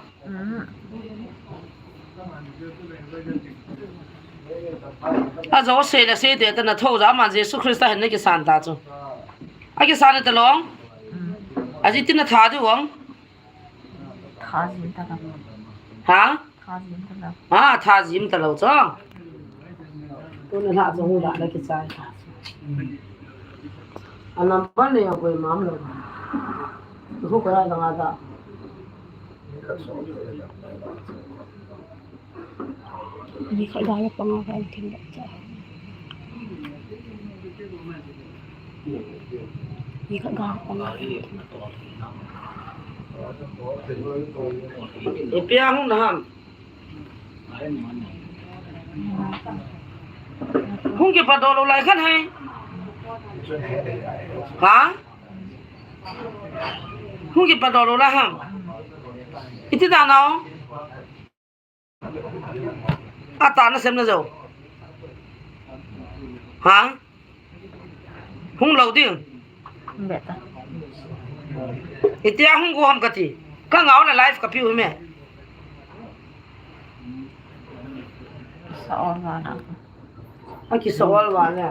A jo sei la sei de ta na tho ja man Jesu Christa hin na ki san ta chu. A ki san ta long. A ji tin na tha diu ong. Tha jim ta la. Ha? Tha jim ta la. Ha, tha jim ta lo cho. Tu na la cho hu la la ki chai. A number nei a koi mam lo. Khu ko ya dang a ta. Ni khat gal panga ka an thim ba cha. Ni khat gal panga ka an thim. Ipi a hung na ham. Hung kipat doh lou lai khan hai. Ha? Hung kipat doh lou lai ham. Iti ta nau. Ata na sem na jo. Ha? Hung lou ding. Beta. Itia hung go ham kati. Ka ngau la live ka piu me. Sa on na na. Aki sa on wa na.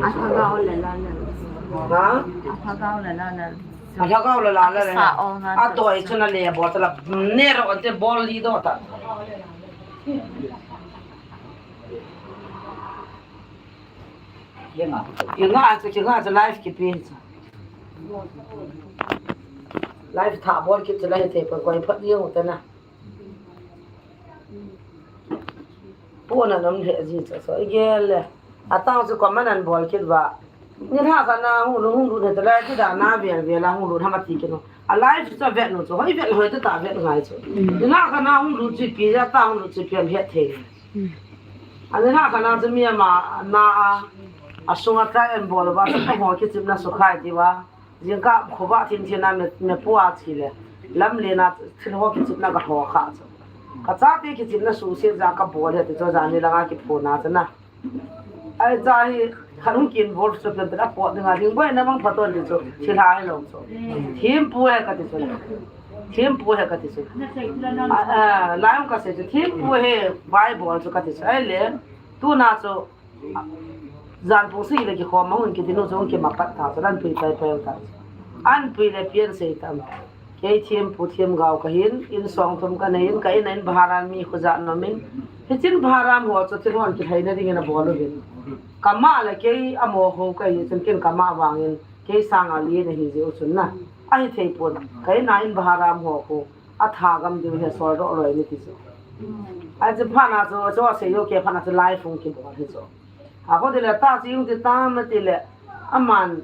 Athaga ole la la. Ha? Athaga ole la la. Athaga ole la la. Sa on na. Atoi chuna le bol ta la. Nero ante bol li do ta. Kinga chu, kinga chu live kipi chu. Live tha bol kit chu la hithei pa koi phat ni u ta na. Pona nam he ji chu so igel le. Atang chu comment an bol kit ba. Ni ha ka na hung lu hung lu ne ta la ki da na vel vel a hung lu ha ma ti kinu. A live chu vet nu chu hoi vet hoi ta ta vet ngai chu. Ni ha ka na hung lu chi pi ja ta hung lu chi pi an he thei. Ani na kana chu mi ama na a, asunga try an bol uva, chu ka ho kichimna sukhai ti uva. Jingkah khovah thim thim na me, me pu a chi le. Lam le na thil ho kichimna ka ho kha chu. Ka chate kichimna suhset ja ka bol he ti chu jani langa kiphona chu na. Ai cha hi khat hung ki involve chu pen ta pot dinga ding boi na mang phaton ti chu. Thil ha hi lo chu. Thim pu he ka ti chu. Thim pu he ka ti chu. A, a, lai hung ka sei chu, thim pu he Bible chu ka ti chu. Ai le, tuna chu, a, jan pung si le kikhom ma hun kiti nu chu hung kimapat ta chu, lan pui pai pai ta chu. An pui le pian sei tam. Kei thim pu thim gao ka hin, in song thum ka nei in, ka in a in bharan mi khu ja nom in. Hichin bharan ho chu thil hon kithei na ding in a bol u hin. Ka ma le kei a mo ho ka hi chun kin ka ma vang in, kei sang a li na hi jiu chun na. A hi thei pon, ka in a in bharan ho khu. A tha gam diu hi a sol doh loi ni ti chu. A chu phat na chu, chu a sei lou kei phat na chu live hung kibol hi chu. A ko ti le ta chi hung ti ta ma ti le aman,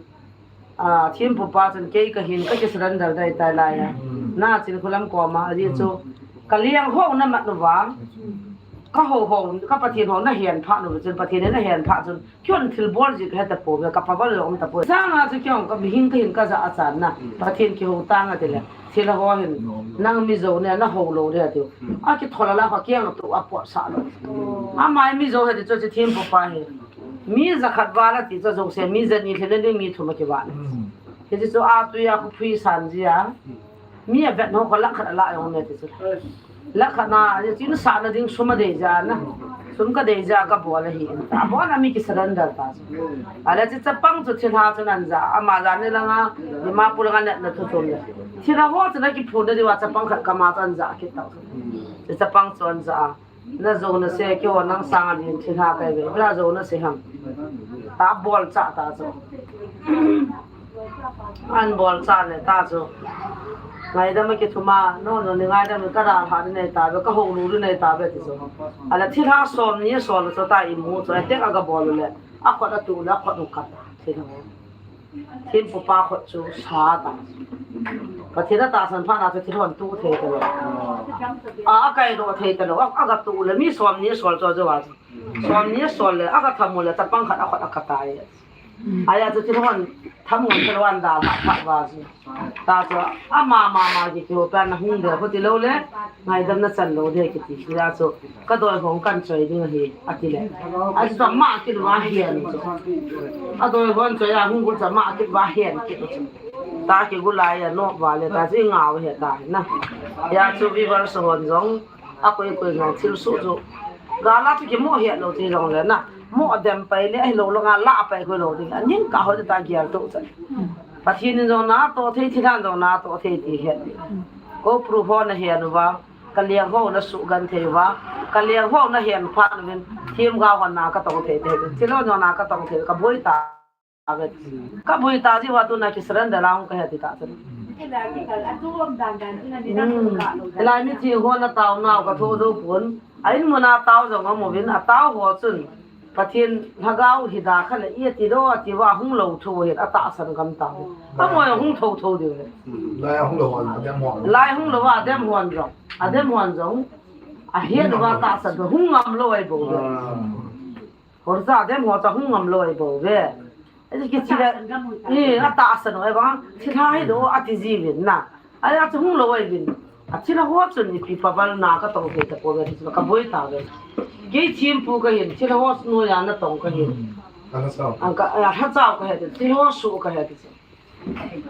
a, thim pu pa chun kei ka hin ka ki surrender dai tai lai a. Na chin khu lam ko ma a ji chu. Ka liang ho na mat nu va. Ka ho ho, ka Pathen ho na hian pha nu chun Pathen na hian pha chun. Kion thil bol ji ka he ta po, ka pa bol lo um ta po. Sanga chu kion ka mihing ka hin ka ja a chan na. Pathen kiho tang a ti le. Thil ho hin nang Mizo ne na ho lo de ti. A ki thola la ka kiang tu a po sa lo. A mai Mizo he ti chu chi thim pa pa he. Mi za khat va la ti chu zo se mi za ni le le mi thum a ki va. He ti chu a tu ya khu phui san ji a. Mi a vet ho ko lakh khat a la jong me ti chu. Lakh khat na, a chin sa na ding sum a dei ja na. Sum ka dei ja ka bol a hi. A bol a mi ki surrender ta chu. A le chi chapang chu thil ha chu nan ja. Ama ja ni langa, ni ma pu langa net na thu chom le. Thil ha ho chu na ki phun da di wa chapang khat ka ma chu an ja ki ta. Chi chapang chu an ja. Na zo na se, kei ho nang sang a din thil ha kai ve. Bra zo na se ham. Ta bol cha ta chu. An bol cha le ta chu. Ngaidam a ki thum a, no, no, ni ngaidam ka ra ha ni nei ta ve, ka ho lu ni nei ta ve ti chu. A le thil ha som ni som chu ta i mu chu, a tek a ka bol le. A khot a tu le, a khot u ka ta. Thil ha. Thim pu pa khut chu sa ta. Pathen a tahsan phat na chu thil hon tu thei ta lou. A, a kai doh thei ta lou. A, a ka tu le mi som ni sol chu chu a chu. Som ni sol le a ka tham u le chapang khat a khut a ka tai. A ya chu thil hon tham ngon thil hon da pha pha va chu. Ta chu a ma ma ma ki chu pa na hung de khu ti lou le. Ngaidam na chan lou de kiti. Hia chu ka doi hong kan choi ding ahi, ati le. A chu ta ma kit va hian chu. A doi hon choi a hung gu cha ma kit va hian kit chu. Ta ki gu lai a no va le ta chu i ngau he ta na. Hia chu viewers hon jong a koi koi jong thil su chu. Ga la chu ki mo he lo ti jong le na. Mo dem pai le ahi lo lo nga la pai koi lo ding. A ning ka ho ta gial to cha. Pathen in jong na to thei, thil han jong na to thei ti he. Ko pru ho na he nu va. Ka leng ho na suhgenthei uva, ka leng ho na hemphat uvin, themgao hon na ka tong thei thei uvin, thilha ho na ka tong thei, ka boi ta ve. Ka boi ta jeh uva tuna kisurrender a hung kahi ti ta chun. Hmm. Hilai mithi ho na tao nau ka tho jou pon. A in mun a tao jong aum uvin, a tao ho chun Pathen lhagao hi da kha le, i ti do, a ti uva hung lou thu hi a tahsan gam ta. Amoi hung tho tho diu le. Lai hung lou a, a dem hon. Lai hung lou a, a dem hon jong. A dem hon jong. A hian uva tahsan hung ngam lou ahi bou ve. Ah. Hon sa dem ho cha hung ngam lou ahi bou ve. Ati kichi le, i, a tahsan u, e bang, thilha hi do, ati ji uvin na. Ahi a chu hung lou ahi uvin. A thilha ho chun ipi paval na ka tong thei tapoi ve, ti chu ka boi ta ve. Kei thempu ka hin, thilha ho noiya na tong ka hin. Ka lhachao. Ang ka, a lhachao ka he ti, thilha ho suh ka he ti chu.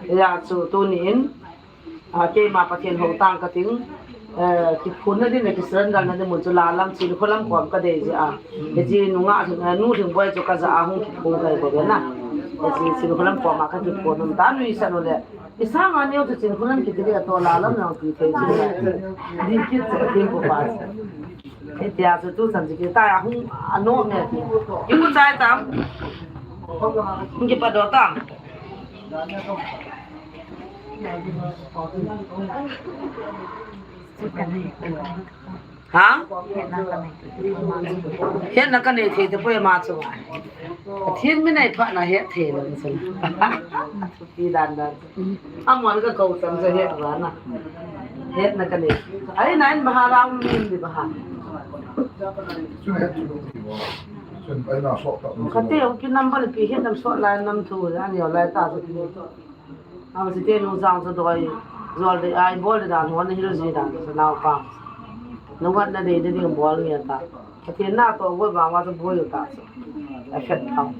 Hijeh chun tuni in, a, keima Pathen hou tang ka ting, eh, kiphunna din le kisurrender na din mun chu la lam Chinkholam kom ka dei jeh a. Hiche nungah, eh, nu Lhingboi chu ka jah a hung kiphun ka hi bou ve na. Hiche Chinkholam kom a ka kiphun um ta nui sa nu le. I sang a neo chu Chinkholam kiti le to la lam nang ti thei chu. Di kit chu thempu pa chu. Hitia chu tuchan chu kita a hung a nom ne ti. Kimu chai tam. Hung kipat doh tam. Ha? Hetna ka nei thei tapoi ama chu. Pathen min ei phatna het thei lou chu. Ti dan dan. Amon ka kou chang chu het uva na. Hetna ka nei. Ahi na in baha la um min di baha. Kati u ki number pi het nam sot lai nam thu ani lai ta chu. Ama chite nung jang chu doi, jol dei a, ibol dei dan, hon hil ji dan, chu naopa. Nungatna dei dei ding bol nge ta. Pathen na toh boi vang uva chu boi u ta chu. A fet thau.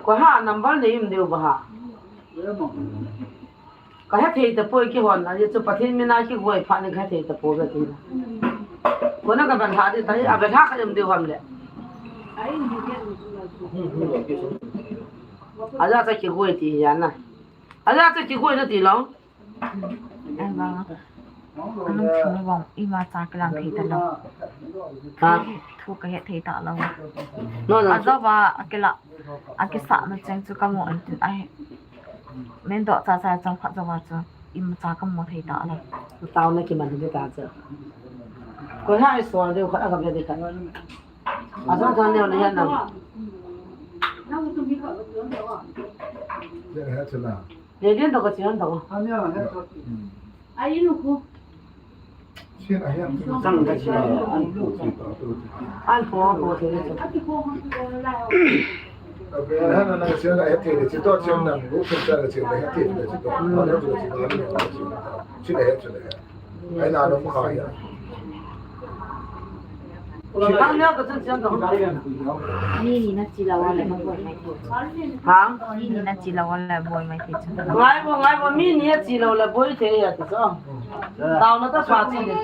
Koi ha number nei um diu ba ha. Ka hethei tapoi kihon, ahi chu Pathen mina kigoi phat in ka hethei tapoi ka ti. Kona ka ban ha ding ta, a ban ha ka um diu ham le. Aja cha kigoi ti hi ana. Aja cha kigoi na ti lou. Ai vang. Anung thum vang ima cha kilang thei ta lou. Ha? Thu ka hethei ta lou. No, no. Ajo va akila, akisah na cheng chu ka mo an tin ai. Min doh cha cha chang phat jo va chu ima cha ka mo thei ta lou. Taona kiman ding ta chu. Koi ha i sol deu khat a ka ve ding khat. Ajo thang neo na hian nam. Deu he chu na. Deu deu to ka chian to. Ani a he to. Ai lu ko. Sin a hian. Sang ka chian an ko chi to. An ko ko thei le chu. Hana na chian a hethei le chi to chian nam ko chian le chian le hethei le chi to. Hana ko chi to. Chi le he chu le he. Ai na no kha ya. Hang neo ka chun chian to. Mi ni na chi lou le boi mai thei chu. Ha? Mi ni na chi lou le boi mai thei chu. Ngai bo, ngai bo, mi ni a chi lou le boi thei ya ti chu. Taona ta sa chi ni.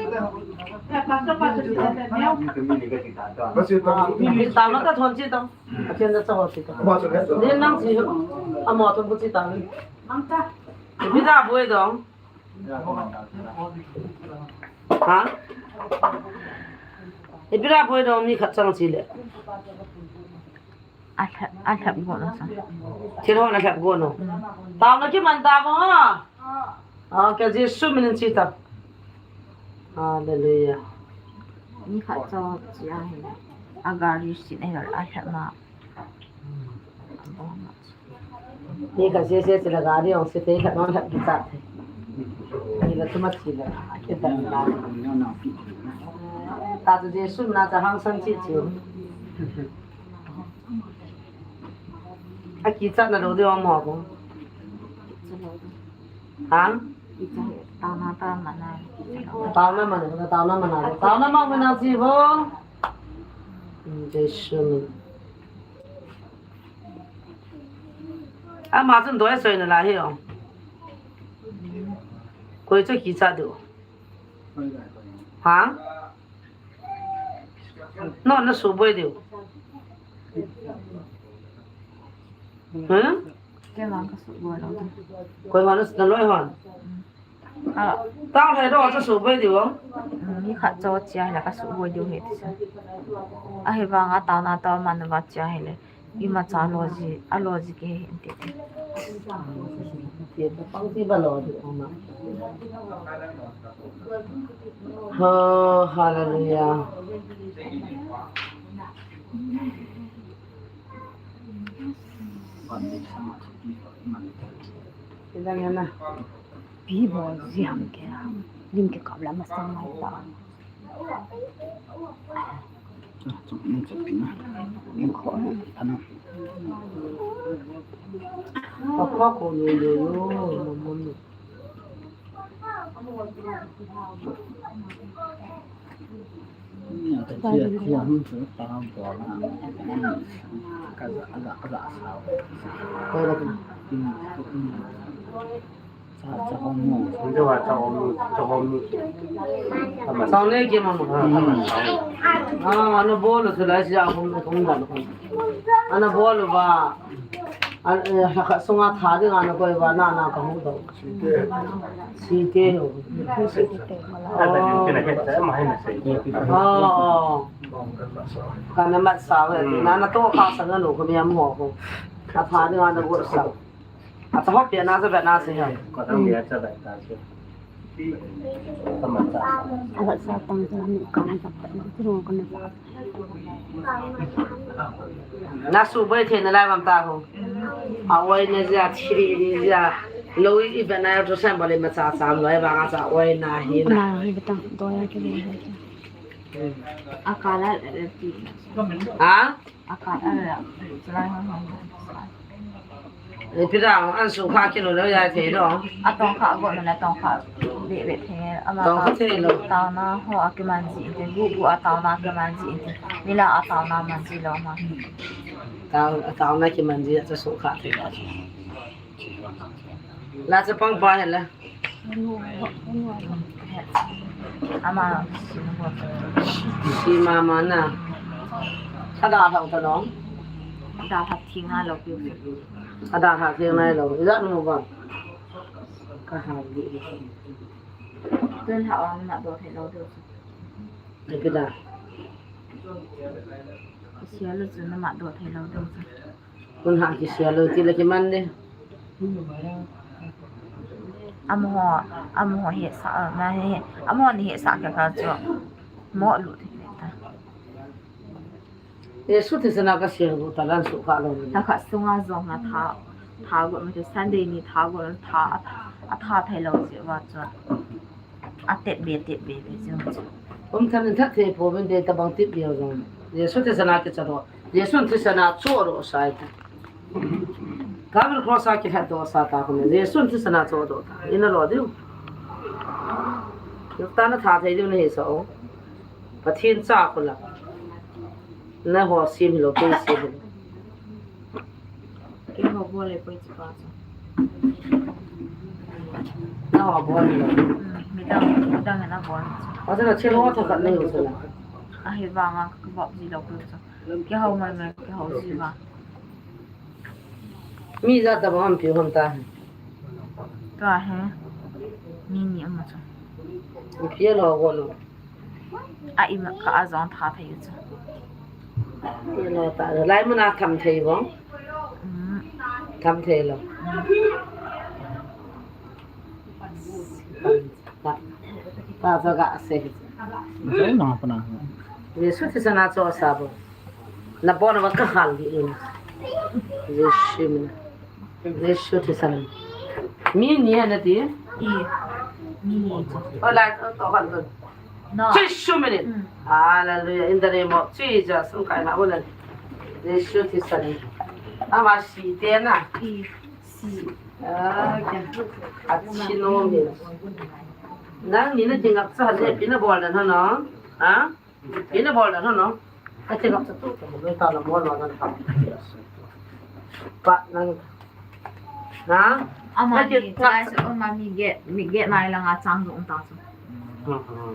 Taona ta thon chi to. A chian ta cha ho chi to. Ni nang chi. Amo thon bu chi ta ni. Bi da boi dong. Ha? Ipi ra boi dong mi khat chang chi le. A lhep, a lhep go no sa. Thil hon a lhep go no. Mm. Taona kiman ta mo ha. Ah, ka Jesu min in chi ta. Hallelujah. Mi khat cho chi a hi. A gari sin a hi a lhep ma. Ni ka se se chila gari ong se te khat non khat kichat. Ni la tuma chila. Ke ta la. Ta tu Jesu na ta hang sang chi chi. A kichat na lo de ong mo ko. Ha? Taona ta mana. Taona mana, taona mana. Taona mana chi bo. Jesu. Ama chun doi soi na la hi o. Koi chu kichat diu. Ha? No, na su boi diu. Hmm? Kei vang ka su boi lou. Koi hon na loi hon. A. Tao thei do, cha suboi diu. Mm, mi khat cho chia hile ka suboi diu he ti sa. Ahivanga taona to man va chia hile. Imacha logic, a logic he inte. Ti ta pang ti ba lo di ma. Ha, hallelujah. Ti dang ya na. Pi bo ziam ke. Lim ke kap la ma sang mai ta. Sang ne ke ma ma. Ah, ana bol u thulai sia hum hum dan. Ana bol u ba. An, eh, ha kha sunga tha ding ana koi ba na na ka hu do. Site ho. Oh. Oh. Kana mat sa ve. Na na to kha sa na no ko mi am ho ko. Ka tha ding ana go sa. Acha hop pia na sa ve na se ha. Ko tang dia cha dai ta se. Ka mat sa. Acha sa tang sa ni ka na sa. Ti ro ko na sa. Na suboi thei nalai vam ta ho. A oi na jia thiri ni jia. Lo i ve na to sam bale ma cha sam lo e ba nga cha oi na hi na. Na hi ta do ya ke ni. A kala ti. Ha? A kala. Lai ha ha. E pi da an su kha kilo lo ya thei lo. A tong kha go na tong kha. Be be thei. Ama tong kha thei lo. Taona ho a kiman ji te. Gu gu a taona kiman ji te. Nila a taona man ji lo ma. Tao, taona kiman ji a cha su kha thei lo. La cha pang pa he la. Ama si mama na. Ada hau ta long. Ada hau thing na lo piu. Ada hau thing na lo. Ida nu ba. Ka hau di. Tun hau ang na do thei lo do. Ni pida. Sia lo chu na ma do thei lo do. Kun ha kisia lo ti la kiman de. Amaho, amaho hesa, na he, amaho ni hesa ka ka chu. Mo lu ti ta. Jesu thisana ka sia lo ta lan su ka lo ni. Ta kha sunga jong na tha, tha go mi Sunday ni tha go tha, a tha thei lo ji va chu. A tep be, tep be, be chu. Um than tha thei po ben de ta bang tep be jong. Jesu thisana ke cha lo. Jesu thisana cho ro sai ta. Calvary cross a kilhat doh sa ta kho ne. Jesu thisana cho doh ta. Ina lo diu. Luk ta na tha thei diu na hi sa o. Pathen cha kho la. Na ho sim hi lo, pe sim hi lo. Ke ho bo le poi chi pa cha. Na ho bo hi lo. Hmm, mi dang, mi dang na bo. Wa sa na che lo tha khat nei lo sa na. A hi vanga ka bo ji lo ko cha. Kihou mai mai, kihou ji ba. Mi ja ta bang am pi hon ta. Ka he. Mi ni am cha. Pi lo go lo. A ima ka a jong tha thei cha. Pi lo ta. Lai mun a tham thei bang. Mm. Tham thei lo. Mm. Ta, ta, ta ga se. Jesu thisana cho sa bo. Na bo na ba ka hal di in. Jesu mi. Jesu thisana. Mi ni na ti. I. Mi ni. O la to hal to. No. Jesu mi ni. Mm. Hallelujah. In the name of Jesus. Sun kai na bo na. Jesu thisana. Ama si te na. I. Si. Ah, kya? Achi nom hi. Nang ni na tingap sa le, pi na bol dan ho no? Ha? Pi na bol dan ho no? Ka tingap sa tu, tu, tu, ta na bol dan ha. Pa, nang. Ha? Ama ni, ka tingap sa, ama mi ge, mi ge nai lang a chang zong ta sa. Hmm, hmm.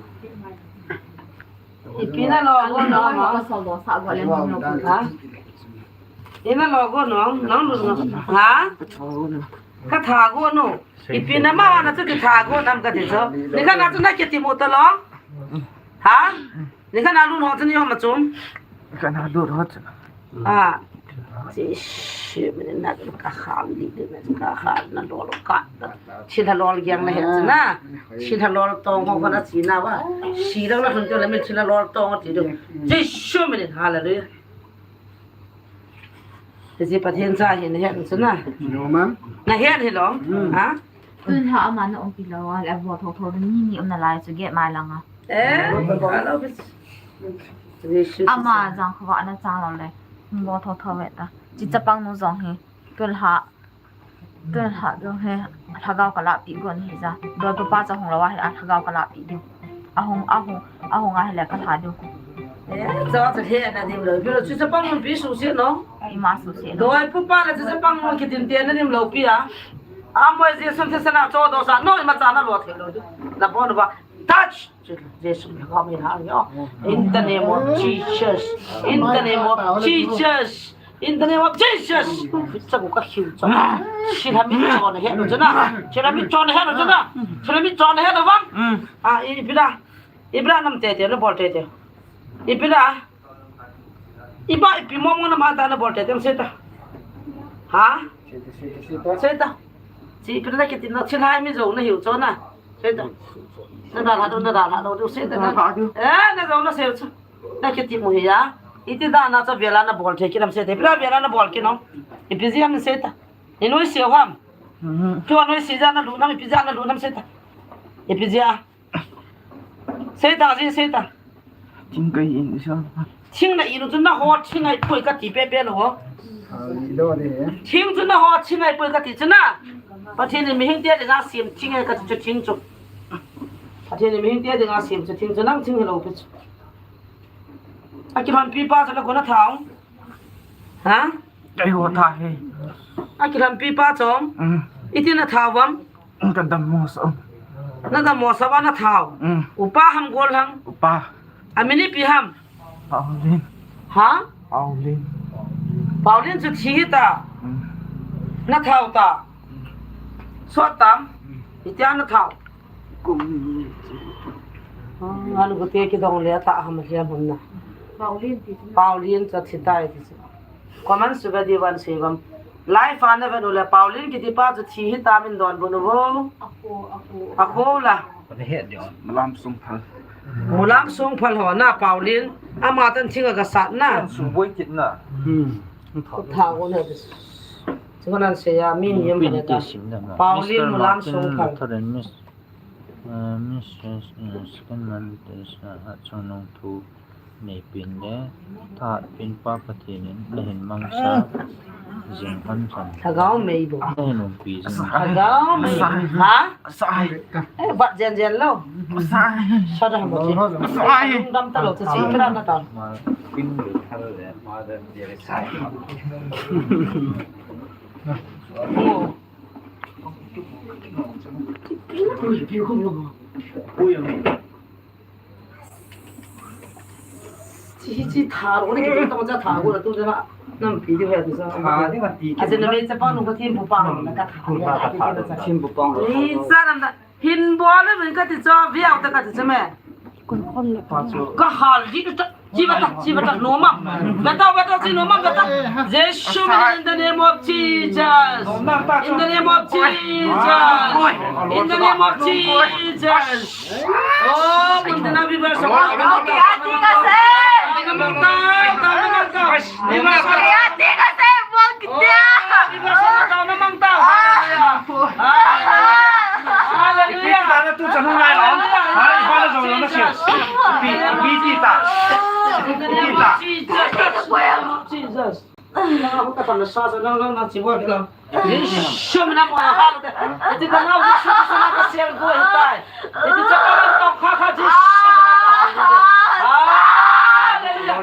Ipi na lo go no ma? Ka sol do sa go le mo no ko. Ha? Ina lo go no, nang lu no. Ha? Ka tha go no. Ipi na ma na chu ki tha go nam ka ti chu. Ni ka na chu na ki ti mo ta lo. Ha? Ni ka na lu no chu ni ho ma chum. Ka na lu ho chu. A. Chi shi mi na ka kham di di na ka kham na lo lo ka. Chi la lo giang na he chu na. Chi la lo tong ho ka na chi na wa. Shi la na hun chu la mi chi la lo tong ti du. Chi shi mi, hallelujah. Hiche Pathen cha hi na het chu na. Amen. Na het hi lo. Mm. Ha? Tun ha ama na umpi lou a, le vo tho tho ni ni um na lai chu get mai lang a. Eh, alo bis. Ama jang khawa na chang lou le. Vo tho tho ve ta. Chi chapang nu jong hi. Tun ha. Tun ha jong hi. Lhagao ka la pi gon hi ja. Doi pa pa cha hung lou a hi a lhagao ka la pi ding. Ahung, ahung, ahung ahile ka lha diu. Eh, cha cha he na dim lou. Pi lou chu chapang mun pi su si no. Ima su si no. Doi pu pa la chu chapang mun ki dim te na dim lou pi a. Amo Jesu te sana cho do sa no ima cha na lo the lou. Na bon ba. Touch. Jesu ni ka mi na yo. In the name of Jesus. In the name of Jesus. In the name of Jesus. Cha ku ka khiu cha. Sila mi cho na he no cha na. Sila mi cho na he no cha na. Sila mi cho na he no bang. A, i pi la. Ipi la nam tete, na bol tete. Ipi la. Iba ipi mo mo nam ata na bol tete, seta. Ha? Seta. Chi ipi la kiti na, chi lai mi jo na hiu cho na. Seta. Na da la do, na da la do, seta na. Eh, na jo na se cho. Na kiti mo hi ya. Iti da na cho vela na bol te ki nam seta. Ipi la vela na bol ki no. Ipi ji am seta. Inui siu ham. Chu noi si ja na lu nam, ipi ja na lu nam seta. Ipi ja. Seta, ji seta. Thing ka in sa. Thing na in chu na ho, thing ai poi ka ti pe pe lo ho. Thing chu na ho, thing ai poi ka ti chu na. Pathen in mihing te dinga sem thing ai ka ti chu thing chu. Pathen in mihing te dinga sem chu thing chu nang thing lo pe chu. A kilhon pi pa chu la ko na thau. Ha? Kei ho tha he. A kilhon pi pa chom. Mm. Iti na thau vam. Ka dam mo sa. Na dam mo sa va na thau. Mm. Upa ham gol hang. Upa. A min ipi ham. Paulin. Ha? Paulin. Paulin chu thi hi ta. Mm. Na thau ta. Sot tam. Itia na thau. Kum. Ah, anu ko te ki dong le ta ham hiam hum na. Paulin ti. Paulin cha thi tai ti. Comment su ve di van se vam. Live a na ve nu le Paulin kiti pa chu thi hi ta min don bu nu vo. Ako, ako. Ako la. Ka he dio. Mulam Songphal. Mulam Songphal ho na Paulin. Ama tan thing a ka sat na. Su boi kit na. Hmm. Tha ko na. Chu nan se ya mi ni am ka ta. Paulin Mulam Songphal. Tharen Miss, uh, Miss, uh, second month is, uh, ha chang nong thu. Nei pin le, tha pin pa Pathen in, na hin mangsa, jing hon chan. Lhagao mei bo. Na hin umpi jing. Lhagao mei. Ha? Sa hai. Eh, bat jen jen lo. Sa hai. Sa da mo ji. Sa hai. Dam ta lo, sa si kra na ta. Ma, pin le, thal le, ma da, de le, sa hai. Oh. Ui, ui. Chi, chi, tha ro ni, ki tong cha tha ro la tu cha na. Nam pi di ha tu cha. Tha di ma ti. A cha na me cha pa nu ka thim pu pa na ka tha. Pu pa ka tha. Thim pu pa. Ni cha nam na. Hin bol le min ka ti cha, viau ta ka ti cha me. Ka hal di ta. Chi bata, chi bata, no mam. Bata, bata, chi no mam, bata. Jesu, in the name of Jesus. In the name of Jesus. In the name of Jesus. Oh, mun dena bi bar sa. Okay, ati ka se. Namang tao, tao namang tao. Bi bar sa. Okay, ati ka se, bol kita. Oh, bi bar sa, tao namang tao. Hallelujah. Hallelujah. Hallelujah. Hallelujah. Hallelujah. Jesus. Pi, pi, pi, ta. Pi, ta. Jesus. Jesus. Nang ako katan na sa, sa, nang, nang, nang, si Juan ka. Yesu, mina mo, halo, te. Iti ka na, Yesu, sa na ka sel go, hitai. Iti sa ka na, ka, ka, ka, Yesu, mina mo, halo, te. Hallelujah.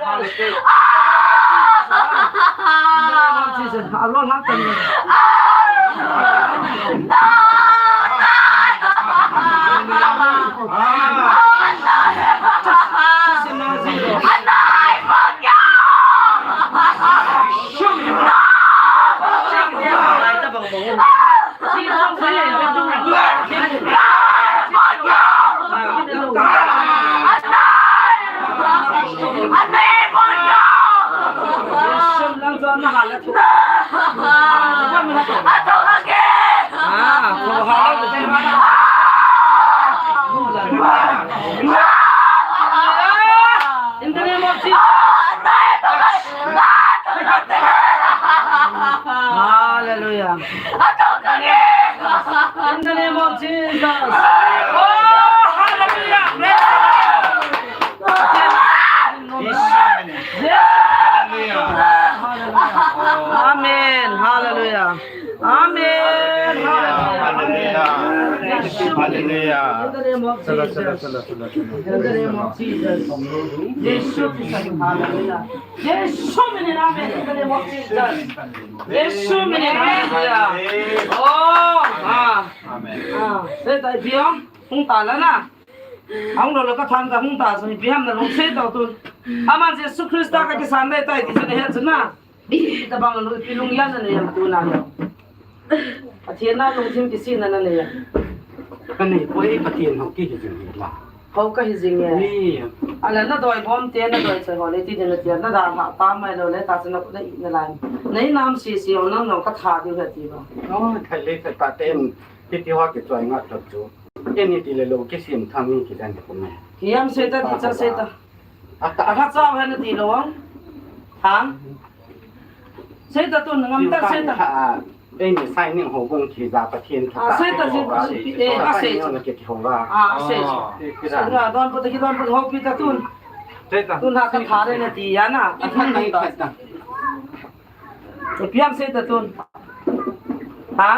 Hallelujah. Jesus. Alo lang tayo. Atong age. Ah, atong age. In the name of Jesus. Hallelujah. In the name of Jesus. Oh, hallelujah. Praise the Lord. Amen. Hallelujah. Amen. Hallelujah. Hallelujah. In the name of Jesus. In the name of Jesus. Hallelujah. Amen. In the name of Jesus. Hallelujah. Oh, ah. Amen. Ah. Hung ta la na. Hung lo lo ka than ka hung ta, so ipi ham na lungset tau tun. Aman Jesu Christa ka kisan dai tai ti chu na het chu na. Tabang lo ipi lungyan na nei ham tu na lo. Pathen a lungthim kisina na nei ham. Ka nei poi, Pathen ho ki hi jing hi la. Ho ka hi jing e. Ni. Ala na doi bom te na doi chai ho le ti de na ti na da ma ta mai lo le ta chu na na na lai. Nei nam si si ho nang nong ka tha diu he ti ba. No, thai le ka ta ten. Kiti ho kichoi ngat thot chu. Kei ni ti le lo kisim tham ni kidan ko me. Hiam se ta ti cha se ta. A ta. A cha hen ti lo ang. Ha? Se ta tun ngam ta se ta. Ei ni sai ning ho bung ki za Pathen ki ta. A se ta se ta. Eh, a se ta. Na ki ho ba. A se. Kira. Don po ta ki don po ho pi ta tun. Se ta. Tun ha ka tha re na ti ya na. A tha ta. Piam se ta tun. Ha?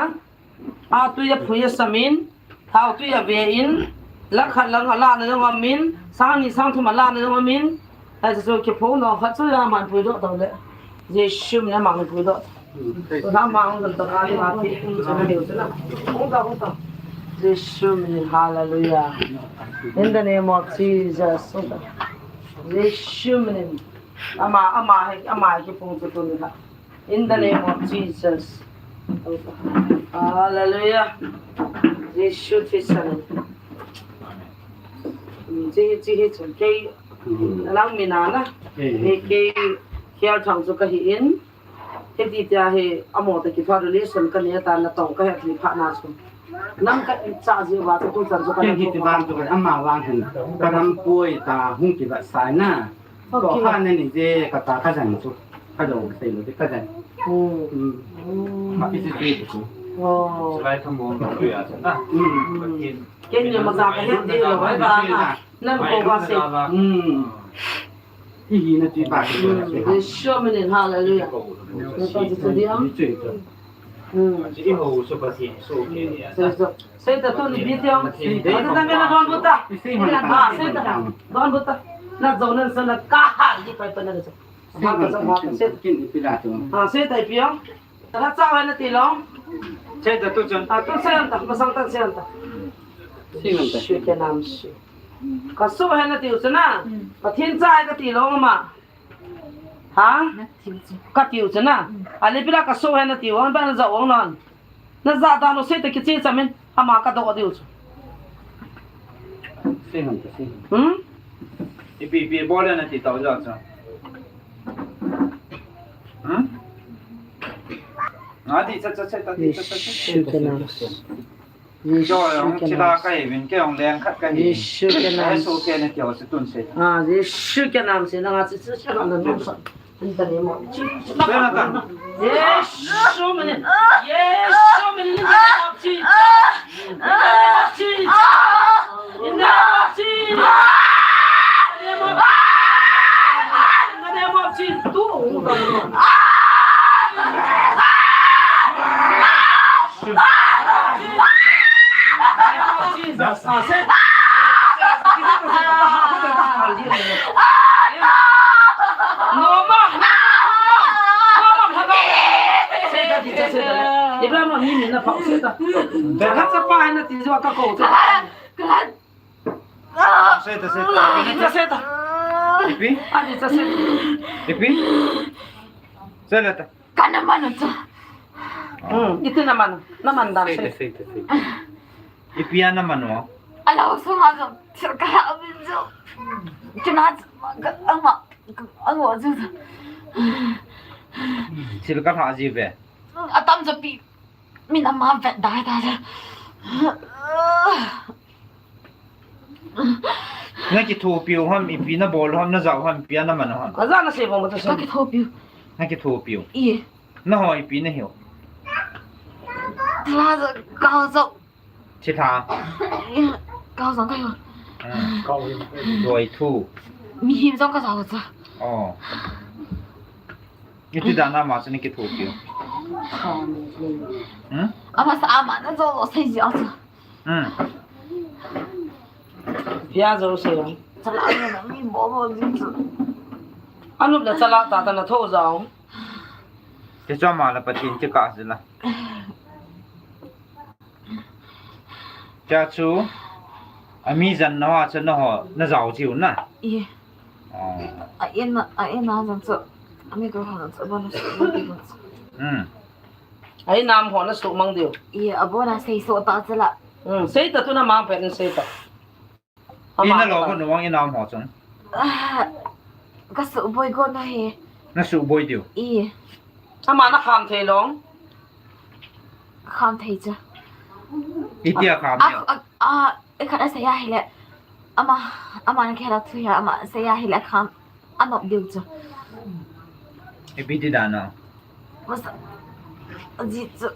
A tui a phui a samin, thao tui a ve in, lakh khat lang a lana jong amin, sang ni sang thum a lana jong amin, ai chu kipho no khat chu ya man pui doh tau le. Jesu min a mang pui doh. Ko na mang dal ta ka ni ma ti, chu na deu chu na. Hung ta, hung ta. Jesu min, hallelujah. In the name of Jesus. Jesu min. Ama, ama he, ama he kipung chu tu ni ha. In the name of Jesus. Hallelujah. Jesu Christ. Chi, chi hi chu kei lang mi na na. Ni kei hial thang chu ka hi in. Hiti tia hi amo ta ki fa relation ka ne ta na tong ka he ti pha na chu. Nang ka cha ji wa chu tu chan chu ka. Kei hi ti ban chu ka ama wa hin. Ka dam poi ta hung ki ba sai na. Ko ha ne ni je ka ta ka jan chu. Ka do sei lo ka jan. Hmm. Hmm. Hmm. Ma ki si ti chu. Oh. Lai tham mo ka ya na. Hmm. Ken ni ma za ka he ti lo ai ba na. Nan ko ba se. Hmm. Hi hi na ti ba. Hmm. Show me hallelujah. Ko ko ti ti am. Hmm. Ji ho so ba si so ke ya. So so. Sei ta tun ipi ti ham. Ata ta mena don buta. Ah, sei ta. Don buta. Na zo nan sa na ka ha ji pai pa na zo. Ha ka sa ha ka sei. Kin ipi la tu. Ah, sei ta ipi ham. Ta cha wa na ti lo. Sei ta tu chun. Ah, tu sei ta masang ta sei ta. Sei ta. Shi ke nam shi. Ka so wa na ti u sa na. Pathen cha ka ti lo ma. Ha? Na tiu chu. Ka tiu chu na. Mm. Ali pila ka so he na tiu, an ba na ja ong non. Na ja da no se te kichi chamin, ama ka do diu chu. Se han ta se. Hmm? Ipi ipi bol na ti tau ja chu. Hmm? Na di cha cha cha ta di cha cha cha. Yesu ke nam. Yesu ke nam. Yesu ke nam. Ah, Yesu ke nam se na nga chi chi sa na nom sa. In the name of Jesus. Yesu mene. Yesu mene. In the name of Jesus. In the name of Jesus. In the name of Jesus. In the name of Jesus. In the name of Jesus. Tu. Seta, seta. Ipi? Ipi? Seta. Ka na mano cha. Hmm, iti na mano, na man dan sei. Sei, sei, sei. Ipi a na mano? Ala so ma so, sir ka ha bin so. Kina ka ama, ka ama so. Thil ka lhah ji ve. Atam chu pi. Min ama vet dai ta le. Na kithopiu ham, ipi na bol ham, na jao ham, ipi na man ham. Ka ja na sei bang ba ta sei. Ka kithopiu. Na kithopiu. I. Na ho ipi na hiu. Tla ja ka ja. Thi tha. Ka ja ka hiu. Doi thu. Mihem jong ka ja ja. Oh. Iti dan a ama chu na kithopiu. Hmm? Ama sa ama na jo sei ji a chu. Hmm. Pia jo sei lam. Chala na mi bo bo ji chu. Anup la chala ta ta na tho jao. Ti chu ama la Pathen ti ka ji la. Cha chu, ami jan na wa chu na ho, na jao jiu na. I. Oh. A en na, a en na jan chu. Ami ko ha chu ba na su. Hmm. Ai nam ho na su mang diu. I, a bo na sei so ta chu la. Hmm, sei ta tu na mang pe na sei ta. Ina lo ko nuang ina mo chung. Ah, ka suboi go na he. Na suboi diu. I. Ama na kham thei long. Kham thei cha. Itia kham a, diu. A, a, e khat a sei a hile. Ama, ama na khe la thu ya, ama sei a hile kham. Anop diu chu. Ipi ti dan a. Masa, ji chu,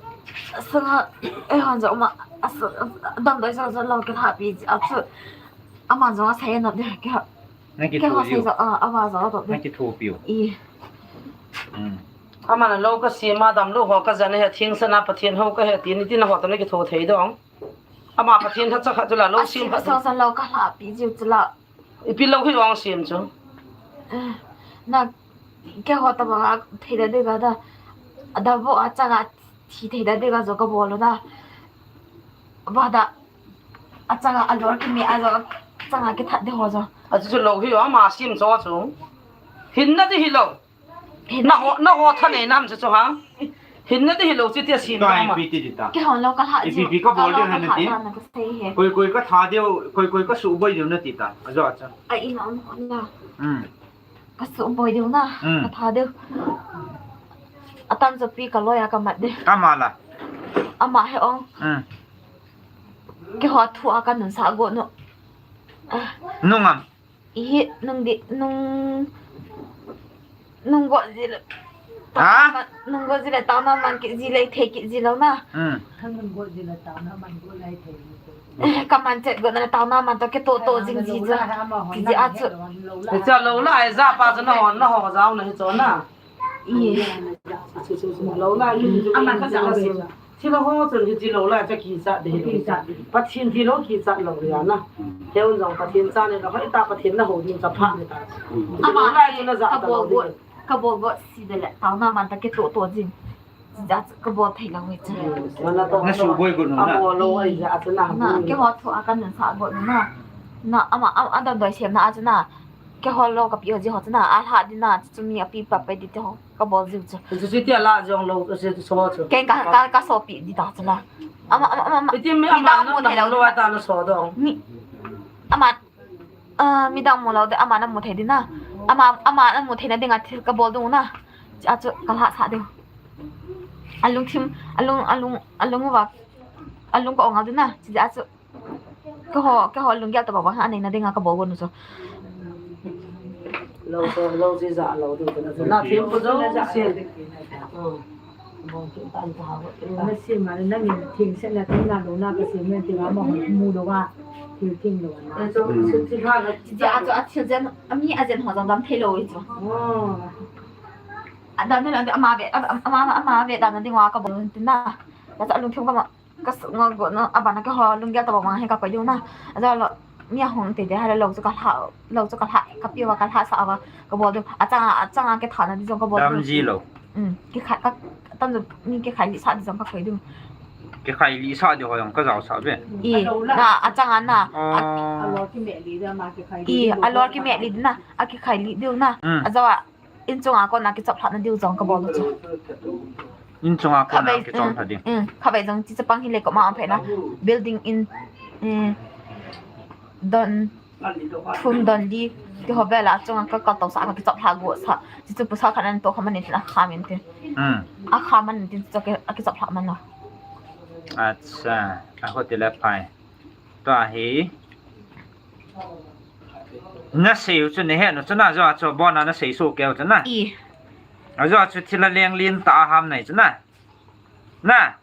sanga, eh, han jong ma, asa, damdoi sa, sa lo ka tha pi ji, a chu, ama jong a sai anop de, ka. Na ki ke thu ha sai piu. Jong, a, ama jong anop de. Na ki thu piu. I. Hmm. Ama na lo ka si ma dam lo ho ka jan he thing sana Pathen ho ka he ti ni ti na ho ta na ki thu thei dong. Ama Pathen tha cha kha chu la lo a sim si pa sa sa lo ka hla pi ji chu la. Ipi lo hi ong sim chu. Eh, na ke ho ta ba thei da de ga da. Da bo a cha ga thi thei da de ga jo ka bol da. Ba da a cha ga a lor ki me a jo cha ga ki that de ho jo. A chu lo hi ong ma sim cho chu. Hin na de hi lo. Na ho, na ho tha nei nam chu chu ha. Hin na de hi lo chi ti a sim. Ka ma. Ipi ti di ta. Ke hon lo ka hla ji. Ipi pi ka bol de han ti. Koi koi ka tha deu, koi koi ka su boi deu na ti ta. A jo a cha. A in on on na. Hmm. Ka su boi deu na. Hmm. Ka tha deu. A tam jo pi ka loi a ka mat de. Ka ma la. Ama he ong. Hmm. Ke ho thu a ka nun sa go no. Nung am. Ihi, nung di, nung, nung go ji le. Ha? Nung go ji le, tao na man ki ji le, thei ki ji lo na. Hmm. Nung go ji le, tao na man go le, thei ki ji. Ka man chet go na, tao na man to ke to to jing ji ja. Ji ja a chu. Cha lo la, ai ja pa cha na hon, na ho jao na hi cho na. Ama ka ja la sim. Thil ho chun hi chi lo la cha ki cha de hi lo. Pathen thil ho ki cha lo ya na. He un jong Pathen cha ne lo hoi ta Pathen na ho ding cha pha ne ta. Ama la chu na ja ka ta bol lo bol. Ka bol bol si de le. Tao na man ta ke to to jin. Ja ka bol thei lo nge cha. Na su boi go no na. Abo lo ai ja cha na. Na ke ho thu a ka nun sa go na. Na ama a da doi sem na a cha na. Ke ho lo ka pi ho ji ho cha na. A hla di na chu mi a pi pa pa di te ho. Ka bol jiu chu. Chu chu tia la jong lo, chu chu so chu. Ken ka, ka, ka sopi di ta chu la. Ama, ama, ama, ama. Iti mi ama na mu thei lo wa ta na so dong. Mi, ama, ah, midang mu lo de, ama na mu thei di na. Ama, ama na mu thei na dinga thil ka bol ding na. Cha chu ka la sa ding. Alung thim, alung, alung, alung wa. Alung ka ong al di na. Cha chu. Keiho, keiho lunggel tabang bang a neina dinga kabol gon u chu. Lo to, lo ji ja lo ding chu na. Na thempu jouse. Na sem a, nangin thengsetna themna lona kasem nen ti a, amaho mu lou a, thil theng lou a na. Ti a chu a thil jen, ami a jen ho jong dam thei lou hi chu. Oh. A dam thei lou, ama ve, ama, ama, ama ve dan ding uva kabol u tin na. Na chu alungthim kama. Ka sung a go na, abana keiho lunggel tabang bang hi ka koi diu na. Ajeh lo, mi ahung te de ha lo chu ka lha, lo chu ka lha, ka piu va ka lha sa va, ka bol diu. Achanga, achanga kithana di jong ka bol diu. Dam ji lo. Um, kikhai, ka, tam jo, mi kikhai lih sa di jong ka koi diu. Kikhai lih sa di ho jong ka jao sa ve. I, na, achanga na. Ah. A, i, alor kimeh lih na, akikhai lih diu na. Um. Ajeh a, Inchunga kona kichop lhahna diu jong kabol u chu. Inchunga kona kichop lhah diu. Um, khatvei jong chi chapang hile koma um phe na. Building in, um, don, thum don li, Ti ho vela chunga ka, ka tosa, ka kichap lha go sa. Chi chu pusa khat nan to kha man in tin a kha man in tin. Hmm. A kha man in tin chu ki, a kichap lha man lo. Acha, a ho ti le phai. Tua hi. Na sei u chu na he u chu na, jo a chu bon a na sei su keu chu na. I. A jo a chu thil a leng lin ta a ham nai chu na. Na.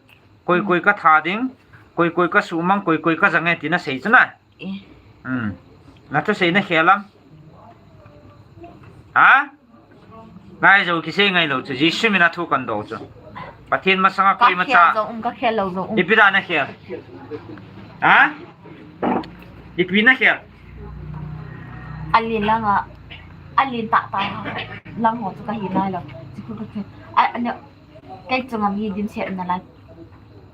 Koi koi ka tha ding, koi koi ka sumang, koi koi ka jang e ti na sei chu na. Eh. Hmm. Na thusei na khel am? Ha? Ngai jo kisei ngai lou chu, Jesu min a thu kan do chu. Pathen masanga koi ma cha. Ka khel jo um, ka khel lou jo um. Ipi da na khel? Ha? Ipi na khel? A lin lang a, a lin tah tah lang ho chu ka hi nai lou. Chi khu ka khel. A, a ne, Kei chunga mi dimset na lai.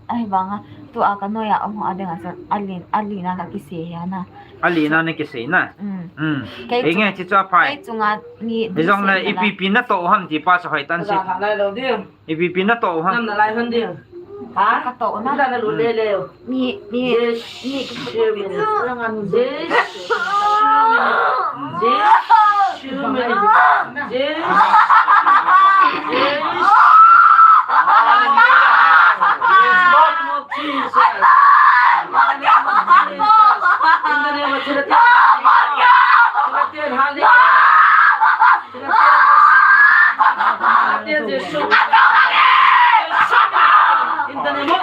Ahivanga, tua ka noiya um ho a dinga chun, a lin, a lin a ka kisei hi a na. A lin a na kisei na? Mm. Mm. Kei chung-, nge chi chu a phai. Kei chunga mi dimset na lai. Hijong le ipi pi na toh u ham ti pa chu hoi tan si. Ipi pi na toh u ham. Nam na lai hon ding. Ha? Ka toh u na. Na na lu le le. Mi, mi, mi. Yes. Yes. Yes. Yes. Yes. Yes. Lord Jesus. In the name of Jesus. Hallelujah. In the name of Jesus.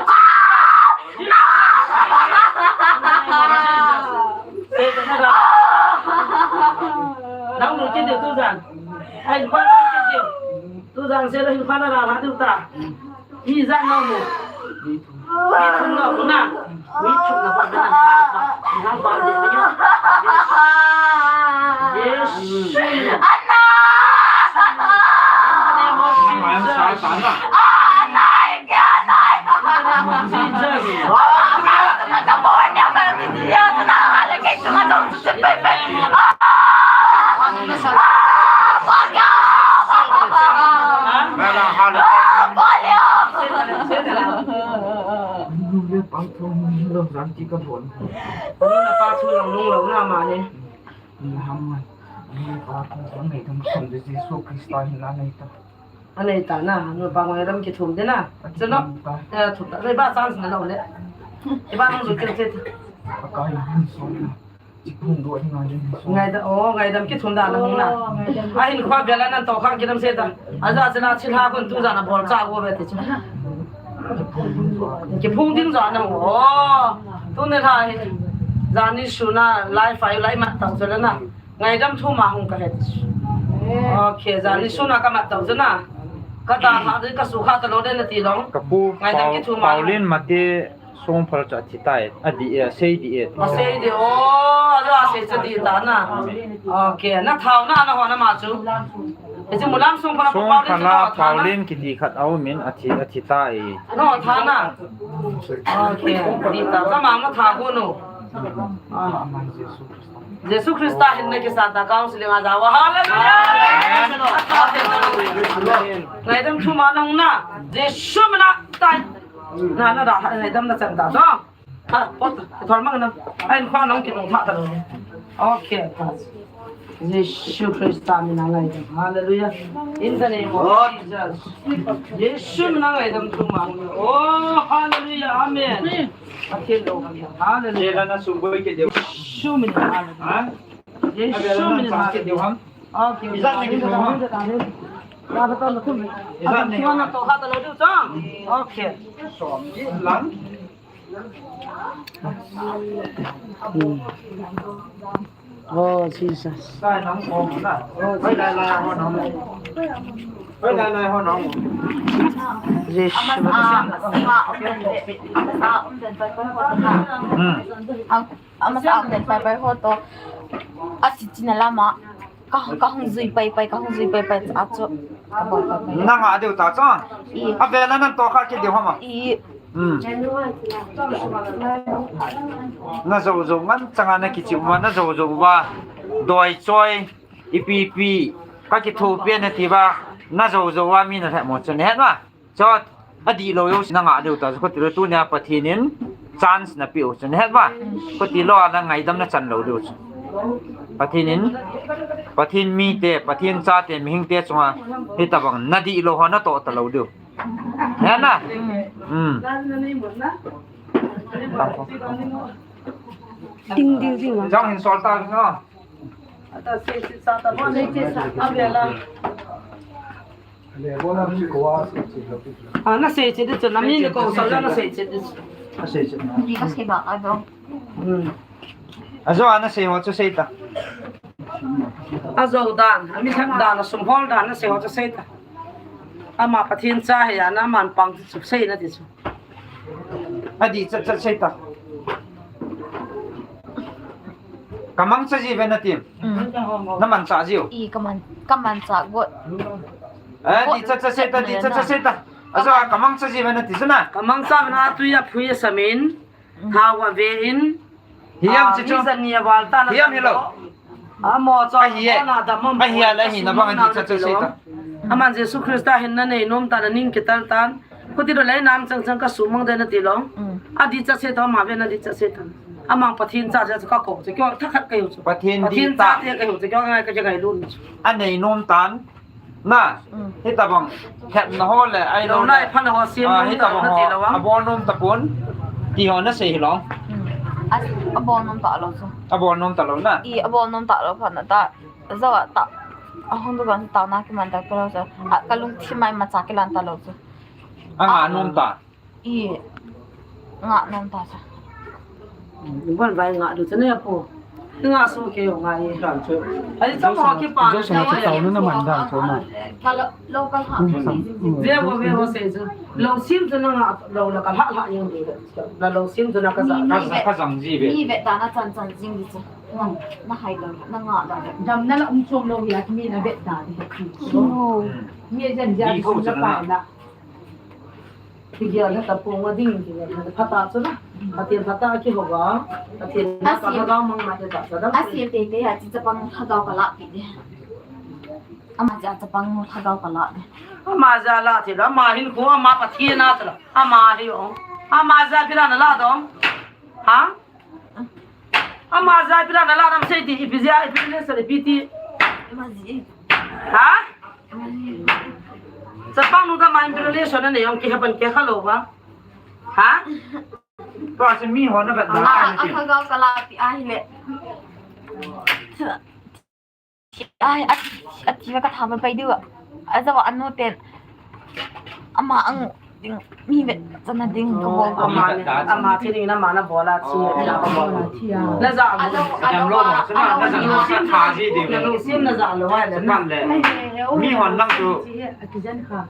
Nang nu kit diu tujan. Ai, nu kit diu. Tujan se lo hin kwana la la diu ta. Hi jan nau mu. Hi thum nau mu na. Hi thum nau mu na. Nang ba de ni. Yes. Ana. Ana. Ana. Jesu Christa hin la nei ta. Anei ta na, nu pa ngaidam kithum ding na. Chalo. Eh, thum ta. Nei ba chance na lo le. Iba nung lu kil se ta. Akai hin so na. Chi phung do ni ngaidam so. Ngaidam, oh, ngaidam kithum da na hung na. Oh, ngaidam. Ahin kho bela nan to khang kidam se ta. Aja chila chila kun tu ja na bol cha go ve ti chu. Kiphung ding jo na. Oh. Tu ne la hi. Jani su na lai fai lai mat ta chu le na. Ngaidam thum a hung ka het. Okay, jani suna ka mat tau jana. Ka ta ha de ka su kha ta lo de na ti long. Ka pu ngaidam Pau-, kithum a. Paulin Mate Songphal chu athi tai. A di e, sei di e. A sei di o, a lo a sei cha di ta na. Okay, na thau na na ho na ma chu. E chu mulam Songphal a Paulin chu Songphal a thau na. Paulin kiti khat a um in athi, athi tai. No, tha na. Okay, di ta. Ka ma ma tha ko no. Ah. Jesu Christa hin na kisa ta counseling a jawa. Hallelujah. Amen. Ngaidam thum a nang na. Jesu min a tai. Na, na da, ngaidam na chan ta. So. Ha, pot, thor mang na. Ai, kho nang ki nong tha ta lo. Okay, pass. Jesu Christa min a ngaidam. Hallelujah. In the name of Jesus. Jesu min a ngaidam thum a. Oh, hallelujah. Amen. Pathen lou. Hallelujah. Jesu min a. Hallelujah. Ha? Jesu min a. Okay. Ijat na kithum ham? Ijat na kithum ham? Okay. Som lang. Hmm. Oh, Jesus. Sai nang ko na. Oi, lai lai ho nang. Oi, lai lai ho nang. Jesus. Hmm. Amasa a pen pai pai ho to. Asi china lama. Ka, ka hung jui pai pai, ka hung jui pai pai, a chu. Ka bol pai pai. Na ngah diu ta chu. I. A vela nan to kha kit diu hama. I. Hmm. Na jo jo ngan changa na kichi uma, na jo jo uva. Doi choi, ipi pi. Ka kithopi na ti uva. Na jo jo uva mi na lhemo chu na het ma. Chot, adih lou jong chu na ngah diu ta chu, khuti lou tunia Pathen in chance na peh u chu, na het uva? Khuti lou a na ngaidam na chan lou diu chu. Pathen in, Pathen mite, Pathen chate, mihingte chunga, hitabang nadihlou ho natoh talou diu. Hena? Hmm. Ding, ding, ding. Jang hin sol ta, no? A, nasei chet ding chu, nami ni ko sa la nasei chet ding chu. Nasei chet. Ni ka sei ba ka do. Hmm. Ajo a nasei ho chu sei ta. Ajo dan, ami thak dan, asum hol dan nasei ho chu sei ta. Ama Pathen cha hi a, na man pang chu sei na ti chu. Adih chat chat sei ta. Ka mangcha jiuve nati. Mm. Na mancha jiu. I ka man, ka mancha got. Eh, adih chat chat sei ta, adih chat chat sei ta. Ajo a ka mangcha jiuve nati chu na. Ka mangcha na tui a phui a samin. Mm. Thao a ve in. Hiam chi chu. Mi jan ni a val ta na. Hiam hilou. Amo chu ahi e. Ahi a le hi na bang adih chat chat sei ta. Aman Jesu Christa hin na nei nom ta na ning kital tan. Khuti do le nam chang chang ka sumang de nati lou. Mm. Adih chat sei ta ma ve na adih chat sei ta. Amang Pathen cha cha ka ko chu kyo tha khat ka hiu chu. Pathen dih ta. Pathen cha te ka hiu chu kyo ngai ka ja ngai lun chu. A nei nom tan. Na, mm. Hitabang, khetna ho le, ai lo le. Lo lai phan ho sim. Ah, nom hitabang ta ho, na ti lo ang. Abol nom tapon, ti ho nasei hilou. Mm. A, abol nom talou chu. Abol nom talou na. I, abol nom talou phat na ta, jo a ta, ahung du kan ta na kiman ta talou chu. A, ka lungthim a imacha kilang talou chu. Anga nom ta. I ngah nom ta cha. Bon vai ngah du cha ne apo. Ngah su ke yo ngah e. Dan chu. Ai cha mo ki pa. Jo sa na chu tau na man dan chu na. Ka lo, lo ka ha. Ve mo ve mo se chu. Lo sim chu na ngah lo la ka ha ha yeng di. La lo sim chu na ka sa. Ka sa ka jang ji ve. Ni ve ta na chan chan jing di chu. Na hai lo na ngah lo. Dam na la um chom lo ya ki mi na ve ta di. Mi jen ja di chu na pa na. Kigel na tapong a ding, kigel na phat a chu na. Pathen phat a kihou a. Pathen na ka lhagao mang ma te ta sa dam. Asim tei tei a chi chapang lhagao ka lah pi de. Ama cha chapang lhagao ka lah de. Ama cha lah thei la, ama hin khu, ama Pathen a cha la. Ama hi o. Ama cha pi la na lah dong. Ha? Ama cha pi la na lah nam sei ti, ipi jeh a, ipi le sa, ipi ti. Ama ji. Ha? Chapang nu ta ma ipi relation na nei ong ki hapan ke kha lo ba. Ha? Tua chu mi ho na vet na. Ama, ai na ti. A kha gao ka lah pi a hi le. Ai, a, a ti ka tha pai pai diu. A jo a nu ten. Ama ang ding mi vet chana ding ka bol. Ama ni, ama thi ding na ma na bol a thi. Oh. Na ja. A jo, a jo, a jo. Na lungsim na ja lo ai le. Mi hon lang chu. A kijen kha.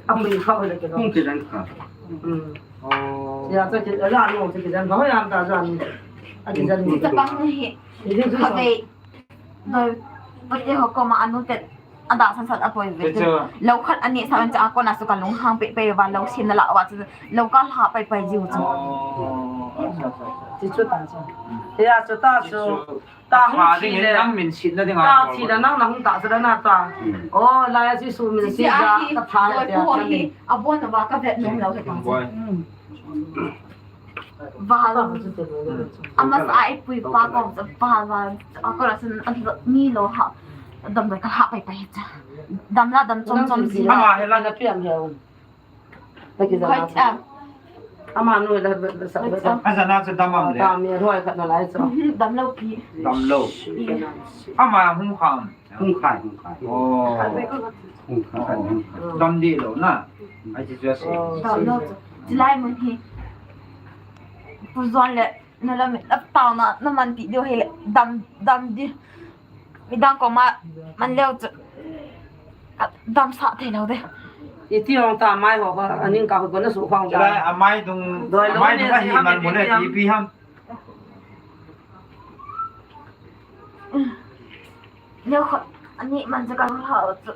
A pui kha le ke lo. Kijen kha. Hmm. Oh. Ya cha ki la no cha kijen kha. Hoi am ta ja ni. A kijen ni. Chapang ni hi. Ni chu. Kha ve. Doi, pute ho koma anu te, ada san san apoi ve. Chu, chu. Lo khat ani sa an cha kona su ka lunghang pe pe va lo sim na la wa chu, lo ka lha pai pai jiu chu. Oh, acha, acha, acha. Ti chu ta chu. Ya chu ta chu. Ta hung thi le. Nang min sit na ding a. Ta thi le nang na hung ta chu da na ta. Hmm. Oh, la ya Jesu min sit da ka tha le ya. Abon va ka vet nom lo he ta. Hmm. Val. Ama sa ai pui pa ko sa pa val. Ako la sun mi lo ha. Dam da ka ha pai pai cha. Dam la dam chom chom si. Ama he la na pian he. Khoi cha. Ama nu la sa. Acha na cha dam am le. Dam mi roi khat na lai cha. Dam lo pi. Dam lo. Ama hung kham. Hung khai, hung khai. Oh. Hung khai, hung khai. Dam deh lou na. Ai, chi chu a sei. Dam lou chu. Chulai mun hi. Pu John le, na la mi, la tao na, na man ti diu hi le. Dam, dam di. Midang koma, man leu chu. Dam sa thei lou de. Iti hong ta mai ho, aning ka ho na su hong ta. Chulai, amai dung, doi lou amai ne dung si ahi ham man iti mo le, ham. Ipi ham. Neo khat, ani man ja ka lha chu.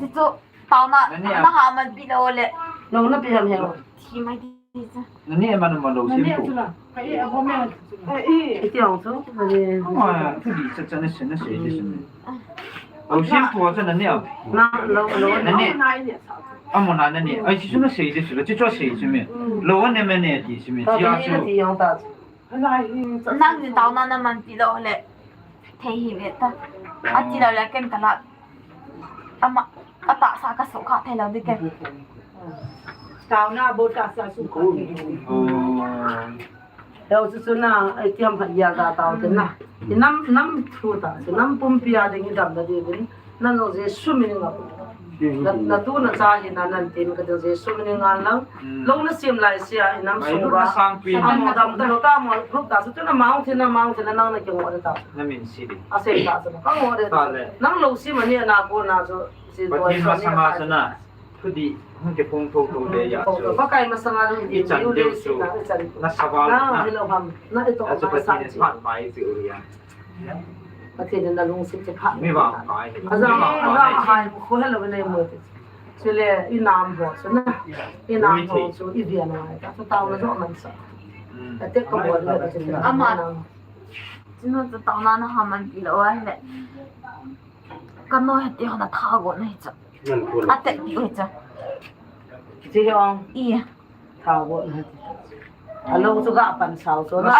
Ti chu, tao na, nani a? Na ha man pi lo le. Lo na pi ham he. Thi mai ti chu. Nani a man ma lo sim tu. Nani a chu la. Ka i a bo me. Ai, i. I ti ong chu. Ai. Ama, tu di cha cha na se na se di se. Lo sim tu cha nani a. Na, lo, lo. Nani. Amo na nani. Ai, chi chu na se di se. Chi chu se se me. Lo ne me ne ti se me. Ti a chu. Ti ong ta chu. Nang ni taona na manpi lou le. Thei hi ve ta. Ati lou le ken ka la. Ama, atahsa ka sukha thei lou di ken. Taona bou tahsa sukha thei lou. Lou chu chu na, ai tiam pha ya ta tao te na. I nam, nam thu ta, chu nam pumpi a ding i dam da di vin. Nang jong Jesu min in ngap. Na, na tu na cha hi na nan tin ka ding Jesu min in ngan lang. Lou na sim lai sia i nam sung ba. Amo dam ta lou ta mo group ta chu tu na mang thin na mang thin na nang na ki ngo de ta. Na min si di. A sei ta chu na ka ngo de. Nang lou sim ani na ko na chu si do. Pathen masanga chu na. Thudih hung kiphong thotho le ya chu. Pakai masanga lungdih i chan deu chu. Na saval na. Na hi lou ham. Na i to ma sa chi. Pathen in na lungset chu phat. Mi vang pai. Aja, aja hai khu hello nei mo. Chule i nam ho chu na. I nam ho chu i via na ai ta. Chu tao na jo man sa. Ate ka bol le chu. Ama. Chinu chu tao na na ha man pi lou ai le. Ka noi hati ho na tha go na hi chu. Ate pi hi chu. Chi hi ong. I. Thao go na. Alo chu ga pan sao chu na.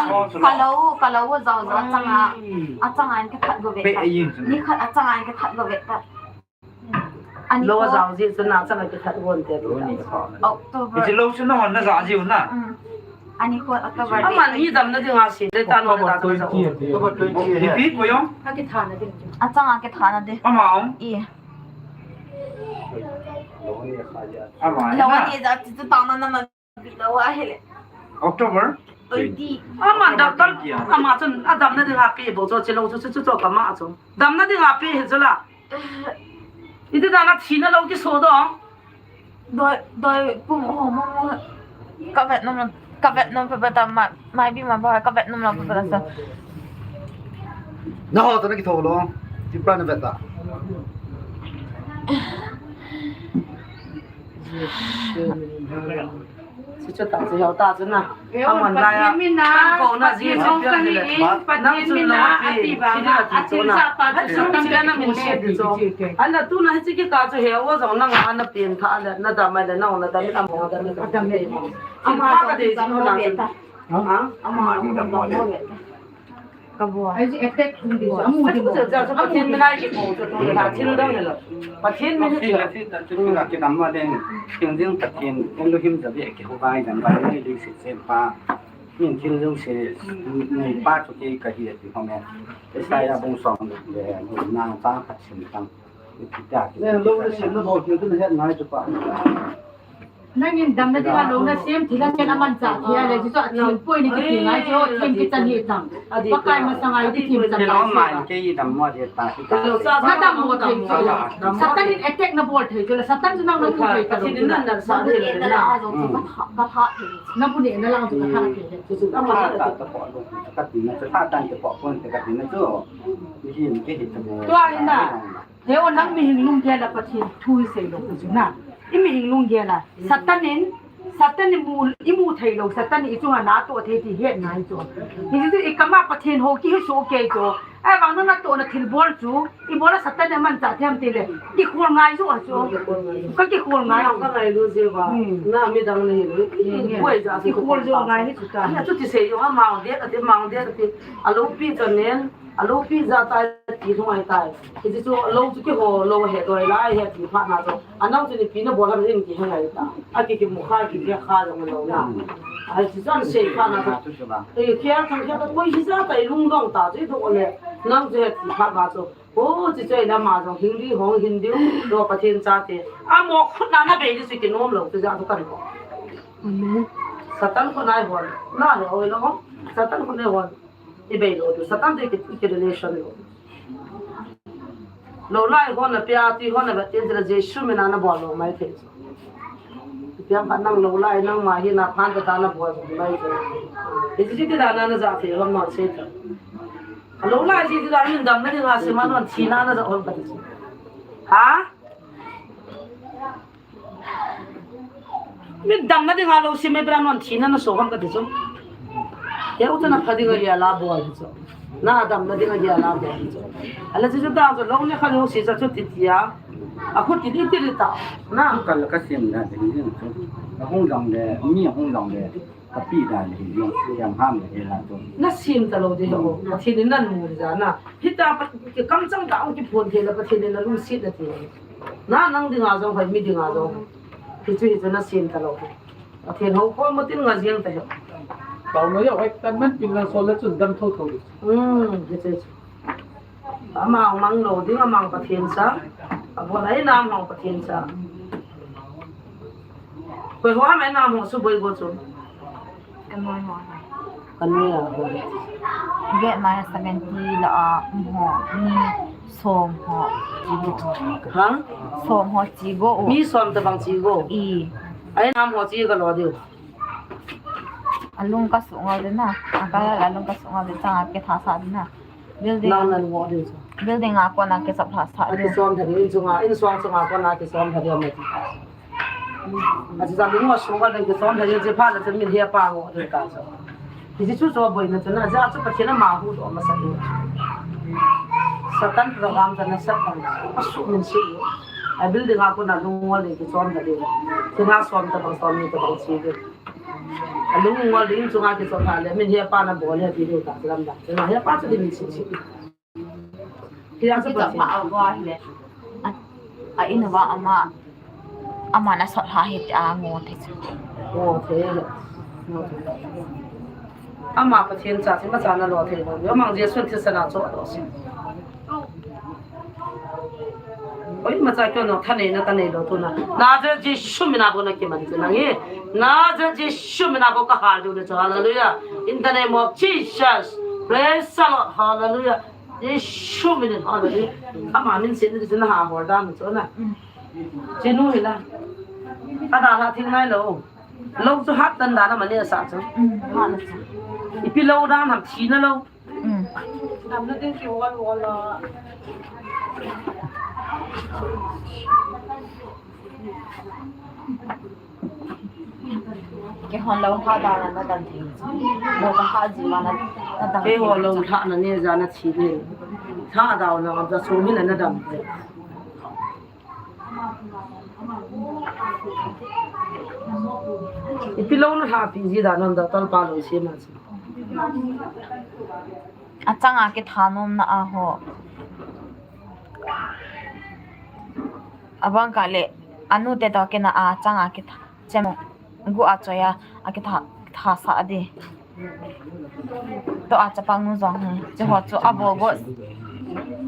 Ka lou, ka lou zau zau achanga. Achanga in ka that go ve ta. Ni khat achanga in ka that go ve ta. Ani lou ko zau ji chu na achanga ka that go te. October. Ichi lou chu na hon na za ji na. Ani ko October. Ama ni dam na ding a si le ta no na da. October twenty. Ipi ko yong? Ka ki tha na ding. Achanga ki tha na de. Ama ong. I. Ama ong. Lou ani za ti chu ta na na. October? Ama doctor, ama chun, a damna dinga pi bou chu, chilou chu, chu, chu, chu, kama chu. Damna dinga pi hi chu la. Iti dana thina lou kiso do. Doi, doi, pum ho mo mo. Ka vet nom, ka vet nom pe bata ma, mai bi ma ba, ka vet nom lou pe bata sa. Na ho to na kitho lou. Ti pra na vet ta. Sichu ta chu heo ta chu na. Aman lai a. Kan ko na ji chu pian le. Pathen min a ati vang a, a thil sa pa chu satan na min se di chu. Ana tu na hichi ki ka chu heo jong na nga na pin kha le na da mai le na na da mi amo da mi. Ama ka de ji ho na. Ha? Ama ka bo. Ai ji attack kum di. Amu di. Pathen min a ji ko chu tu na thil dang le. Pathen min a ji. Thil a thil ta chu thil a kidam ma ding. Thil ding Pathen Elohim ja be ki hu bai dang bai nei ding si se pa. Min thil ding si nei pa chu ki ka hi ti ho me. Isaiah bung som le na ta khat sim tang. Ti ta ki. Ne lo le sim na bo ki tu na het nai chu pa. Nangin damna dinga lou na sem thil a chen aman cha thei a le, chu chu a thil poi ni kiti ngai chu, thil kichan hi tang. Pakai masanga i kithim chan. Thil a man kei dam mo de ta. Na dam mo thei chu. Satan in attack na bol thei chu le, Satan chu nang na mu thei ta lou. Pathen in na na sa thei le na. Ka tha, ka tha thei. Na bu ne na lang chu ka tha thei. Chu chu ka ma ta ta po lo. Ka ti na chu tha tan te po pon te ka ti na chu. Hi ni ke hi ta mo. Tua hi na. Heo nang mihing lunggel a Pathen thu i sei lou chu na. I mihing lunggel a. Satan in, Satan in mu, i mu thei lou, Satan in i chunga na toh thei ti het ngai chu. Hichu i kama Pathen ho kihi soh kei chu. Ahivang nang natohna thilbol chu, i bol a Satan in aman cha thei ham ti le. Kikhol ngai chu a chu. Ka kikhol ngai. Ka ngai lou jeh a. Hmm. Na midang le hi lou. Kikhol jo ngai hi chu ta. Ana chu ti sei jo a mang de, a ti mang de, a ti. A loupi chan nen. A loupi ja tai ti lhung ahi tai. Hichu lou chu kiho lou he doi lai he ti phat na chu. Anao chu nipi na bol ham in kihe ngai ta. A ki kimu kha kikhe kha jong lou na. Ahi chu chun sei phat na chu. Ei khel thang khel ta koi hi ja tai lungdong ta chu i doh le. Nang chu he ti phat na chu. O chu chu le ama jong hing di hong hin diu. Lou Pathen chate. Amo khut na na bei di chu kinom lou chu ja chu kan ko. Amen. Satan khut nai hon. Na le oi lou. Satan khut nai hon. I bei lou tu, Satan te ki, ki relation lou. Lou lai hon na pia ti hon na ba tin jela Jesu min a na bol lou mai thei. Piang kha nang lou lai nang ma hi na phan ta na bol mai thei. Hi ti ti da na na ja thei hon ma sei ta. Lou lai ti ti da min damna dinga se ma non thina na ja hon ka ti. Ha? Min damna dinga lou sim e bra non thina na so ham ka ti chu. Heo chu na pha dinga ya la bol chu. Na damna dinga ya la bol chu. Ala chu chu ta chu lou ne kha lou si cha chu ti ti a. A khu ti ti ti ta. Na. Ka la ka sim na ding ding chu. A hung dang le, mi a hung dang le. Kapi dan hi jong, jong ham le la to. Na sem talou ding ho. Pathen in na mu ja na. Hita pa, ki kamchang ta ong kiphon thei la Pathen in na lungset na ti. Na nang dinga jong hoi, mi dinga jong. Hichu, hichu na sem talou ding. Pathen ho ko mo tin nga jeng ta ho. Tao lo ya, hoi tan man pin lang sol la chun dam tho tho ding. Hmm, hichu, hichu. Amang mang lou ding, amang Pathen cha. Abon a inam hong Pathen cha. Koi ho a mai nam hong suboi go chu. Kanoi ho. Kanoi a ho. Get mai seventy la a, um ho, mi som ho, chi go. Ha? Som ho chi go. Mi som tabang chi go. I. Ai nam ho chi ka lo diu. Alung ka su ngol ding na. Akala la alung ka su ngol ding, chang a kitha sa ding na. Building. Nang nan ngo ding chu. Building a kona kichop lha sa ding. Akichom thei ding, in chunga, in suang chunga kona kichom thei ding. Achu cha lung mo su ngol ding kichom thei ding, che pha la chu min he pa ngo ding ka chu. Hichu chu boina chu na, ja chu Pathen ama hu doh masa ding. Satan program chu na Satan. Asu min si. A building a kona lung ngol ding kichom thei ding. Chunga som tabang som ni tabang chi ding. Alung ngol ding chunga kichop lha le, min he pa na bol he ti ding ta, lam da. Chunga he pa chu ding min sin sin. Ti a chu pa sin. A, a in va ama, ama na sot lha hi ti a ngo thei chu. Ngo thei. Ama Pathen cha chu ma cha na lo thei lo. Yo mang Jesu thisan a cho lo sin. Oi, ma cha kyo no, thanei na, thanei lo tu na. Nazareth Jesu mina bou na kiman chu nang e. Nazareth Jesu mina bou ka hal diu na chu. Hallelujah. In the name of Jesus. Praise the Lord. Hallelujah. Jesu mina, hallelujah. Ama min sin ni chu na ha hol dan chu na. Chinu hi la. Ka da ha thing nai lo. Lo chu hat dan dan ma ni sa chu. Ipi lo dan ham thi na lo. Kei hon lo tha da na na dan thei. Lo ka ha ji ma na, na dan thei. Kei hon lo tha na ne ja na thi de. Tha da na ja so mi na na dan thei. Ipi lo na lhapi ji dan hon da tal pa lo si ma si. Achanga kitha nom na a ho. Abang ka le, anu te to kina achanga kitha. Chem gu a choi a, akitha, tha sa di. To a chapang nu jong hi. Chi ho chu a bol go.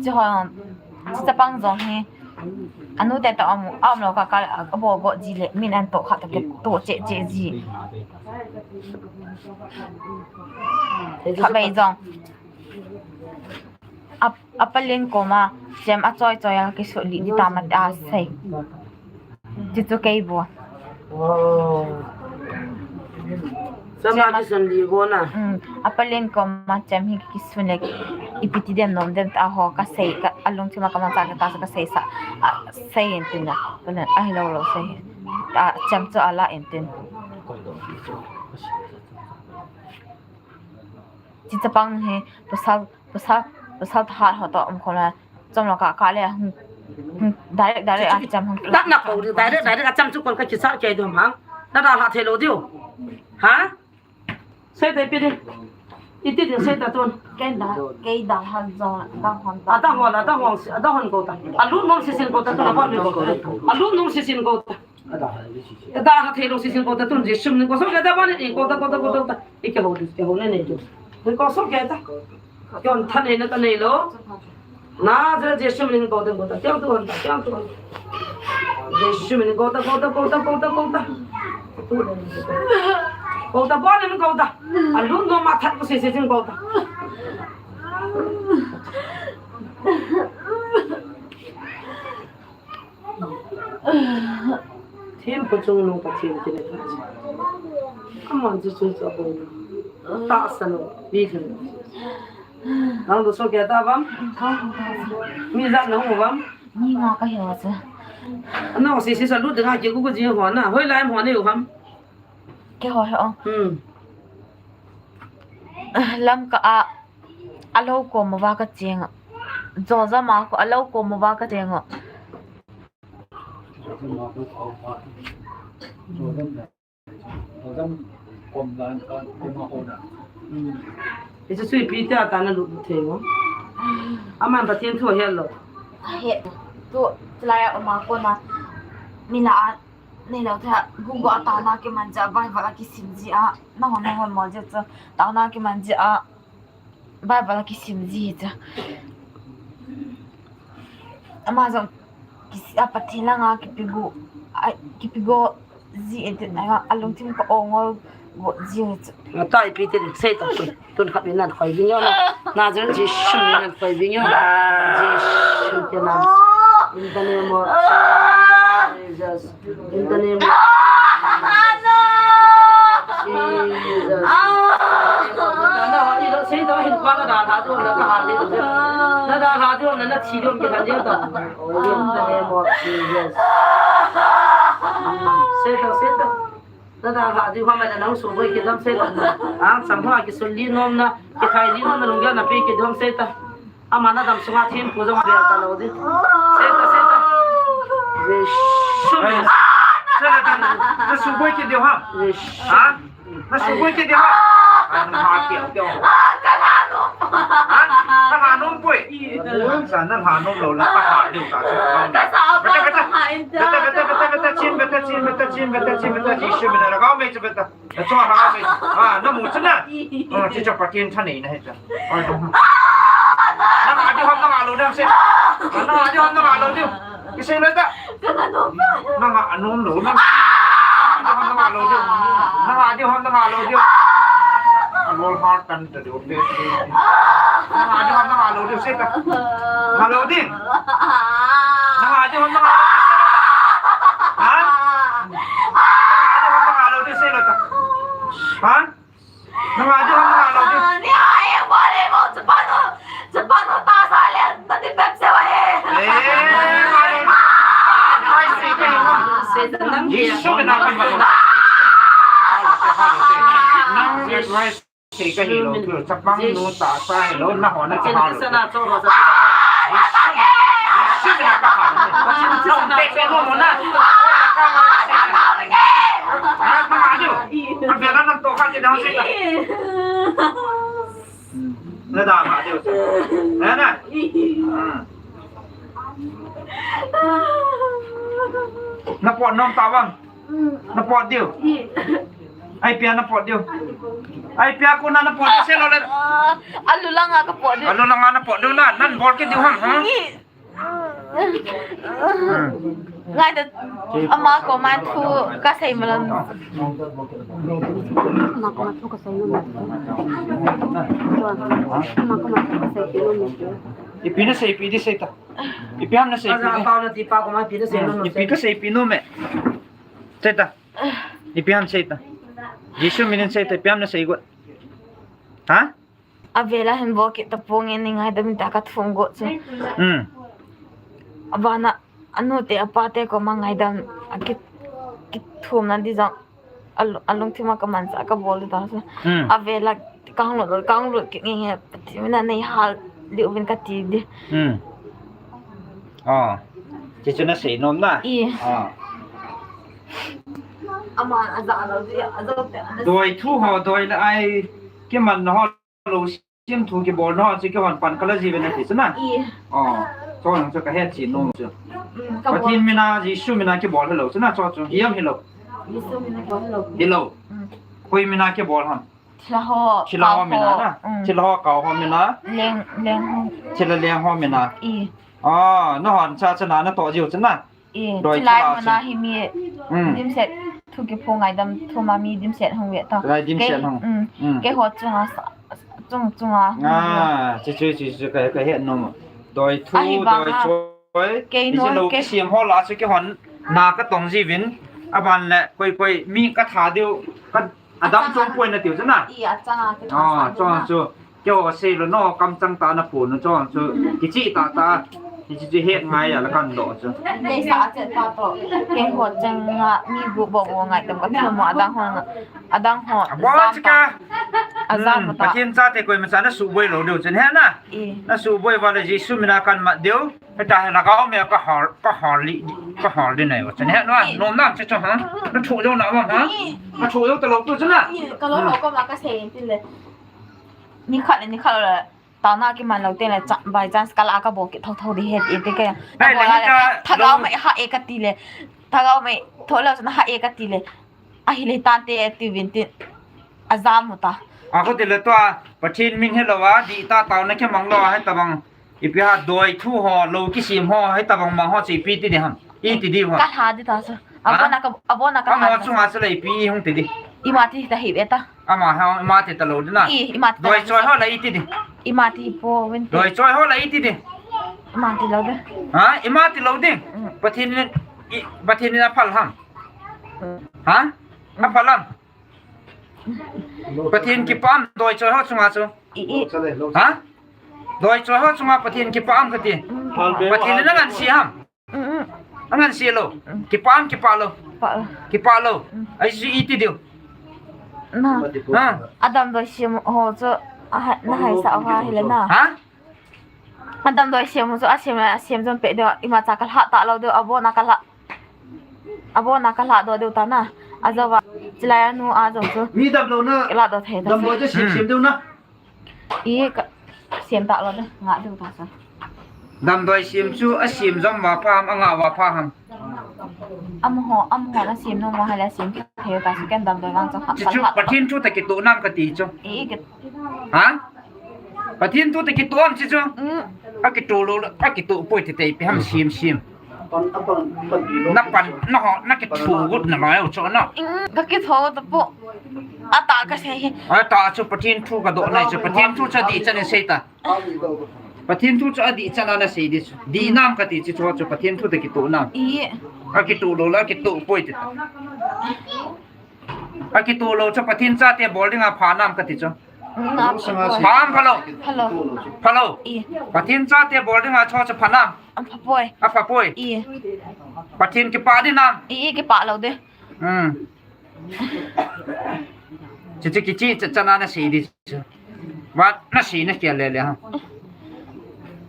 Chi ho, chi chapang jong hi. Anu te to amu, a um lo ka ka a bol go ji le, min an to kha to ke to che che ji. Kha bei jong. A, a palin koma, chem a choi choi a kisu li di ta ma ta sei. Ti chu kei bo. Oh. Chem a kisun li bo na. Mm. A palin koma, chem hi kisun le, ipi ti dem nom dem ta ho ka sei, ka, a lungthim a ka mang cha ka ta sa ka sei sa. A, sei in tin na. Palin, a hi lo lo sei. A, chem chu a la in tin. Chi chapang hi, pasal, pasal, pasal thahat ho to um khom la, chom lo ka, ka le, hmm, hmm, direct, direct, a cham hung. Na, na ko, direct, direct, a cham chu kon ka kisa ke dum hang. Na da ha thei lo diu. Ha? Sei te pi di. Iti di sei ta tun. Ken da, kei da ha jong, da hon ta. A da hon, a da hon, a da hon ko ta. A lu nom si sin ko ta, tu na ba mi ko ta. A lu nom si sin ko ta. Ka da ha thei lo si sin ko ta tun Jesu min ko so ka da ba ni ko ta, ko ta, ko ta, ko ta. I ke ho di, ke ho ne ne di. Ko so ke ta. Kyon thanei na ka nei lo. Nazareth Jesu min ko ta, ko ta. Kyang tu hon ta, kyang tu hon. Jesu min ko ta, ko ta, ko ta, ko ta, ko ta. Ko ta ba ni ko ta. A lu no ma that ko si si sin ko ta. Thempu chungnung Pathen kile kha. Aman chu chu chu abon. Tahsan u, mi khan. Nang du so kya ta vam? Mi jat na hung vam? Ni nga ka hi wa cha. Nang si si sa lu de nga ki ku ku ji ho na. Hoilai mo ne u vam? Ke ho he o. Hmm. Lamka a, a lo ko mo va ka cheng. Joza ma ko a lo ko mo va ka cheng. Hichu chu ipi tia tana lut thei mo. Aman Pathen thu ahet lou. Ahet. Tu, chulai a um a kona. Mi lah a, neilou thei a, Google a taona kiman jeh a, Bible a kisim jeh a, nahon nahon mo jeh chu, taona kiman jeh a, Bible a kisim ji chu. Ama jong kisi a Pathen langa kipigo, a, kipigo ji e ti na, alungthim ka ongol go ji e chu. Nga tai pi tin sei ta tun, tun khat in nan khoi ving yo na. Na jong Jesu min nan khoi ving yo. Jesu ke nam. In the name of Jesus. In the name of Jesus. Nana, i lo sei to hin pa na da da do na ka ha de. Na da da do na na thi do ke da de to. In the name of Jesus. Sei to, sei to. Na da da do ha ma na nang su boi ke dam sei to. Ang sam ha ki sul li nom na, ki khai li nom na lung ya na pe ke dam sei to. Ama na dam sunga thempu jong abel talou di. Sei ta, sei ta. Jesu. Sei ta, na suboi kit diu ham. Jesu. Ha? Na suboi kit diu ham. An ha kiau kiau. Ha? Na ha nom poi. Sa na ha nom lou la ka ha diu ta. Beta, beta, beta, beta, beta, chin, beta, chin, beta, chin, beta, chin, beta, Jesu mina la ka me beta. Nacho ha ha. Ah, namu chu na. Ah, chu chu Pathen thanei na hi chu. Oi, dong. Nanga di hom nanga lou ding sei. Nanga di hom nanga lou ding. Kisei lou ta. Nanga anom lou na. Nanga di hom nanga lou ding. Nanga di hom nanga lou ding. Alol har tan ta ding. Nanga di hom nanga lou ding sei ta. Nanga lou ding. Nanga di hom nanga lou ding sei ta. Ha? Nanga di hom nanga lou ding sei lou ta. Ha? Nanga di hom nanga lou ding. Ni ai mo ni mo chapano, chapano ta sa le na di pep se wa he. Eh, advice sei ka hi. Jesu mina ka ma. Nang advice sei ka hilou tu, chapang nu ta sa hilou, na ho na ka ha lou. Jesu mina ka ha lou. Nang te pe mo mo na. Ha, ka ha lou. Ka pe la nang to ka ke dang sei ka. Na da ma diu. Na na. Hmm. Na pot nom ta bang. Na pot diu. Ai pia na pot diu. Ai pia ko na na pot diu sei lou le. Alu langa ka pot diu. Alu langa na pot diu na. Nan bol kit diu ham, ha? Ngai ta, ama koma thu ka sei ma lou. Ama koma thu ka sei ma lou. Ama koma thu ka sei ma lou. Ipi na sei, ipi di sei ta. Ipi ham na sei, ipi di. Aja pau na ti pa koma ipi na sei ma lou. Ipi ka sei, ipi nom e. Sei ta. Ipi ham sei ta. Jesu minin sei ta, ipi ham na sei got. Ha? Avela hin bol kit tapong e, nei ngaidam in ta ka thum got chu. Hmm. Abana, anu te apa te koma ngaidam, a kit, kithum na di jong, al-, alungthim a ka mansa ka bol ta chu. Hmm. Avela, ka hung lut, ka hung lut kit nge nge, Pathen mina nei hal, liu vin ka ti di. Hmm. Ah. Chu chu na sei nom na. I. Ah. Ama, aja lou di, aja te, aja. Doi thu ho, doi la ai, kiman na ho. Lou sim thu kibol na ho chu kihon pan ka la ji ve na ti chu na. I. Oh, chu nang chu ka het chi nom chu. Mm, ka bol. Pathen mina, Jesu mina kibol hilou chu na chu chu. Hiam hilou. Jesu mina kibol hilou. Hilou. Mm. Koi mina kibol ham. Thilha ho, thilha ho mina na. Mm. Thilha ho, kau ho mina. Leng, leng ho. Thilha leng ho mina. I. Ah, na hon cha cha na na to jiu chu na. I, chulai muna hi mi dimset thu kiphong ngaidam thu ma mi dimset hung ve ta. Chulai dimset hung. Kei, mm, keiho chunga sa, chung, chunga. Ah, chu, chu, chu, chu, ka, ka het nom. Doi thu, doi choi. Kei nom, kei sem ho la chu kihon na ka tong jiuvin. Aban le, koi, koi, mi ka tha diu, ka Adam chom poi na tiu chu na. I, achang a, ah, chong chu. Keiho sei lou no, kamchang ta na pon u chong chu. Kichi ta ta. Kichi chi het ngai a la kan do chu. Nei sa che ta to. Keiho chang a mi gu bo bo ngai tam ka thum mo adang ho. Adang ho. Abo chika. Azam ta. Pathen chate koima cha na suboi lou diu chen he na. I. Na suboi va le Jesu mina kan mat diu. Heta he lhagao me ka hor, ka hor li. Ka hal din ahi, chun he, na, nom nam chu chu, ha? Na thu jou na, ha? Na thu jou ta lou tu chu na. Ka lo lo ko ma ka sei in tin le. Ni khat le, ni khat le. Tao na kiman lou te le, by chance ka la ka bol kit thotho di he ti te ke. Hai, na bol le, le, ka thagau lo mai ha e ka ti le. Thagau mai tho lou chu na ha e ka ti le. Ahi le tan te ti vin tin. A jam u ta. A ko ti le tua, Pathen min he lou a, di ta tao na ke mang lou a, he ta bang. Ipi ha doi thu ho, lou kisim ho, he ta bang mang ho chi pi ti di ham. I ti di ho. Ka ha di ta sa. Ha? Abona ka, abona ka. Ama ha di ta chunga sa. Sa le ipi i hung ti di. Ima ti ta hi e ta. Ama ha, ima ti ta lou di na. I, ima ti ta lou di. Doi choi ho le i ti di. Ima ti po vin ti. Doi choi ho le i ti di. Ima ti lou di. Ha? Ima ti lou di. Mm. Pathen in, i, Pathen in a phal ham. Mm. Ha? A phal ham. Pathen kipah am doi choi ho chunga chu. I, i. Ha? Doi choi ho chunga Pathen kipah am kati. Mm. Pathen in angan si ham. Mm, mm. Angan si lou. Mm. Kipah am kipah lou. Kipah lou. Kipah lou. Mm. Ahi chu i ti diu. Na. Ha? Adam doi sim ho chu a ha, na hai sa ha hi le na. Ha? Adam doi sim ho chu a sim, a sim jong pe diu. Ima cha ka lha ta lou diu. Abona ka lha. Abona ka lha do diu ta na. A jo va. Chilai a nu a jo chu. Mi dam lou na. Ka lha do thei ta. Dam lou chu sim, sim diu na. I ka sim ta lou de, nga diu ta sa. Damdoi sim chu a sim jom va pha ham, a nga va pha ham. Amaho, amaho na sim nom mo hale sim thei ta sa ken damdoi vang chu ha. Chu, chu, Pathen thu ta kitoh nam kati chu. I, i ki- Ha? Pathen thu ta kitoh am chu chu. Mm. A kitoh lou, a kitoh poi ti te ipi ham sim sim. Na pan, na ho, na kitho got na lai u chu na. Mm, ka kitho ta po. A ta ka sei hi. A ta chu Pathen thu ka doh nai chu, Pathen thu chu adih chan in sei ta. Pathen thu chu adih chan a na sei di chu. Di nam kati chu chu chu Pathen thu ta kitoh nam. I. A kitoh lou la, a kitoh poi ti ta. A kitoh lou chu Pathen chate bol dinga pha nam kati chu. Pha am pha lou? Pha lou. Pha lou. I. Pathen chate bol dinga chu chu pha nam. A pha poi. A pha poi. I. Pathen kipah di nam. I, i kipah lou de. Hmm. Chu chu kichi cha cha na na sei di chu. Vat na sei na kia le le ha.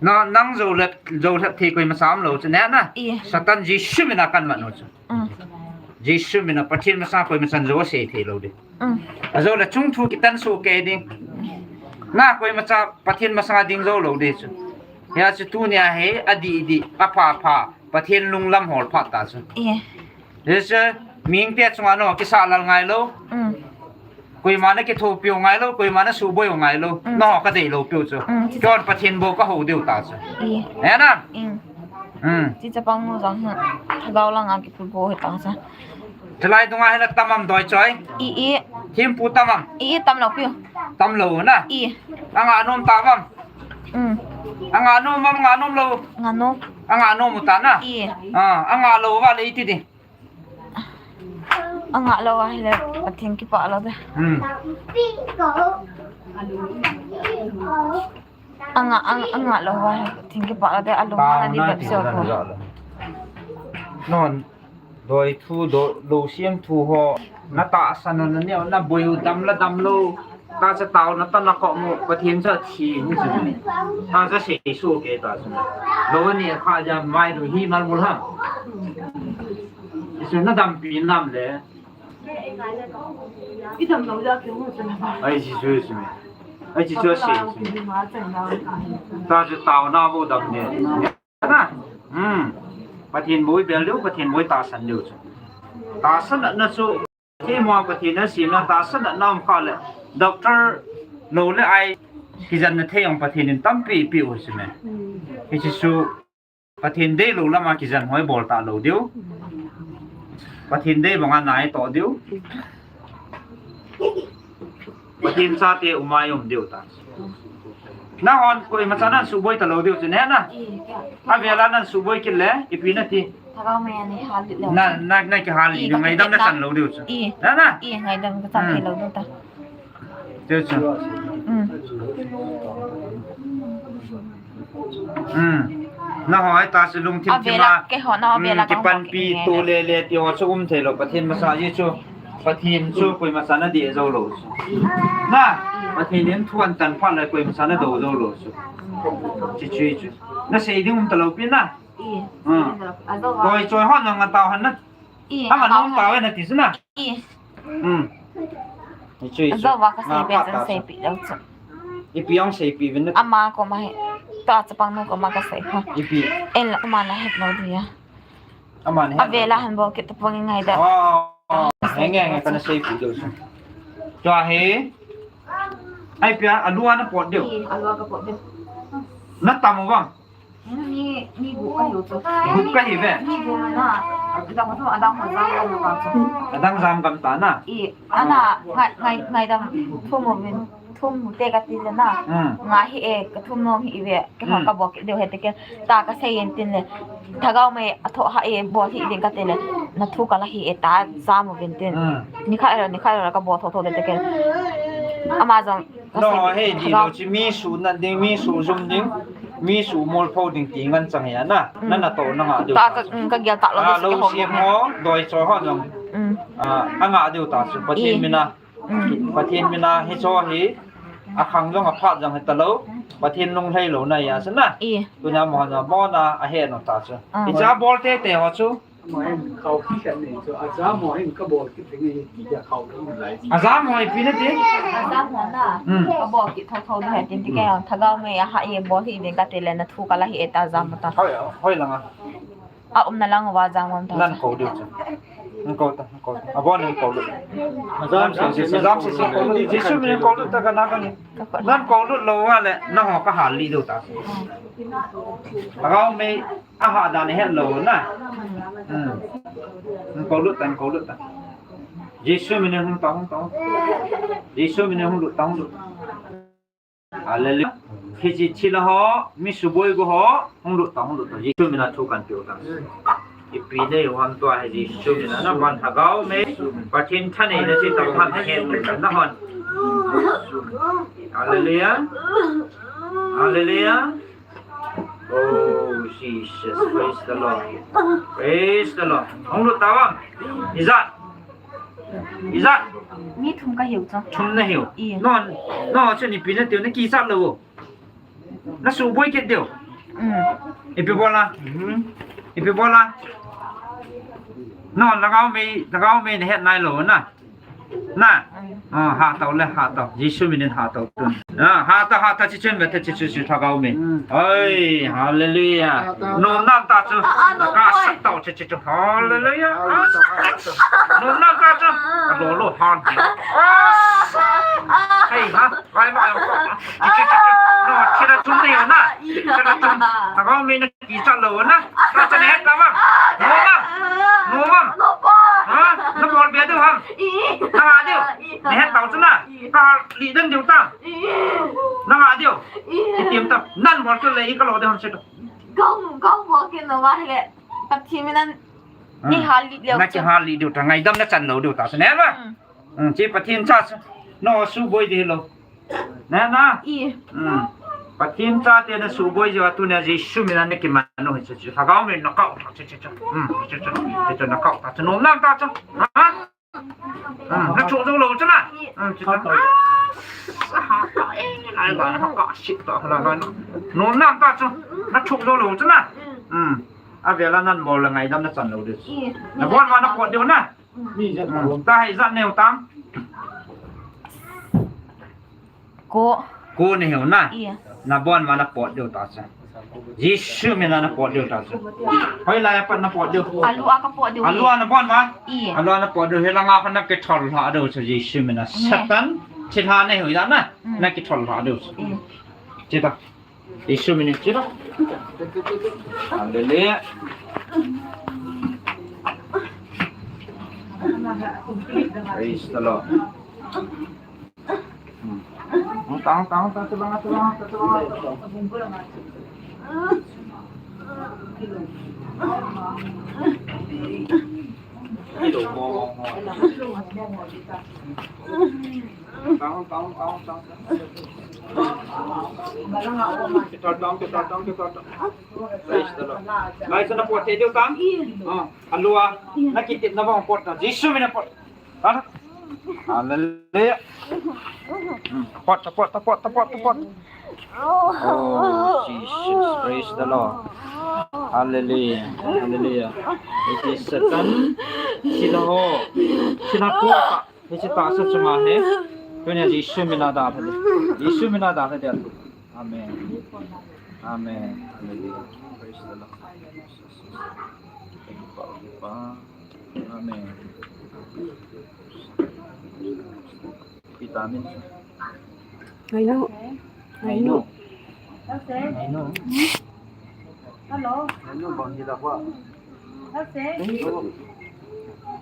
Na nang jo le, jo le thei koima sam lou chu ne na. I. Satan Jesu mina kan mat nu chu. Mm. Jesu mina Pathen masanga koima chan jo sei thei lou di. Mm. A jo le chung thu kitan su ke ding. Na koima cha Pathen masanga ding jo lou di chu. Hia chu tunia hi adih dih, apha pha, Pathen lunglam hol pha ta chu. I. Jesu ming te chunga no kisa lal ngai lou. Mm. Koima na kithopi u ngai lou, koima na suboi u ngai lou. Mm. No ka dei lou piu chu. Mm, chi- Kon Pathen bou ka ho diu ta chu. I. He na? Mm. Mm. Chi chapang nu jong hi. Thagau langa kiphut bou hi tang sa. Chulai dunga hi na tam am doi choi? I, i. Thempu tam am? I, i tam lou piu. Tam lou na? I. Anga nom ta am? Mm. Anga nom am, anga nom lou? Anga nom. Anga nom u ta na? I. Ah, anga lou va le i ti di. Anga lou ahile, Pathen kipah lou de. Hmm. Anga, anga, anga lou ahile, Pathen kipah lou de, alung na di bep sel ko. Non, doi thu, do, lou siam thu ho, na tahsan u na neo, na boi u dam la dam lou. Tahsa tao na ta na ko mu, Pathen cha thi ni chu. Tahsa sei su ke ta chu. Lou ni kha ja mai du hi mal mul ha. Jesu na dampi nam le. I dam lou ja ke mu chu na ba. Ai Jesu Jesu. Ai Jesu sei. Tahsa tao na bo dam ne. Na. Hmm. Pathen boi bel diu, Pathen boi tahsan diu chu. Tahsan na chu. Thei mo Pathen a simna tahsan na um kha le, doctor lou le ai kijen na thei ong Pathen in tampi pe u si me. Hiche chu Pathen dei lou lama kijen hoi bol ta lou diu. Pathen dei banga nai to diu. Pathen chate umai um diu ta. Nahon koima cha nan suboi ta lou diu chu ne na. Avela nan suboi kit le, ipi na ti. Thagau mai a nei hal lih lou. Na, na, na kihal lih, i, ngaidam na chan lou diu chu. I. Na, na. I, ngaidam ka chan thei lou diu ta. Chu chu. Mm. Mm. Nahoi ta chu lungthim thim a. Avela ke ho na, mm, avela ka kipanpi to le le ti ho chu um thei lou. Pathen masa ji chu. Pathen chu koima cha na dih jou lou chu. Na, Pathen in thu ahin tan phat le koima cha na do jou lou chu. Chi chu chu. Na sei ding um ta lou pi na. Hmm. Ajo va. Doi choi hon nang tao han na. I, ama nom tao na ti chu na. I. Hmm. Ni chu i chu. Ajo va ka sei pe chu sei pi lou chu. Ipi ong sei pi vin na. Ama koma hi. Ta chapang nu koma ka sei ha. Ipi. En la ama na het lou dia. Ama na het. Avela han bol kit tapong ngai da. Oh. Nge nge nge kana sei pi lou chu. Chua hi. Ai pia alua na pot deu. I, alua ka pot deu. Na tam u vang. Ni, ni gup ka hiu chu. Gup ka hi ve. Ni gup na. Adang chu, adang ho jam gam ta chu. Adang jam gam ta na. I, ana, ngai, ngai, ngaidam thum uvin, thum te ka ti le na. Hmm. Nga hi e, ka thum nom hi ve. Keiho ka bol kit deu he te ke. Ta ka sei in tin le. Thagau Mei a tho ha e, bol hi ding ka ti le. Na thu ka la hi e ta jam uvin tin. Hmm. Ni kha e, ni kha e ka bol tho tho de te ke. Ama jong No, hei di lou chu mi su nat ding, mi su jum ding, mi su mol pho ding ti ngan chang hi a na. Mm. Na na to na nga deu. Ta ka, mm, ka gel ta lou. Ah, lou siam ho, doi cho ho jong. Mm. Ah, a nga deu ta chu Pathen mina. Mm. Pathen mina hi cho hi. A khang jong a phat jong hi ta lou. Pathen lunglhai lou na ya chu na. I. Tuna mo na mo na a he no ta chu. Ah. I cha bol te te ho chu. Ama hin khao kikhen nei chu, aja mo hin ka bol kit thei nge, tia khao ka um lai. Aja mo ipi na ti? Aja mo na. Hmm. Ka bol kit thotho ding he tin ti ke, Thagau Mei a ha e bol hi ding ka ti le na thu ka la hi e ta aja mo ta. Hoi, hoi langa. A um na lang uva aja mo ta. Nan ko diu chu. Nan ko ta, nan ko ta. A bon nan ko lu. Aja mo se, se, se, aja mo se, se ko lu. Jesu min ko lu ta ka na ka ni. Nan ko lu lou va le, na ho ka hal li diu ta. Thagau Mei Aha dan het lou na. Hmm. Hung ko lut tan, ko lut tan. Jesu min in hung ta, hung ta. Jesu min in hung lut ta, hung lut. Hallelujah. Hiche thil ho, mi suboi go ho, hung lut ta, hung lut ta. Jesu min a thu kan pe u ta. Ipi nei u ham tua hi Jesu min a na man Thagau Mei. Pathen thaneina chu tam ham hen na hon. Hallelujah. Hallelujah. Oh, Jesus. Praise the Lord. Praise the Lord. Hung lut ta vang. Ijat. Ijat. Mi thum ka hiu chu. Thum na hiu. I. Non, non, chu ni pi na tiu, na kichat lou. Na suboi kit diu. Mm. Ipi bol a. Ipi bol a. Non, Thagau Mei, Thagau Mei na het nai lou na. Na. Mm. Ah, ha tau le, ha tau. Jesu min in ha tau tun. Ah, ha tau, ha tau, chi chen ve te, chi chu, chi Thagau Mei. Mm. Oi, hallelujah. Ha tau. Nom nam ta chu. Ah, ah, nom ka oi. Sa tau, chi, chi chu. Hallelujah. Ah, sa tau, ha tau. Nom nam ta chu. Ah, lo, lo, ha. Ah, sa. Hei, ha. Vai, vai, vai. Chi, chi, chi, chi. No, chi na chun ni na. Chi na chun. Thagau Mei na Kichat lou na. Na cha ne ta ma. No ma. No ma. Ha? Na bol be diu ham. Na ha diu. Ne ta chu na. Ka li den diu ta. Na ha diu. Itim ta. Nan bol ke le i ka lo de ham se to. Gong, gong bol ke no ma le. Pathen min a ni ha li diu. Na ki ha li diu ta. Ngaidam na chan lou diu ta. Se ne ma. Hmm. Hmm, chi Pathen cha chu. No suboi di lou. Na, na. I. Hmm. Pathen chate na suboi jeh a tunia Jesu min a na kiman u hi chu chu. Thagau Mei na kau ta chu chu chu. Hmm, chu chu. Chu chu na kau ta chu nom nam ta chu. Ha? Hmm, na chu jou lou chu na. Hmm, chu chu. Ah, sa ha ta e, lai lai ha ka si ta la la. Nom nam ta chu. Na chu jou lou chu na. Hmm. A vela nan bol la ngaidam na chan lou di. I. Na bon ma na pot diu na. Hmm. Ta hi jat neu tam. Ko. Ko nei hiu na. Iya. Na bon ma na pot diu ta chu. Jesu min a na pot diu ta chu. Hoilai a pat na pot diu. Alua ka pot diu. Alua na bon ma. Iya. Alua na pot diu. Hi langa pat na kithol lha diu chu Jesu min a. Iya. Satan. Thilha nei hiu ja na. Mm. Na kithol lha diu chu. Iya. Chi ta. Jesu min in chi ta. Hallelujah. Praise the Lord. Hmm. Tang, tang, tang, tang, tang, tang, tang. Tang, tang, tang, tang. Praise the Lord. Lai sana pot te diu tam? Ah, alua. Na kitepna bang pot ta. Jesu min a pot. Hallelujah. Hmm. Pot, pot, pot, pot, pot. Oh, Jesus. Praise the Lord. Hallelujah. Hallelujah. Hiche Satan, thilha ho, thilha ko ta, hiche tahsa chunga hi, tunia Jesu mina dalha ding. Jesu mina dalha ding. Amen. Amen. Hallelujah. Praise the Lord. Thank you, Father. Amen. Vitamin. Ngaino. Ngaino. Ngaino. Hello. Ngaino bang hila kwa.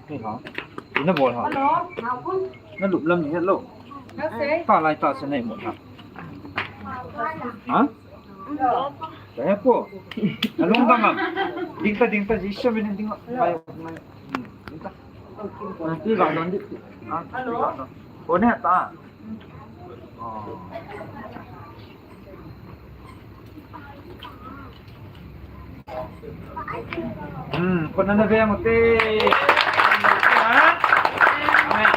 Hello. Ina bol ha. Hello. Nalup lam ni hello. Hello. Talai tahsa nei mo ha. Ha? Kaya po. Alung ka, ma'am. Ding ta, ding ta, Jesu, binin ding. Ay, ay. Hmm, ding ta. Nanti ka, nanti. Ah, hello? Kone ta. Oh. Hmm, kona na ve mo te. Ha? Amen.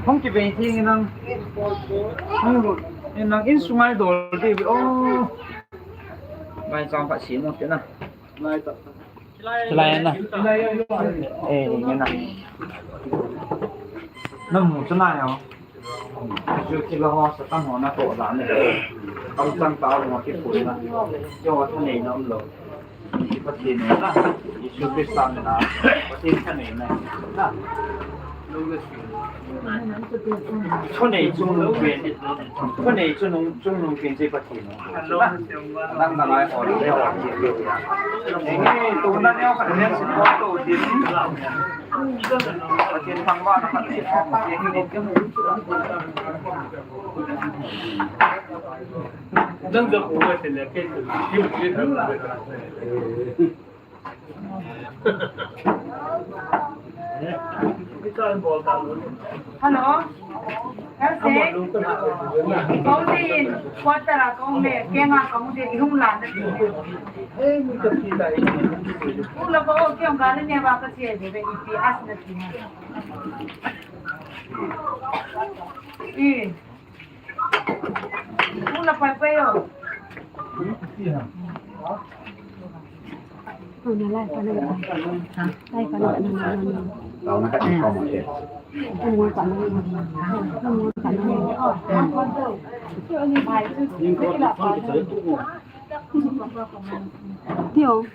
Hung kivei thei nang. Hung lut. Nang insunga idol te. Oh. Mai chang pha si mo te na. Lai ta. Lai na. Eh, ni na. Na mu chu na yo. Chu ki lo ho sa tang ho na to da ne. Kam chang ta ho ki pu na. Yo ta nei na um lo. Pathen na. Jesu Christa na. Pathen ka nei na. Na. Thunei chungnung pen, thunei chungnung, chungnung pen chu Pathen. Dang dang ai hol, le hol. Enge, tuna neo ka le support to din. Pathen thangvahna ka support to din. Dang dang ko ka le ke. Hello. Hello. Kau te in quarter a kau me, kenga kau te ihung la na. Ula ko ke ngali ne ba ka che de be ipi as na ti. Eh. Ula pai pai yo. Tio.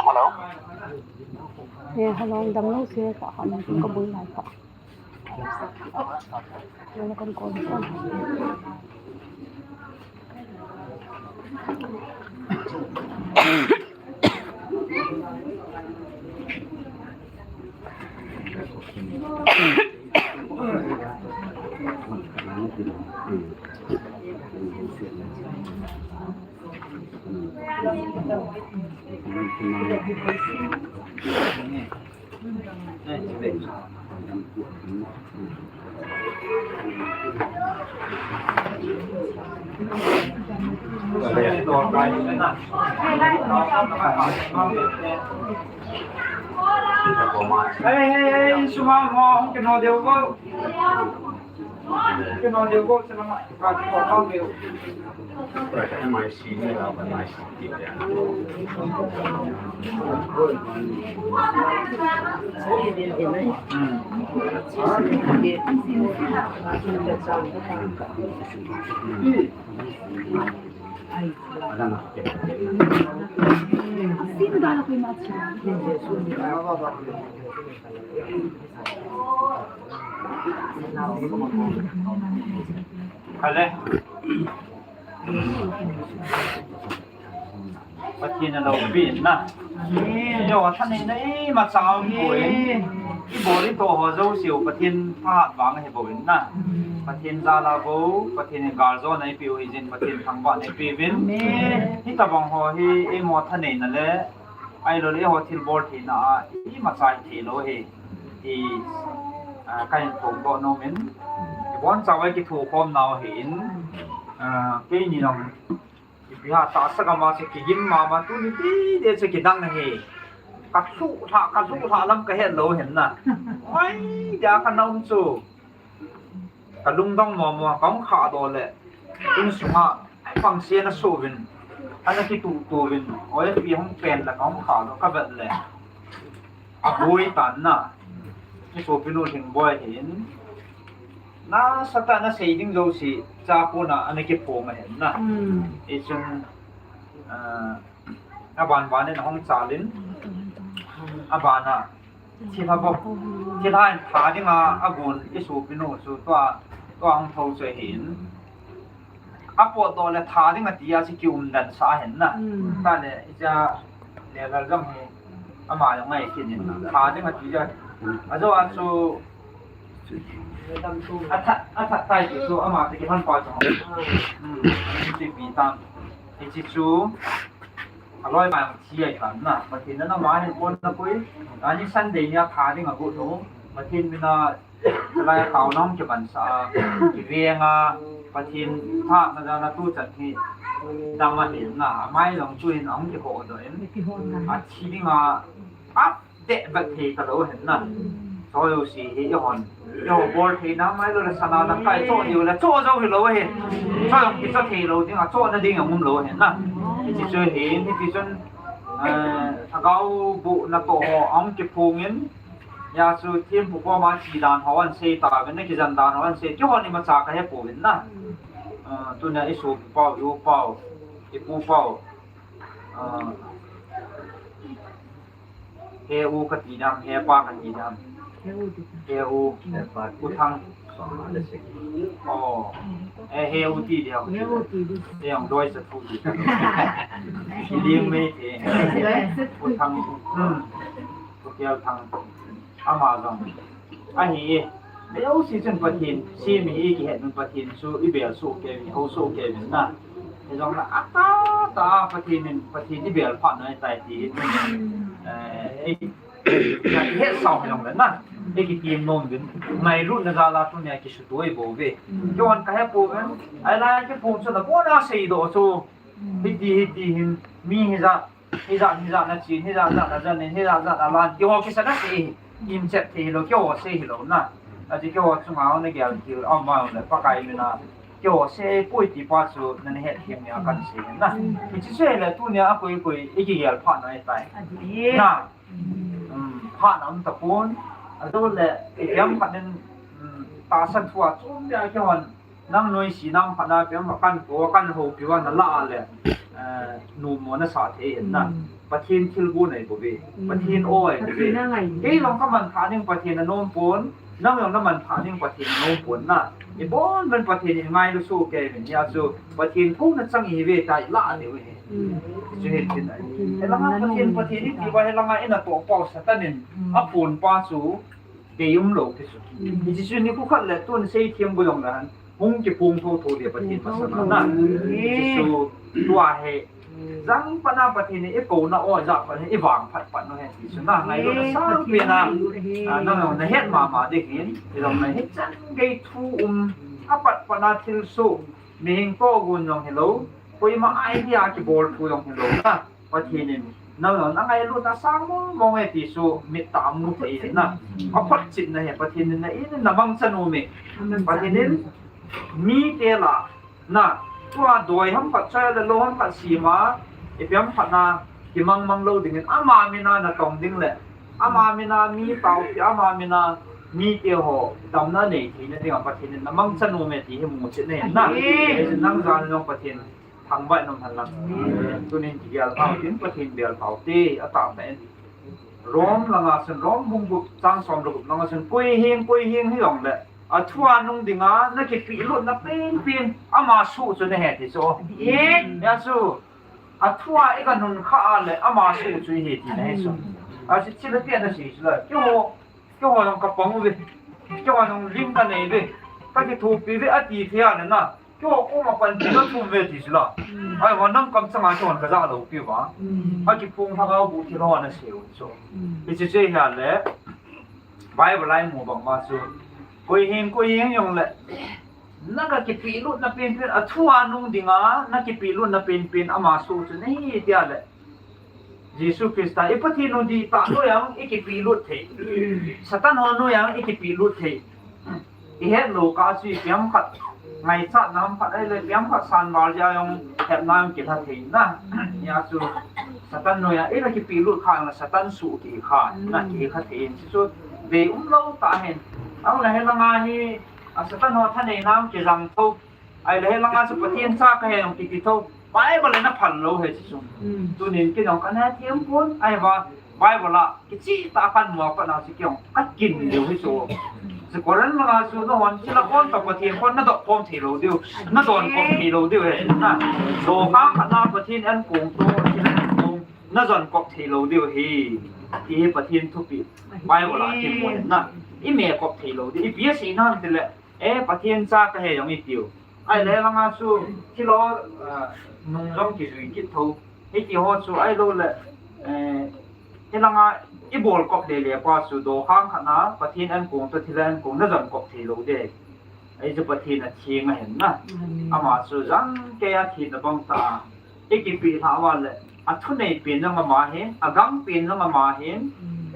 Hello. Eh, hello, dang lou se ka han ka bul lai ka. Hello, kan call ko. Hey, hey, hey, suma mo, hung kino deu ko. Khale. Pathen in alopi in na. Amen. Eiho thaneina imacha aumpoi. Amen. Ibol itoh ho jouse u Pathen thahat vang ahi bou in na. Amen. Pathen jal a bou, Pathen in galjona eipeh u hijeh in Pathen thangvahna eipeuvin. Amen. Hitobang ho hi eimo thaneina le, ahilouleh eiho thilbol theina a imacha hithei lou ahi. Ti, ah, kahin phongdoh nom in. Ibonchauva kithokhom nau ahin. Ah, keini jong ipi ham, tahsa gam a chu kigim mama, tuni tide chu kidang ahi. Kalhuh lhah, kalhuh lhah lam kahet lou ahin na. Oi, dia kana um chu. Kalungdong mama, kahung khahdoh le. Insunga, pangse ana soh uvin. Ana kituhtuh uvin. Oi, ipi hung pen le kahung khahdoh kavet le. Aboi tan na. Isopinu Lhingboi hin. Nasatah a nasei ding jouse, chapona ana kiphong ahin na. Hmm. Hichun, ah, aban ban in ahung chal in. Aban a. Thilha bou. Thilha in tha dinga agon isopinu chu tua, tua ahung thou chu ahin. Apotdoh le tha ding ati a chu kiumdan sah ahin na. Hmm. Tale, hiche a Lelal jong hi, ama jong ngai kit in. Tha ding ati a. Ajo a chu, athat, athat tai ti chu, ama te kilhon pa chu. Hmm, ti pi tan. Hiche chu, aloi ma thi ahi tan na. Pathen in ama hin pon na pui. Ani Sunday nia tha ding agot u. Pathen mina Chulai a taona hung kimansah a, kiveng a, Pathen thahatna jal a tuchan hi dam ahin na, amai jong chu hin ahung kihodoh in, athi dinga, adeh vet thei talou ahin na. Choi u si hi eihon, eiho bol theina, amailou le sana dangka i choh diu le, choh jou hilou ahi. Choi jong kichoh thei lou dinga, chohna ding jong umlou ahin na. Hiche chu ahin, hiti chun, eh, lhagao bohna toh ho ahung kiphong in, Hijeh chun thempu koma che dan ho ahin sei tauvin, na kijen dan ho ahin sei, keiho imacha kahe pouvin na. Ah, tunia i sopi pau, i u pau, i pu pau. Ah, he u kati ding ham, he pa kati ding ham. He u. U Thang. Oh. Eh, he u ti ding ham. He u ti ding. He u doi sa thu ti. I ling mei te. U Thang. Hmm. Pu Kelthang, ama jong. Ahi e. Bel si chun Pathen, simi i kihet nun Pathen chu i bel soh kei uvin, i ho soh kei uvin na. Hijong le atah tah a Pathen in, Pathen i bel phat nai tai ti. Eh, i, i het sao hijong le na. I kitim nom uvin. Ngailutna jal a tunia kisuto i bou ve. Keiho kahe pouvin. Ahilai a kiphong chu na bona seidoh chu. Hiti, hiti hin. Mi hijat. Hijat, hijat na chen, hijat, jat na jan in, hijat, jat na lan, keiho kisa na sei, imchet thei hilou, keiho sei hilou na. Aji keiho chunga na gel thil, ama le Pakai mina, keiho sei poi ti pa chu, na het thei nia kan sei na. Hiche sei le tunia koi koi, i kigel phat nai tai. Na. Um, phat na um tapon, ajo le, i gel phat nin, um, tahsan thua chom dia keihon, Nang noise nam phat na pem a kan ko, kan houpi uva na la le, eh, numo na sa thei hin na. Mm. Pathen thilgon ahi bou ve. Mm. Pathen o ahi bou ve. Pathen a ngai. Kei jong ka manthah ding Pathen anom pon, nang jong na manthah ding Pathen anom pon na. Ibon uvin Pathen in ngailu soh kei uvin, hijeh chun Pathen thou na chang ihi ve tia i la diu ahi. Mm. Chu hi tin ahi. Mm. Hilanga Pathen, Pathen i ti uva hilanga i natoh pau Satan in, mm, aphon pa chu, Dei umlou ti chu. Mm. Hiche chu nikho khat le tun seithem bou jong le han. Hung kiphong thotho le Pathen masanga na. Mm. Hiche chu tua hi. Mm. Jang pat na Pathen in i kouna o ja pat hi i vang phat pat u ahi ti chu na. Ngailutna sang pen a. Mm. Ah, nang jong na het mama ding hin. Ti jong na hichan gei thu um. A pat pat na thilsoh. Mihem tohgon jong hilou. Koima idea kibol thu jong hilou na. Pathen in Nang nang na ngailutna sang mong mong e ti chu mit tah a mu thei na. A photchetna hi Pathen in na in na mangchan u me. Pathen in mite lah na, tua doi ham khat choi le lou ham khat sima, ipi ham khat na kimang mang lou dingin ama mina na tong ding le ama mina mi tao pi ama mina mite ho damna nei theina dinga Pathen in na mangchan u me ti hi muchet na hin na. Amen. Nang jan jong Pathen thangvah in um hen lang. Amen. Tunin kigel phau tin Pathen bel phau te a tah pen. Rom langa chun, Rom bung gup chang som le gup langa chun, koi hing, koi hing hi jong le, a thu a nung dinga na kipehlutna penpen ama suh chu na he ti chu. Amen. Ya chu, a thu a i ka nun kha a le ama suh chu i he ti na he chu. A chu thil a tia na si chu le, keiho, keiho jong ka pang uve, keiho jong lim ka nei uve, ka kithopi uve a ti thei a le na. Keiho koma panpina thum ve ti chu la. Ai, va nang kamchanga keiho ka ja lou pi va. A kiphung lhagao bu thil ho na sei u chu. Hiche chu hi a le. Bible a i mu bang ma chu. Koi hing, koi hing jong le. Na ka kipehlutna penpen, a thu a nung dinga, na kipehlutna penpen, ama suh chu na hi ti a le. Jesu Christa, i Pathen u dihtah noiya i kipehlut thei. Satan ho noiya i kipehlut thei. I het lou kah chu ipi ham khat, ngaichatna ham khat, ahile ipi ham khat san val jeh a jong hepna jong kilha thei na. Hia chu Satan noiya i la kipehlut kha na Satan suh kikha na kikha thei in chu ve um lou tah hin. Ahile hi langa hi, a Satan ho thaneina jong kijang tho. Ahile hi langa chu Pathen cha ka hi jong kiti tho. Bible in a phal lou hi chu. Tunin kei jong ka na thiem pon. Ahivang Bible a kicheh tah a kan mu a pat na chu kei jong ka kin lou hi chu. Chu Corinth langa chu nahon thil a kon toh Pathen kon na doh khom thei lou diu, na don khom thei lou diu hi na. Dokhang khat na Pathen an kong toh thil an kong na jon kop thei lou diu hi. Ti hi Pathen thupeh Bible a kimu na. I me kop thei lou diu. Ipi asei na ham tile, eh, Pathen cha ka hi jong i tiu. Ahile langa chu thil ho, ah, nung jong kijui kit tho. Hiti ho chu ahilou le, eh, hi langa i bol kop le le pa chu dokhang khat na Pathen an kong toh thil an kong na jon kop thei lou diu. Ahi chu Pathen a theng ahin na. Amen. Ama chu jangkei a thina bang tah a i kipeh lhah uva le, a thunei pen jong ama hin, a gang pen jong ama hin,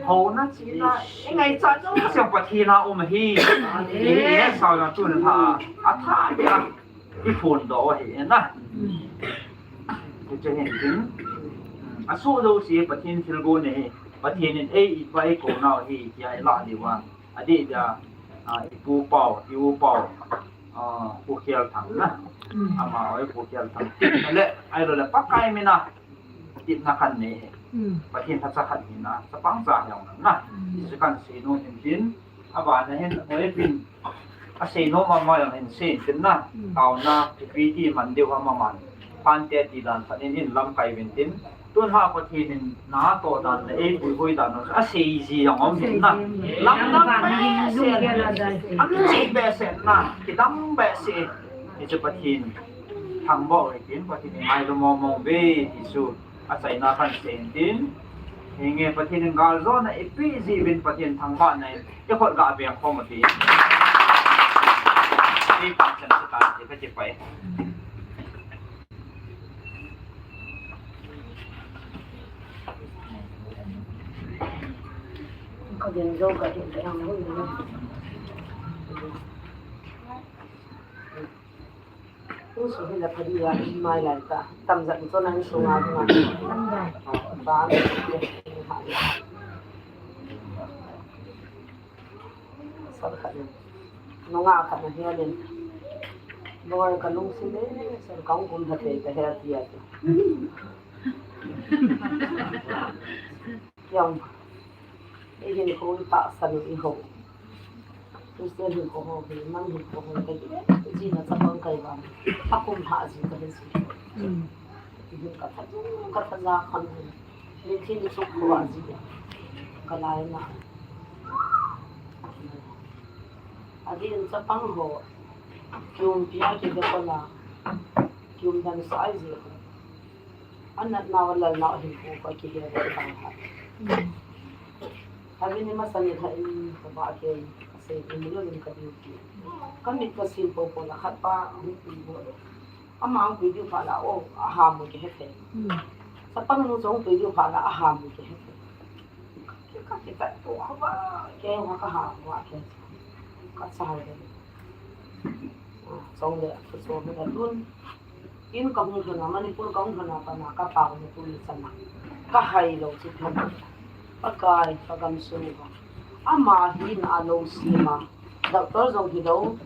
houna chihna, i ngaichat jouse Pathen a um ahi. Amen. I he sao jong tun a, a tha beh a i phondoh u ahi na. Hiche hin tin, a soh jouse Pathen thilgon ahi, Pathen in ei it uva ei kou nau ahi, tia i lah diu va. Adeh dia, ah, i pu pau, i u pau, ah, Pu Khelthang na. Ama, oi, Pu Khelthang. Le, ahilou le, Pakai mina, tipna kan nei. Pathen lhacha khat hina, chapang cha hiong na. Hiche kan sei nom hin tin, abana hin, oi, pin, asei nom ama jong hin sei tin na. Taona, ipi ti man diu ham aman. Phante ti dan phat in, in lamkai uvin tin. Tun ha Pathen in na toh dan le, ei puihoi dan le, asei ji jong um hin na. Lam lam behseh, am ji behseh na, kidang behseh. Hichu Pathen thangvah u hitin, Pathen in ngailou mong mong uve ti chu, achaina kan sei in tin. Hinge Pathen in galjona eipeh ji uvin Pathen thangvahna in, i khut ga veng khom u hite. Ei pachat chu ta ti ka ti pai. Ka din jou ka din ka yang hui ni. Insunga hi la phadi a, mai lai ta. Tamjat in chun insunga dinga. Ba. Sal khat in. Nunga khat na hian in. Loi ka lungsim e, sal ka hung kum tha thei ka he a ti a chu. Kiang. Ei hin ko tahsan u i ho. Christian hin ko ho hi, nang hin ko ho, ka ji na chapang kai vang. A kum ha ji ka he ji. Ei hin ka tha, ka tha ja khan. Min thin ni chuk ko va ji. Ka lai na. A din chapang ho. Kium pia ki de ko la. Kium dan sa ai ji. A natnau a lalnau a hinkho kha kihe ve tang kha. Khatvei ni masa ni kha in ka ba ke, ka sei in lo in ka duty. Ka mit ka sil popo la khat pa hung pui bol. Ama hung pui diu phat la o, a ham mo kihe thei. Tapang nu chong tui diu pha la a ham ke. Ke ka ke ka to ha ba ke ha ka ha wa ke. Ka sa le. Chong le ka so me da tun. In ka hung thana Manipur ka hung thana pa na ka pau ne tu le sana. Ka hai lo chi thana. Pakai ka gam su ni ba. Ama hin a lo si ma. Doctor jong hi lo,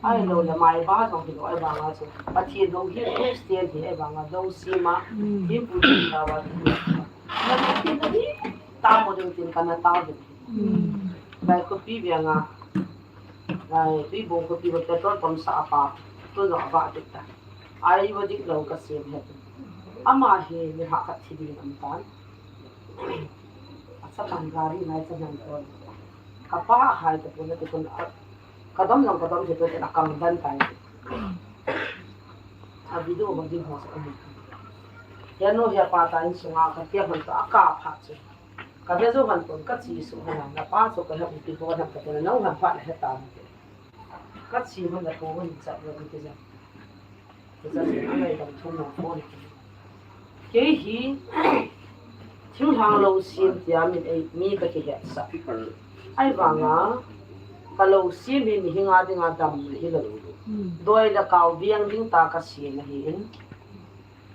ai lo le mai ba jong hi lo, ai vanga chu. Pathen lo hi Christian hi ai vanga lo si ma. Hi pu ti ta wa. Na ti na ni ta mo ding tin kana ta ding. Bai ko pi bia nga. Bai pi bo ko pi bo petrol pump sa apa. Tu lo apa ti ta. Ai wa dik lo ka sem he. Ama hi ni ha ka thi ding am tan. Asa pang gari nai sa nang ko. Ka pa hai ta pun ta pun a, ka dam jong ka dam hi to te na kam dan tai. A video ma ding ho sa ni. Ya no ya pa ta in sunga ka tia hon ta ka pha chu. Ka ve jo han pun ka chi su han na pa chu ka ha u ti ko han ka te na no han pha na he ta ni. Ka chi man da ko han cha ro ni te ja. Kei hi thinglhang lo sim tia min ei mi ka kihetsah. Ai vanga ka lo sim hi mihinga dinga damna hi lo. Doi le kau viang ding ta ka sim ahi in.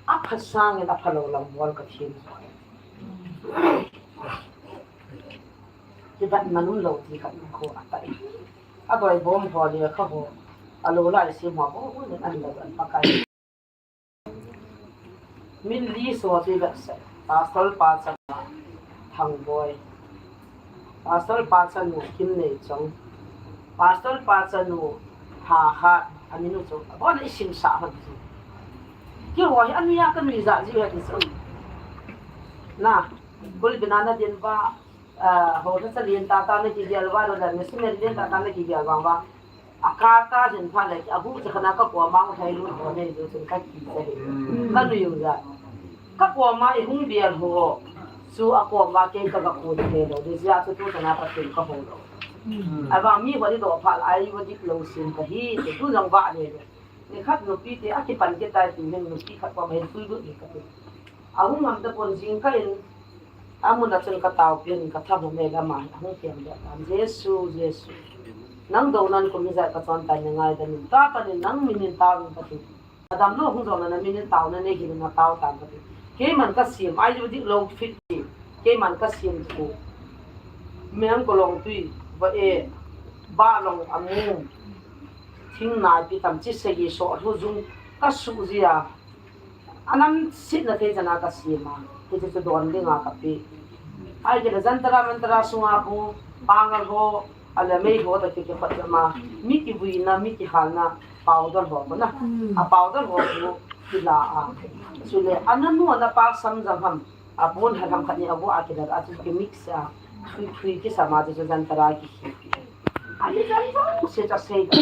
A pha sangin a pha lo lam bol ka thim. Kibat manun lo ti khat ko a ta. A doi bom ho le kha ho. A lo lai sim ho bo bo le an lo an pakai. Min li so ti ba sa. Pastor pa sa Thangboi. Pastor pa chanu Kimneichong. Pastor pa chanu Hahat. Aminu chu. Abon isim sa hon chu. Keiho hi anu ya ka nui ja ji ha ti chu. Na, kul bina na din ba, ah, ho tha sa lien tata na kigel ba, lo dan na simen lien tata na kigel ba ba. A ka ta hin pha le, a bu cha khana ka ko ma u thai lu ho nei ju chun ka ki cha he. Ka nui u ja. Ka ko ma i hung bial ho. Chu a ko ma ke ka ga ko de lo. De ja chu tu ta na ka tin ka ho lo. A ba mi ho ni do pha ai wa dik lo sin ka hi. Tu jong ba le. Ni khat nupi te a kipan ke tai tu hin nupi khat ko ma hin tu du ni ka tu. A hung ngam ta pon jing ka in, a mun a chun ka tao pian in ka tha hum e lama, a hung pian le tan, Jesu, Jesu. Nang do nan kum hijat ka chon tan ne ngai dan in, ta pan in nang min in tao in ka ti. A dam lo hung jong na min in tao na ne hin na tao tan ka ti. Keiman ka siam, ai lu dik lo fit ti. Keiman ka siam ku. Meng ko long tui, va e, ba long a mu. Thing nai pi tam chi se gi so thu jung ka su ji a. Anam sit na thei chana ka sima, hiche chu don dinga ka pe. Ai kile jantara mantara sunga khu, pangal ho, ale mei ho ta kike pat ma, mi kivuina, mi kihalna, powder ho ko na. A powder ho khu, kila a. Chule, ana nu ana pa sam jang ham, a pon ha ham khat ni a vo a kila a chu ki mix a. Thui thui kisam a chu jantara ki. Ani jang jang se ta sei ta.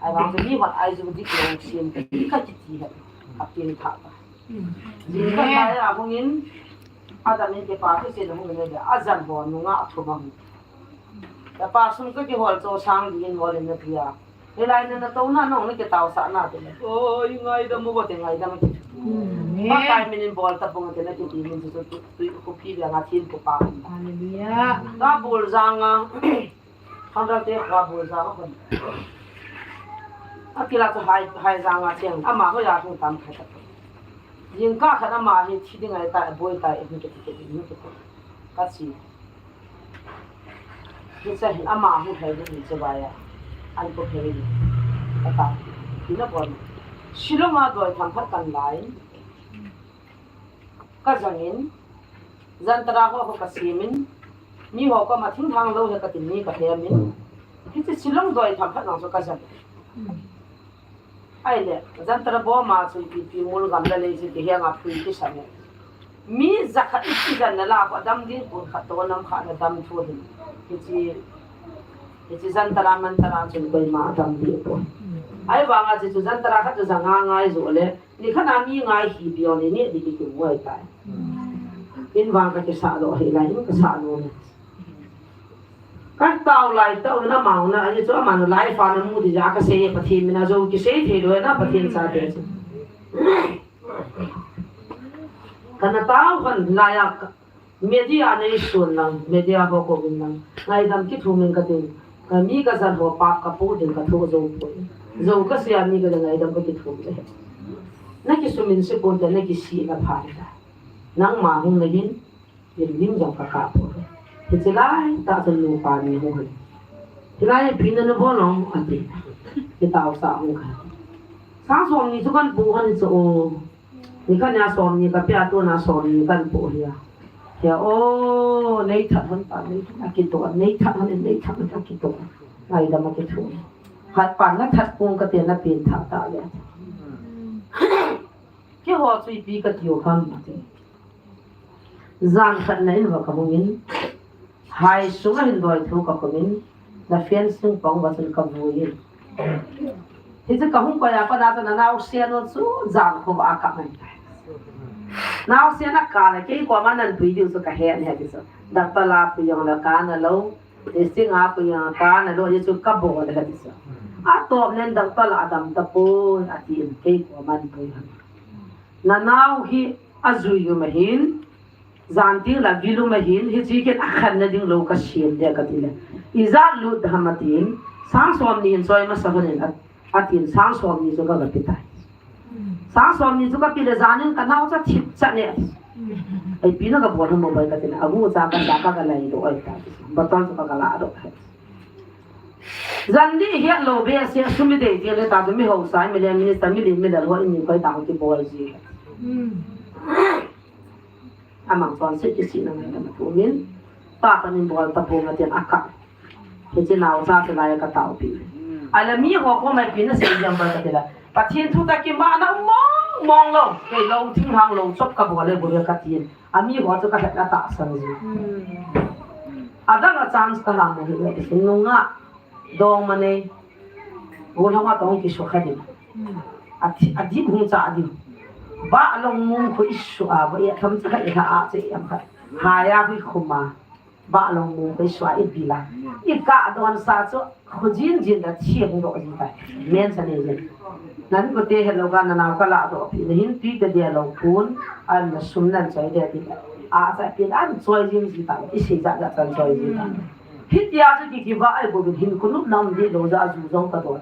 Ai vang mi hon ai ju dik lo sim ka kiti ha. A pin tha ta. Jing ka lai a hung in, a dam in ke pa ke se hung in le, a jan ho nunga a thum a hung. Ka pa sum ka kihol cho sang din hol in na tia. Hilai na na to na nong na ke tao sa na te. Oi, ngaidam u bo te ngaidam u te. Pakai min in bol ta pong te na kiti min chu tu, tu, khu phi le nga thin ko pa. Hallelujah. Ka bul jang a. Khangdal te kha bul jang a kon. A kila chu hai, hai jang a cheng. Ama ho ya hung tam kha ta. Jingkah khat ama hi thi ding ahi tai, boi tai, hi kiti kiti, hi kiti. Ka chi. Hiche hin ama hung thei ding hiche vai a. An ko thei ding. Ka ta. Ina bon. Shillong a doi themkhat kan lai. Ka jang in. Jantara ho, ho ka siam in. Mi ho koma thinglhang lou ahi ka tin mi ka hem in. Hiche Shillong doi themkhat lang chu ka jang. Ahile, jantara boma chu ipi mul gamla nei chu kihenga phui kisam e. Mi jakhat ipi jan na la ko dam ding pun khat to nam khat na dam thu hin. Hiche, hiche jantara mantara chun koima dam ding poi. Ahivanga chu, chu jantara khat chu janga ngai jo le, ni khat na mi ngai hi pi o ni ni di ki ki muai tai. In vang ka kisa lo hi la in ka sa lo ni. Ka tao lai tao na mau na, ani chu amanu lai fa na mu di ja ka sei Pathen min a jo kisei thei lo na Pathen chate chu. Kana tao khan laiya ka, media nei sun lang, media ho ko vin lang. Ngaidam kithumin katin. Ka mi ka jan ho pap ka pu din ka thu zo poi. Zo ka sia mi ka ngaidam ka kithum le. Na kisumin se pon ta, na kisi na pha ta. Nangma hung na hin, lim lim jong ka ka poi. Hiche lai tah chun nupa ni hung hin. Hilai pi na na bol long ati. Kitao sa hung ka. Sang som ni chu kan pu han chu o. Ni khat nia som ni ka pia, tuna som ni kan pu hia. Hia o, nei that hon ta, nei that a kito, nei that hon, nei that hon a kito. Ngaidam a kithu. Khat pan na that pung ka te na pin tha ta le. Keiho chu ipi ka tiu ham ati. Jan khat na in va ka hung in. Hai sunga hin doi thu ka khum in. Na fencing pang va chun ka vui in. Hichu ka hung koi a pat a chun na naosen u chu jan khovah a kap ngai tai. Naosen a kap le kei koma nan pui diu chu ka he ahi ti chu. Doctor la pui jong le kana lou. Testing a pui jong kana lou, hichu ka bol ahi ti chu. Atop nen doctor la adam tapoi, atin kei koma nan pui ham. Na nao hi ajui u ma hin, jan ting la vil u ma hin, hiche ken akhanna ding lou ka sem de ka ti le. Ijat lut ham atin, sang som ni hin choi masa hon in a, atin sang som ni chu ka, ka pe tai. Sang som ni chu ka pe le jan in ka nao cha thip cha ne. Ipi na ka bol ham mo bai ka ti le, agu cha ka sa ka, ka lai doh ai ta. Bottle chu ka, ka la doh. Jan di het lou be se sum i dei ti le ta chu mi hausa, mi le minister, mi le, mi le lo in ni koi ta ho kibol ji. Amang chonset kisihna ngaidam a tumin, pa panin bol tapong atin a kap. Hiche naocha chu lai ka taopi. Ahile mi ho koma ipi na sei diam bai ka ti le. Pathen thu toh kimanna um mong mong lou. Kei lou thinglhang lou chop ka bol le bol le ka tin. Ami ho chu ka het na tahsan ji. Adang a chance ka la mu hi le, nunga dong ma nei. Golhang a tong kisukha ding. Athi, adip hung cha ding. Ba long mum khu isu a, ba ya tham cha ka i ha a che yam kha. Haya hui khuma. Ba long mum khu isu a i bila. I ka don sa chu. Khujin jin da thiang doh ji tai. Men sa nei jin. Nan ko te hello ga na nao ka la doh pi. Na hin tui ka dia lo kun. An na sum nan choi dia ti. A sa pi an choi jin ji ta. I si ja ja chan choi ji ta. Hitia chu ki ki va ai ko hin ko nup nam di lo ja ju jong ka don.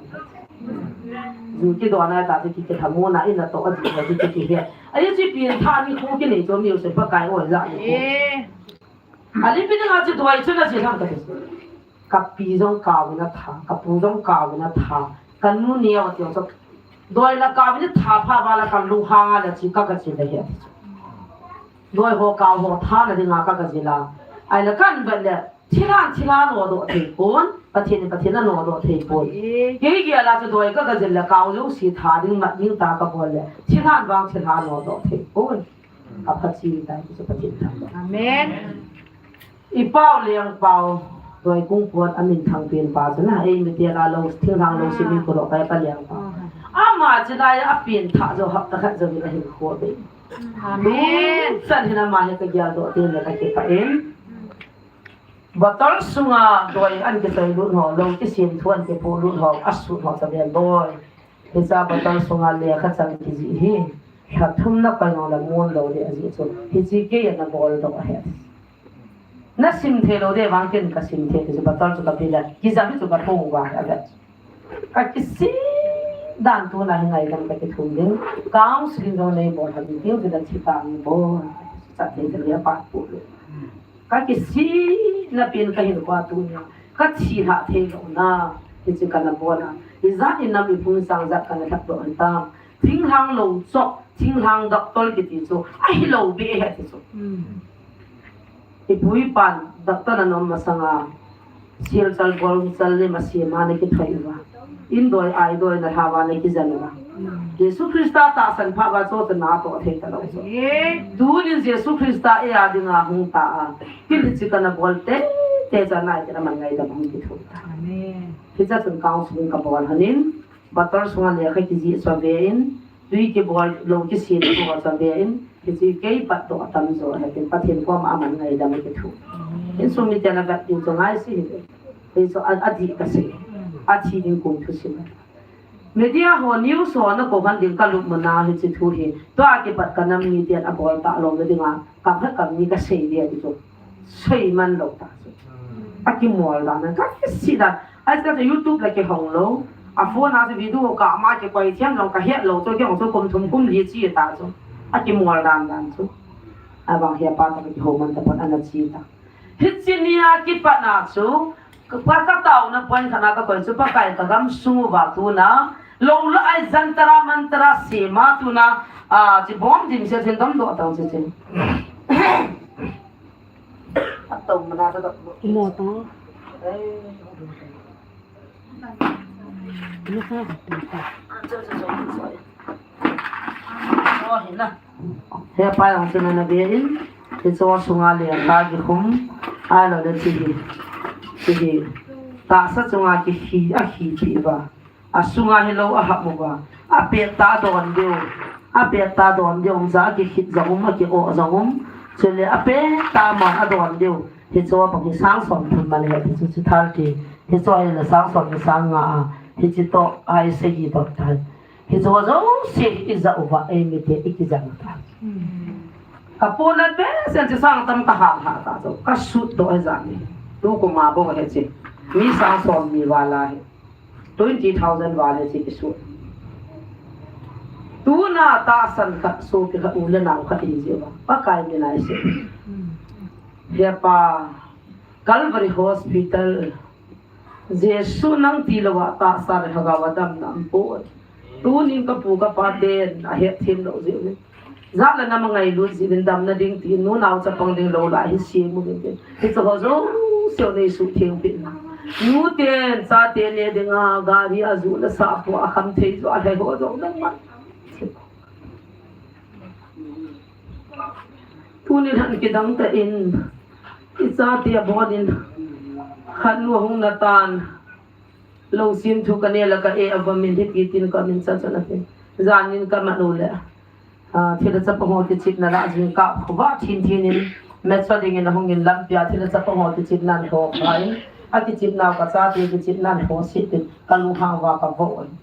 Ju ki don ai ta chu ki ki thamu na in na to a ji ki ki he. Ai chi pi tha ni ko ki nei to mi se pa kai o ja ni ko. Eh. Ali pi dinga chu doi chu na ji tham ka ti. Ka pi jong kau in a tha, ka pu jong kau in a tha, ka nu neo a ti jong chu. Doi la kau in a tha pha va la ka lu hang a la chi ka ka chi la hi a ti chu. Doi ho kau ho tha na dinga ka ka ji la. Ai la kan vet le, thilhan thilhan no doh thei pon, Pathen in Pathen a no doh thei pon. Kei kei la chu doi ka ka ji la kau jong si tha ding mat ding ta ka bol le, thilhan vang thilhan no doh thei pon. Ka pha chi ta chu Pathen tha. Amen. I pau leng pau, doi kung puan a min thang pen pa chu na, ei mi te la lo, thinglhang lo si min ko lo kai pa leng pau. Ama chu lai a pen tha jo hap ta khat jo min a hin ko be. Amen. Chan hin ama he ka gel do tin le ka ke pa in. Bottle sunga doi an ke sai lut ho, lo ke sin thuan ke pu lut ho, a su ho sa ben doi. Hicha bottle sunga le kha chang ki ji hi. Lha thum na pa no la mon lo de a ji chu. Hichi ke na bol do he. Na sim thei lou de vang ken ka sim thei, chu bottle chu ka pe le, kijam chu ka thong uva a ve. Ka kisih dan tuna hi ngaidam ka kithum ding. Counseling jong nei bol ha ding, ding dan chi ka ni bol. Sa thei thei le pa pu le. Ka kisih na pen ka hin kwa tuna. Ka thi lha thei lou na. Hichi ka na bol a. Ijat in na mi phung sang jat ka na lhap do an tam. Thinglhang lo chok, thinglhang doctor kiti chu, ahi lo be he ti chu. I pu i pan, doctor na nom masanga, sil chal bol chal le ma si ma na ki thoi va. In doi ai doi na ha va na ki jan va. Jesu Krista tahsan pha va cho ta na to thei ta lo chu. Tunin Jesu Krista e a dinga hung ta a. Kin hichi ka na bol te, te cha nai te na man ngaidam hung ki thoi ta. Amen. Hicha chun counseling ka bol hanin. Bottle sunga lekha kijih chu ave in, tui kibol lo kisin chu ave in, hichu kei pat toh atam jo, ahin Pathen koma aman ngaidam kithu. Insung miten avet ding chu ngai si hi. Hichu a, adih kasei. Athi ding kum thusim. Media ho news ho na kou khan ding ka lupna hiche thu hi. Tua kipat ka nam miten abol talou na dinga, kam khat kam ni ka sei dia ti chu. Sei man lou ta chu. Akimol dan, ka kisih dan. Ahi chu YouTube la kihong lou. A phone a chu video ka ma kikoi thiam jong ka het lou chu, kihong chu kum thum kum li chi ta chu. Akimol dan dan chu. Abang hi apa ta kihou man ta pon ana chi ta. Hiche nia kipat na chu, ka, ka taona point khat na ka koi chu, Pakai ka gamsung uva tuna, lou la ai jantar mantar sema tuna, a, chi bom dim se thin dom do tang chi chi. A to mana ta do. Mo ta. Eh. He pa jong chun ana ve in, hiche sunga le ka kikhum, ahilou le hiche hi, hiche hi, tahsa chunga kihi, ahi pi uva. Asunga hilou ahap uva. Apet tah adon diu. Apet tah adon diu, um ja akikhit jong um, aki-oh jong um. Chule apet tah man adon diu. Hiche bang hi sang som thum man ahi, hiche chu thal ti. Hiche hi le sang som le sang nga a. Hiche toh, a, sagi toh tai. Hiche jouse hi ija uva, eimite i kijang ta. Ka puna behseh in hiche sang tam ka hal hal ta chu. Ka sut doh ahi jeh in. Tukum a bou hiche. Mi sang som ni val ahi. Twenty thousand val hiche kisut. Tuna tahsan khat, sopi khat, u le nao khat i ji uva. Pakai min a i sei. He pa, Calvary Hospital, Jesu nang tilou a tahsa le lhagao a damna um poi. Tunin ka pu ka pa ten ahet them lou jeh uvin. Jat le nam angailut jeh uvin damna ding tin, nu nao chapang ding lou lai hi sem uvin tin. Hiche ho jouse nei suhtheng peh in. Nu ten, chate ne dinga, gari a ju le sah pua a kham thei jo a lhai ho jong nangman. Tunin han kidang tah in, i chate abon in, khat nu ahung na tan, lungsim thu ka nei le ka e avom in, hiti tin ka min cha cha na tin. Jan in ka man u le, a, thil le chapang ho kichepna la jingkah khovah thin thin in, metsho ding in ahung in lampi a thil le chapang ho kichepna in ho kha in, akichep nau ka chate kichepna in ho se tin, ka lunghang uva ka vo in.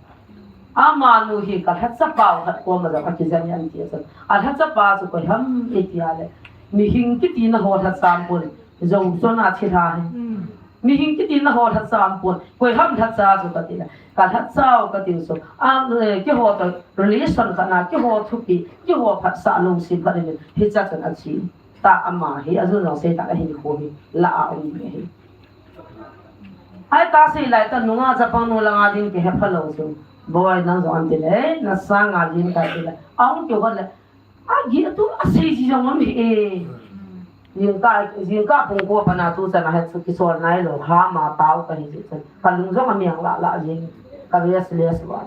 Amanu hi ka lhacha pau khat koma jong akijang e an ti a chun. A lhacha pa chu koi ham i ti a le. Mihem kiti na ho lhacha um pon. Jou chon a thi lha hi. Mm. Mihem kiti na ho lhacha um pon. Koi ham lhacha chu ka ti le. Ka lhacha u ka ti chu. A, eh, keiho toh relation khat na, keiho thupi, keiho phatsah lungsim khat in hiche chun a chi. Ta ama hi, a jun jong sei ta ka hin kho hi. La a um hi. Ahi ta sei lai ta nunga chapang nu langa ding kihe pha lou chu. Boi nang jong an ti le, na sanga ding ka ti le. Ahung kihon le. Agi tu a sei ji jong um hi e. Jingkah, jingkah pung ko pa na tu chan a het chu kisol nai lou. Ha ma tao ka hi ji chan. Ka lung jong a miang la la jing. Ka restless uva.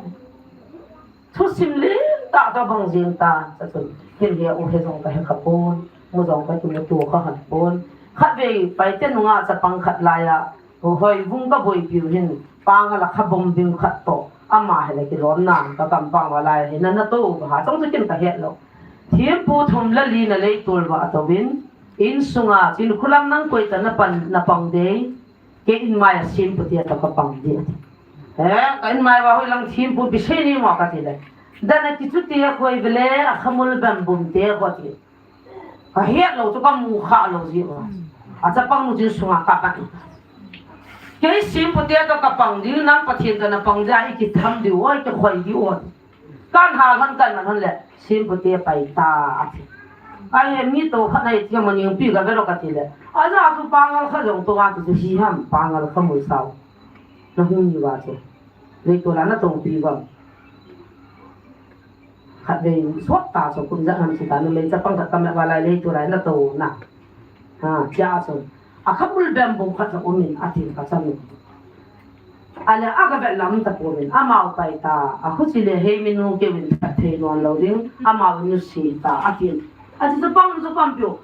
Thusim lentah toh bang jeng ta, ta chun. Kin hi a u he jong ka he kha pon, mu jong ka kimu to kha han pon. Khatvei Paite nunga chapang khat lai a, Hoivung ka boipiu hin, Pangal a kha bom ding khat toh, ama hi le kilom nan, ka kam pang uva lai hi, na na to uva ha, chong chu kin ka het lou. Thempu thum le li na leitol uva a to in, insunga, chin khulam nang koi ta na pan, na pang dei, Kei inmai a thempu te toh ka pang ding ati. He, ka inmai uva hoilang thempu bi sei ni mo ka ti le. Dan a kichu te a koi vele a khamul bem bum te a koi ti. Ka het lou chu ka mu kha lou ji uva. A chapang nu chin sunga ka pan. Kei thempu te toh ka pang ding nang Pathen toh na pang ding a i kitham diu o, i kikhoi diu o. Kan hal hon kan man hon le, thempu te pai ta, ati. Ahi mi to khat nei ti mo ning pi ka velo ka ti le. Aja chu Pangal kha jong to ati chu hi ham, Pangal kha mui sao. Na hung ni uva chu. Leitol a na to pi uvam. Khatvei sot ta chu kum ja ham chi ta, numei chapang khat ka me uva lai leitol a na to na. Ha, tia chu. A khamul bem bum khat jong um in, a tin ka cham in. A le a ka vet lam ta pon in, amau pai ta, a khuti le hei mi nu keu in phat thei non lou ding, amau nu si ta, a tin. A ti chu pang chu pang piu.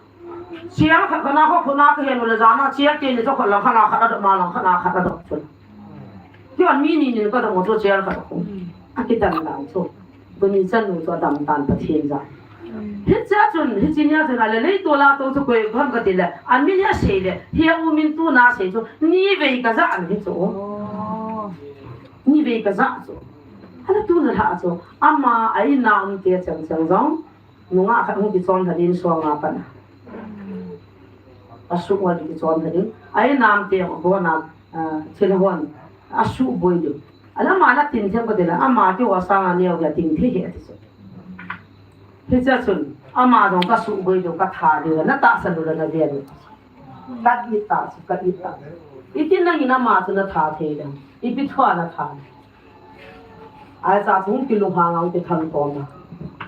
Chair khat ka na kho, kho na ka he nu le ja na, chair te ni chu kho lang khat na khat a dop, ma lang khat na khat a dop chu. Kei an mi ni ni ka dong chu chair khat khu. A kidan lang chu. Tuni chan nu chu adam tan Pathen ja. Hiche chun, hiche nia chun a le leitol a to chu koi ham ka ti le. An mi ni a sei le. Hi a u min tu na sei chu. Ni vei ka ja an hi chu. Ni vei ka ja chu. Ana tuna lha chu, ama a inam te chang chang jong, nungah khat hung kichon lha din suanga pan. Asuh uva kichon lha din. A inam te bona, ah, thil hon. Asuh boi din. Ana ama na tin them ko dela, ama kiho sanga neo ga tin the he ati chu. Hiche chun, ama jong kasuh boi din, katha din, na tahsan lou le na ve din. Ka it ta chu, ka it ta. Iti nangin ama chu natha thei dem. Ipi thua natha. Ahi cha chu hung kilunghang a hung kithang toma.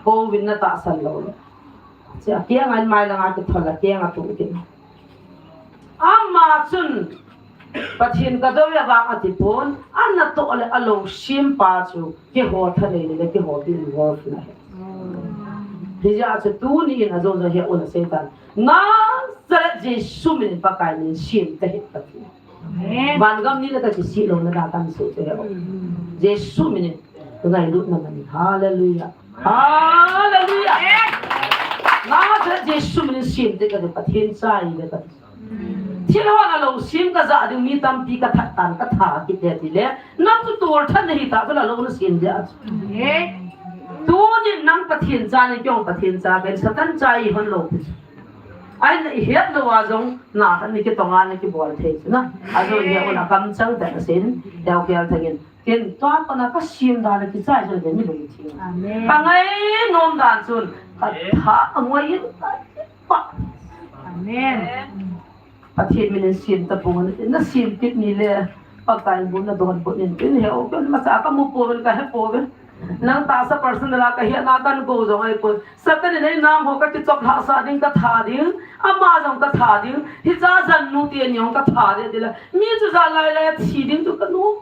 Kou vin natahsan lou le. Cha kiang a in mai langa kithol a kiang a tu kit. Ama chun Pathen ka dou e vang ati pon, ana toh le alou sim pa chu kihou tha nei le kihou pi involve na. Hijeh a chu tuni in a jo jo he un a Satan. Nazareth Jesu min Pakai min sim ta he Pathen. Amen. Van gam ni le ka kisih lou na da kan su te he. Jesu min. Ka ngailut na mani. Hallelujah. Hallelujah. Amen. Nazareth Jesu min sim te ka Pathen cha i le ka. Thil hon alou sim ka ja ding mi tampi ka that tan ka tha kit le ti le. Nang chu tol than na hi ta chu la lou na sim dia. Amen. Tunin nang Pathen cha nei, kei jong Pathen cha kahi, Satan cha i hon lou. Ahin i het lou a jong, na khat ni kitong a na kibol thei chu na. A jong hi a un a kam chang ta na sin, teu khel thangin. Ken tua pana ka sim dan a kichai chu le ni lung thim. Amen. Ka ngai nom dan chun, ka tha a ngoi in ka pa. Amen. Pathen min in sim ta pong, na sim kit ni le, Pakai bu na don bu nin tin he o, ken masa ka mu pouve, ka he pouve. Nang tahsa personal a ka he na kan ko jong ahi poi. Satan in ei nam ho ka kichop lhah sah ding ka tha ding. Ama jong ka tha ding. Hicha jan nu te ni jong ka tha ding ti le. Mi chu ja lai lai a thi ding chu ka nu.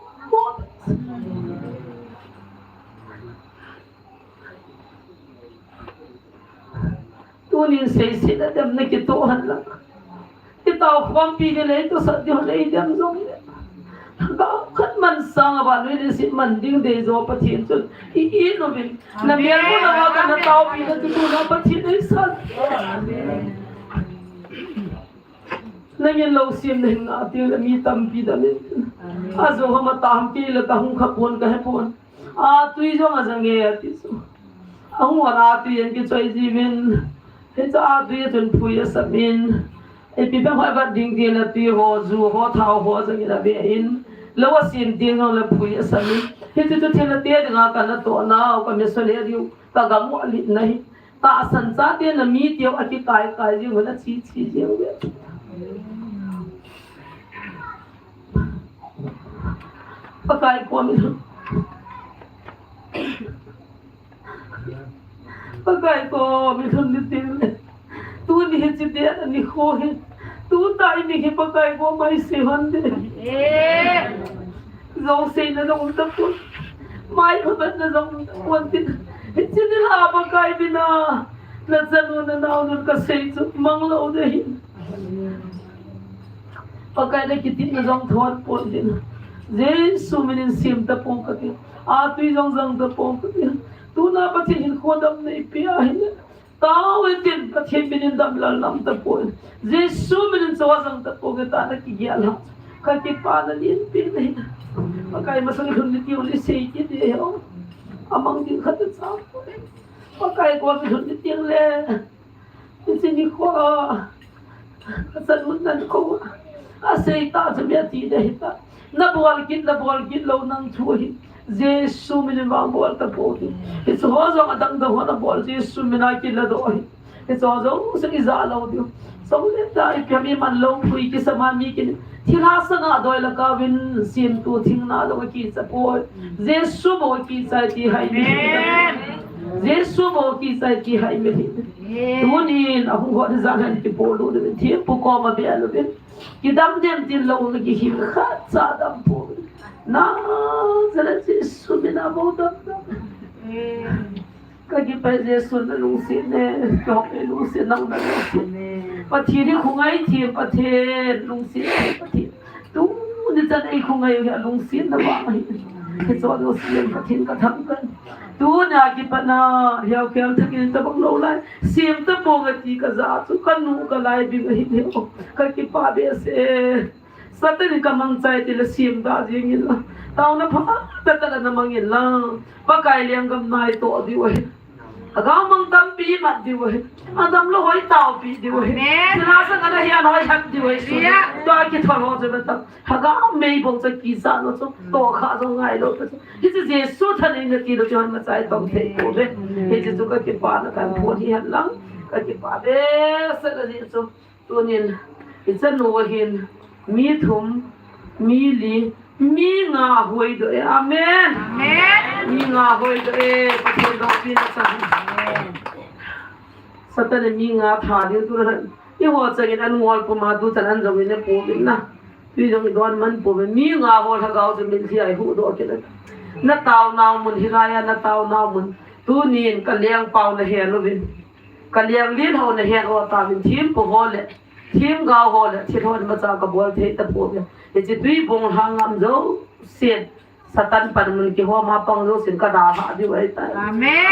Tunin seiset a dem na kitoh hen lang. Kitao khompi ni le, tosot ding le, i dem jong le. Ka khat man sang a vannoi leiset man ding dei jo Pathen chun. I, i nom in. Na mel mo na va ka na taopi na tu tu na Pathen ei san. Nangin lou sim na hin na ti le mi tampi dam in. A jo hama tam ki le ka hung kha pon ka he pon. A tui jong a jang e ati chu. A hung a tui in kichoi jiuvin. Hicha a tui a chun phui a sam in. Ipi bang hoi vat ding ti le tui ho, ju ho, thao ho jang in a ve in. Lou a sim ti jong le phui a sam in. Hichu chu thil a te ding a ka na toh nau, ka mi so le diu. Ka gam u a lit na hi. Tahsan chate na mi teu a kikai kai jing u na chi chi jing u. Pakai kom in. Pakai kom in ni tin. Tuni hi chi dia ni kho hi. Tu ta i ni hi Pakai kom mai se hon de. Eh. Jong seina jong um tapon. Mai phabatna jong um tapon tin. Hiche ni la Pakai mina. Na chanu na naonu ka sei chu mang lou ding ahi. Pakai na kitina jong thot pon tin. Jesu minin sim tapong kati. A tui jong jang tapong kati. Tuna Pathen hin khodam nei pia hin. Tao in tin Pathen minin damlal nam tapon. Jesu minin chua jang tapong ta na kigel ha. Ka kipana lien pi nei. Pakai masang lhun ni tiu ni sei kiti ho. Amang ding khat cha. Pakai kom lhun ni tiang le. Hiche ni kho. Ka chanu nan kho. A sei ta chu mi ati de hi ta. Na bol kit, na bol kit lou nang thu hi. Jesu minin vang bol tapon. Hichu ho jong adang dang ho na bol Jesu mina kila doh hi. Hichu ho jong sung i ja lou diu. Sung le ta i pia mi man lou pui ki sama mi ki. Thilha sanga doi la ka vin sim tu thing na jong kicha poi. Jesu bou kichai ti hai mi. Amen. Jesu bou kichai ti hai mi. Amen. Tunin a hung ho de jan han ki bol lu de thi pu ko ma be lu de. Kidam dem tin lou na kihil khat cha dam pon. Nazareth Jesu mina bou dam dam. Ka kipah Jesu na lungset ne, ka hop e lungset nang na lungset. Pathen hi khongai thim Pathen, lungset thim Pathen. Tuni chan ei khongai hi lungset na vang hi. Hichu lungset Pathen ka thangkan. Tuna kipana, hiau kiang thakin tabang lou lai. Sim tapong ati ka ja chu ka nu ka lai bing ahi diu. Ka kipah behseh. Satan in kamang chai ti le sim da jing in la. Taona pha ta ta la na mang in la. Pakai lenggam nai to diu ahi. Lhagao mang tampi mat diu ahi. Adam lou hoi tao pi diu ahi. Amen. Sila sa ngana hian hoi hat diu ahi. Hallelujah. Tua kithol ho chu beta. Lhagao mei bong cha kisa lo chu. To kha jong ngai lo ta chu. Hiche Jesu thaneina ti lo chu han machai tong thei pouve. Hiche chu ka kipana kan phun hi hen lang. Ka kipa behseh a ji chu. Tunin, i chanu hin, mi thum, mi li, mi nga huoi doh e. Amen. Amen. Mi nga huoi doh e. Pathen loupina chang. Amen. Satan in mi nga tha ding tu na. I ho changin an ngol puma tu chan an jong in e pu bin na. Tui jong i don man pouve. Mi nga ho lhagao chu min thia i hu doh kit le. Na taonau mun hilai a na taonau mun. Tunin ka lengpau na he louvin. Ka lenglin ho na he lo ta min thempu ho le. Themgao ho le. Thil ho na macha ka bol thei ta pouve. Hiche tui bong hang ngam jo. Sin. Satan panmun kihom a pang jousen ka dalha diu ahitai. Amen.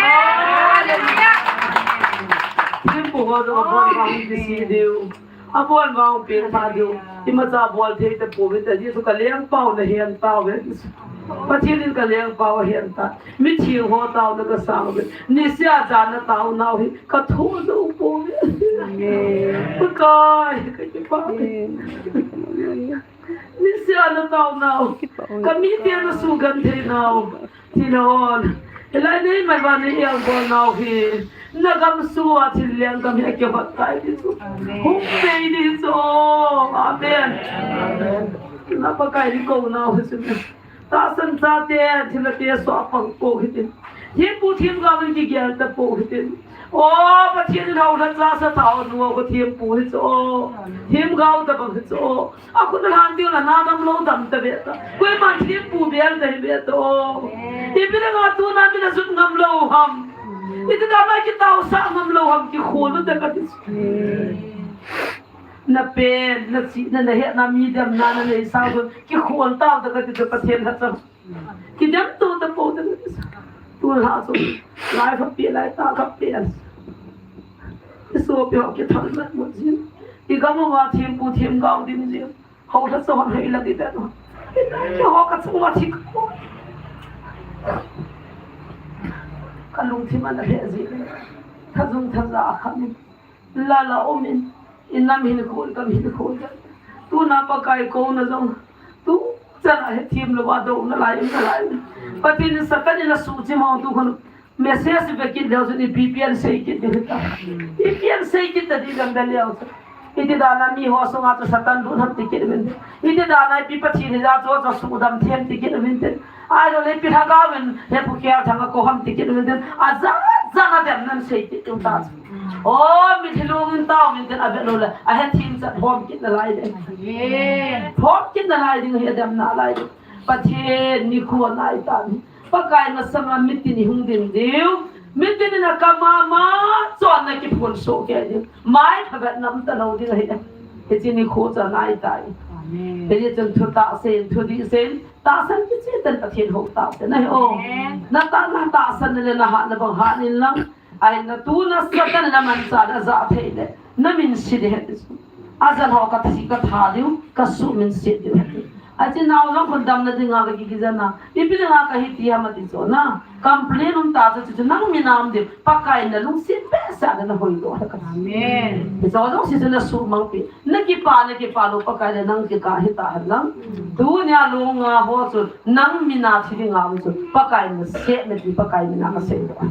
Hallelujah. Thempu ho jong abon vang kisi diu. Abon vang peng tha diu. Imacha bol thei tapouve ta, Jesu ka lengpau na hen tauve. Pathen in ka lengpau ahen ta. Mithi ho taona ka sang uve. Nisea jan a taonau hi ka tho jou pouve. Amen. Pakai, ka kipah. Amen. Nisea na taonau. Ka mite na sugenthei nau. Thil hon. Hilai nei mai va nei iang bol nau hi. Na gam sua thil lenggam hi akihot tai ti chu. Amen. Hung pei ti chu. Amen. Amen. Na Pakai ni kou nau hi chu. Tahsan chate, thil te sua pang kou hitin. Thempu themgao in kigel tapou hitin. O, Pathen in hou lha cha sa thao nu, ko thempu hi chu. Themgao tabang hi chu. A khut a lhan ding la na dam lou dam ta ve ta. Koiman thempu bel ta hi ve ta o. Ipi dinga tuna min a jut ngam lou ham. Iti dinga na kitao sah ngam lou ham, kikhol u te kati. Na pen, na chihna, na hetna, mi demna, na nei sa u, kikhol tau te kati chu Pathen lhacha. Kidem to tapou te. Tu lha chu. Lai pha pi, lai ta kha pi an. I sopi ho kithal mat mut jin. I gam uva thempu themgao dim jin. Ho lha chu hon hei la di be tu. I ho ka chung uva thi ka ko. Ka lungthim ana lheh jin. Thajung thaja a kha min. La la um in, i nam hin khol, kam hin khol. Tuna Pakai kouna jong, tu chan a hethem louva douna lai, umna lai. Pathen in Satan in asuhchim ho tu khun message ve kit leu chun ipi ipi asei kit ding ta. Ipi asei kit ta di lam da leu chun. Iti dan a mi ho sunga chu Satan lut ham ti kit uvin. Iti dan a ipi Pathen in ja chu chu sudam them ti kit uvin tin. Ahilou le ipi lhagao in he pu khel thang a ko ham ti kit uvin tin. Ajat jat a dem nan sei kit u ta chu. O, mitlhi lungin tao min tin a vet lou le, a hethem chat hom kit nalai ding. Amen. Hom kit nalai ding, he dem nalai ding. Pathen nikho nai tan. Pakai masanga mitin i hung ding diu. Mitin in a ka mama chon na kiphun soh kei ding. Mai phabep nam ta lou ding ahi. Hiche nikho chu anai tai. Amen. Hiche chun thu tahsan, thu dihsan, tahsan kicheh tan Pathen hou tau te na hi o. Amen. Na tah, na tahsan le na hatna bang hat in lang. Ahin na tuna Satan na manchah na ja thei le, na min se ding ahi ti chu. Ajan ho ka thi ka tha diu, ka suh min se diu ahi ti. Achi nao jong khun damna dinga ka kiki jan a. Ipi dinga ka hi ti ham ati chu na. Complain um ta chu chu nang min a um diu. Pakai na lungset behseh a na hoidoh ahi ka. Amen. Hiche jong se chu na suhmang pi. Na kipa, na kipa lou Pakai le nang kikah hita hen lang. Tunia lou nga ho chu nang min a thi dinga um chu Pakai na seh na ti Pakai min a ka seidoh. Ka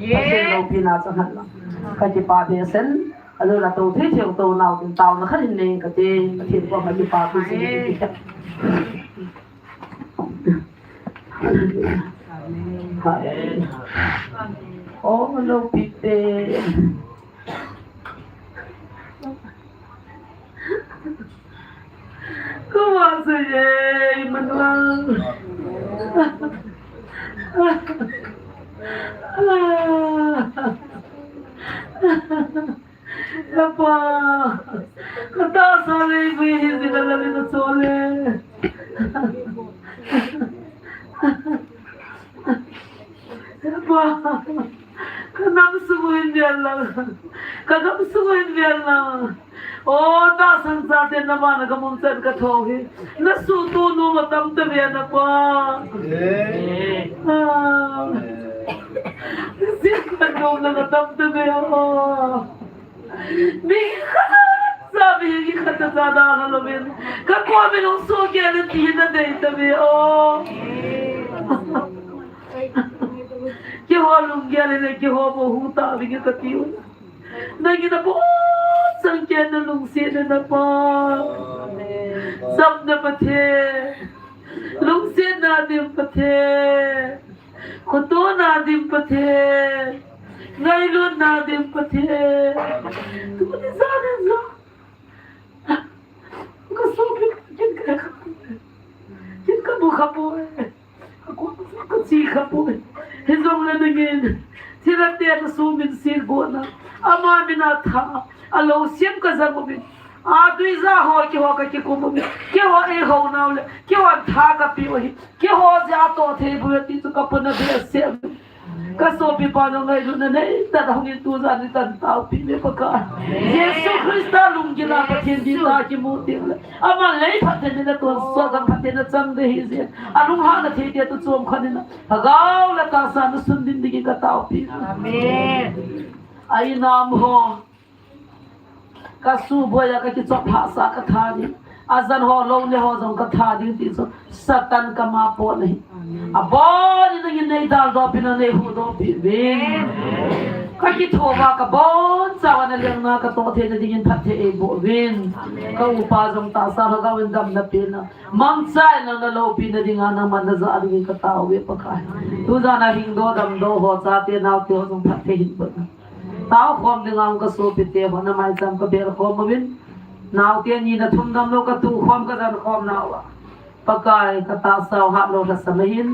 seidoh pi na chang hen lang. Ka kipa behseh in, a lou la to thei thei to nau tin taona khat in nei ka ti, ka thil ko ka kipa pi si. Hallelujah. Hallelujah. Oh, lou pi te. Koma sui ye, Emmanuel. Lapa, kata sa le, we hi di la la le na so le. Lapa. Ka nam sung u hin vel lang. Ka gam sung u hin vel lang. O, tahsan chate na vana ka mong chan ka thou hi. Na suhtoh nom atam tave na pa. Amen. Ah. Sin ka nom lang atam tave, o. Mi khat cha, mi khat cha da na lo min. Ka ko mi long so ke le ti na dei tave, o. Keiho lunggel le keiho mo hu ta vinge kati u. Nangin abon chang kei na lungset na pa. Chamna Pathen. Lungsetna dim Pathen. Khotohna dim Pathen. Ngailutna dim Pathen. Tuni jan in jong. Ka sopi kin ka kha poi. Kin ka bu kha poi. Ka ko ka chi kha poi. Hijongle nangin thilha te ka sumin sil bol na. Ama mina tha. Alou siam ka jang uvin. Atui ja ho keiho ka kikum uvin. Keiho eihou nau le. Keiho tha ka pe u hi. Keiho jeh a toh thei bou ti chu ka pona behseh. Ka sopipa jong ngailutna neitah a hungin tujan nitan taopi uve Pakai. Jesu Christa lunggil a Pathen ding tah kimu teng le. Ama lei phatthei na tonsot a phatthei na chang ding ahi jeh in. Alunghang na thei te tu chom khat in. Lhagao le tahsa na sun ding dingin ka taopi. Amen. Ai nam ho. Ka suboi a ka kichop hahsa ka tha ding. Ajan ho lou le ho jong ka tha ding ti chu Satan ka ma pon ahi. Amen. Abon in nangin nei daldoh pi, nang nei huhdoh pi uvin. Amen. Ka kitho uva ka boncha uva na lengna ka toh theina dingin phatthei eiboh uvin. Amen. Ka upa jong tahsa Lhagao in damna pen a. Mangcha in nang na loupina dinga nangman na ja dingin ka tao uve Pakai. Tujan a hingdoh damdoh ho chate naote ho jong phatthei hin boh in. Tao khom dinga um ka sopite ho na maicham ka bel khom uvin. Naote ni na thum damlou ka tu khom ka jan khom nauva. Pakai ka tahsa u hatlou lhasam ahin.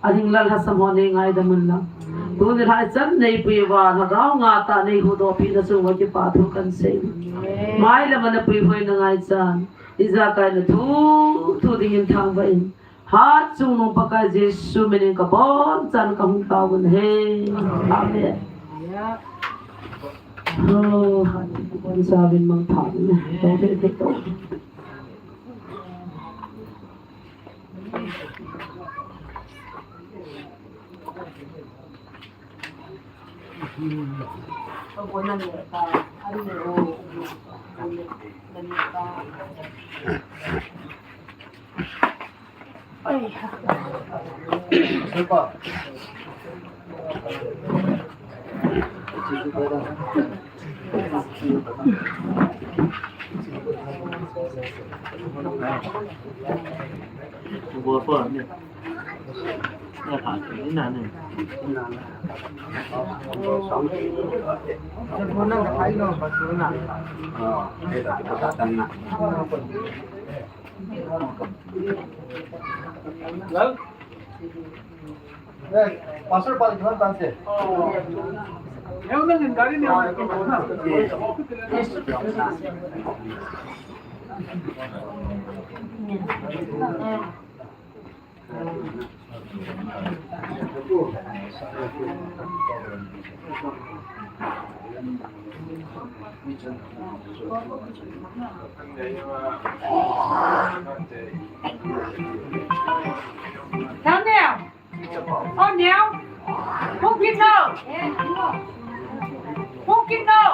Ahinglal lhasam ho nei ngaidam un lang. Tuni lhai chan nei pui uva Lhagao nga tah nei huhdoh pi na chung uva kipa thu kan sei. Mailam a na puihoi na ngaichan. Ijakai na thu thu dingin thangvah in. Hatchungnung Pakai Jesu minin ka bonchan ka hung tao u ahi. Amen. Oh, hatchungnung Pakai Jesu minin ka bonchan ka hung tao u ahi. Hello? Hey, Pastor, Pastor, Pastor. Come here. Oh, now. Who can know? Who can know?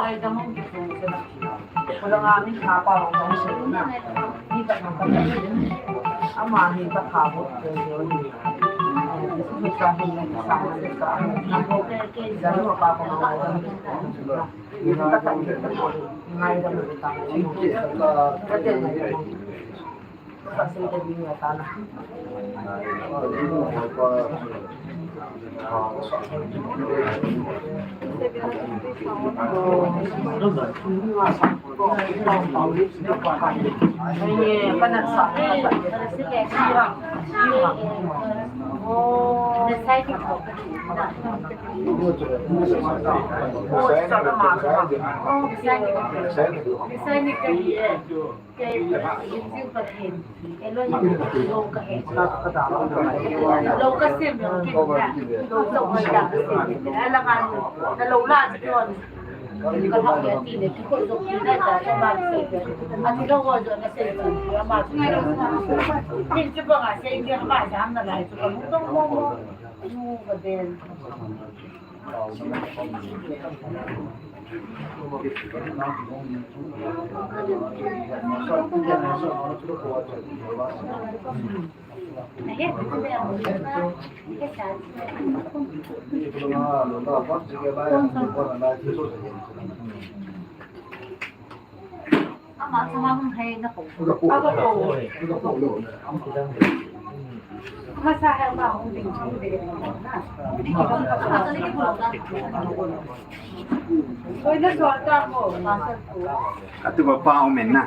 Atupa pa umin na.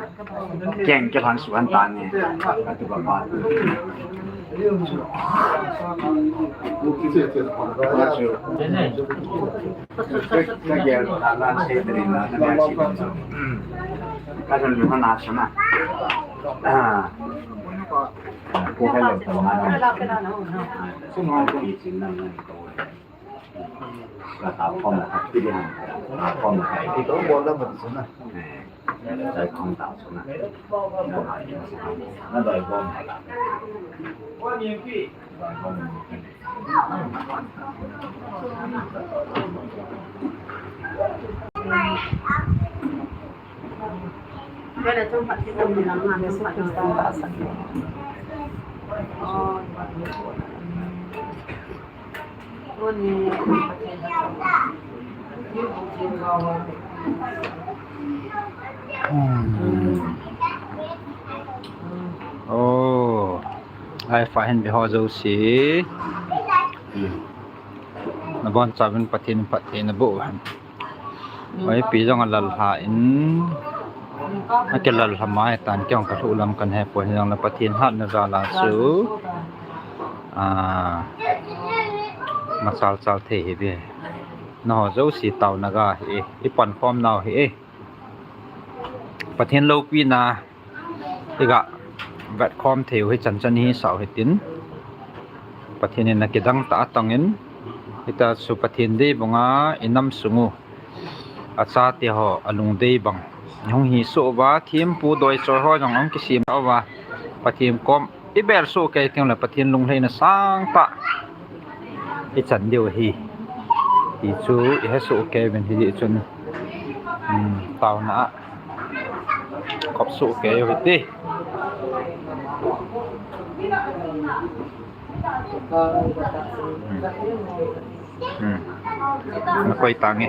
Keng ke han suan ta ne. Atupa pa. Ka gel ta lan se trin na ka gel si. Ka san lu na sana. Ah. Ko ka lo ta ma. Su no ko i sin na na ko. Ka ta pom na ka ti han. Ta pom na ka. Ki to bol la ma ti sana. Eh. Sai khong ta sana. Na doi bom. Hmm. Oh. Ai fa hin be ho jouse. Hmm. Na bon cha vin Pathen phatthei na boh hen. Oi, pi jong a lal ha in. A ke lal ha mai tan kei jong ka lhu lam kan he poi jong le Pathen hatna jal a chu. Ah, machal chal thei hi ve. Na ho jouse taona ga hi e. I pan khom nau hi e. Pathen loupina i ga vet khom thei u hi chan chan hi sau hitin. Pathen in a kidang ta tong in. Hita chu Pathen dei banga i nam sung u. A chate ho a lungdei bang. Hung hi so va thempu doi choi ho jong hung kisem uva. Pathen kom i bel soh kei teng le Pathen lunglhaina sangtah i chan diu ahi. Ti chu i he soh kei uvin hijeh chun, um, taona a kop soh kei u hite. Hmm. Hmm. Na koi tange.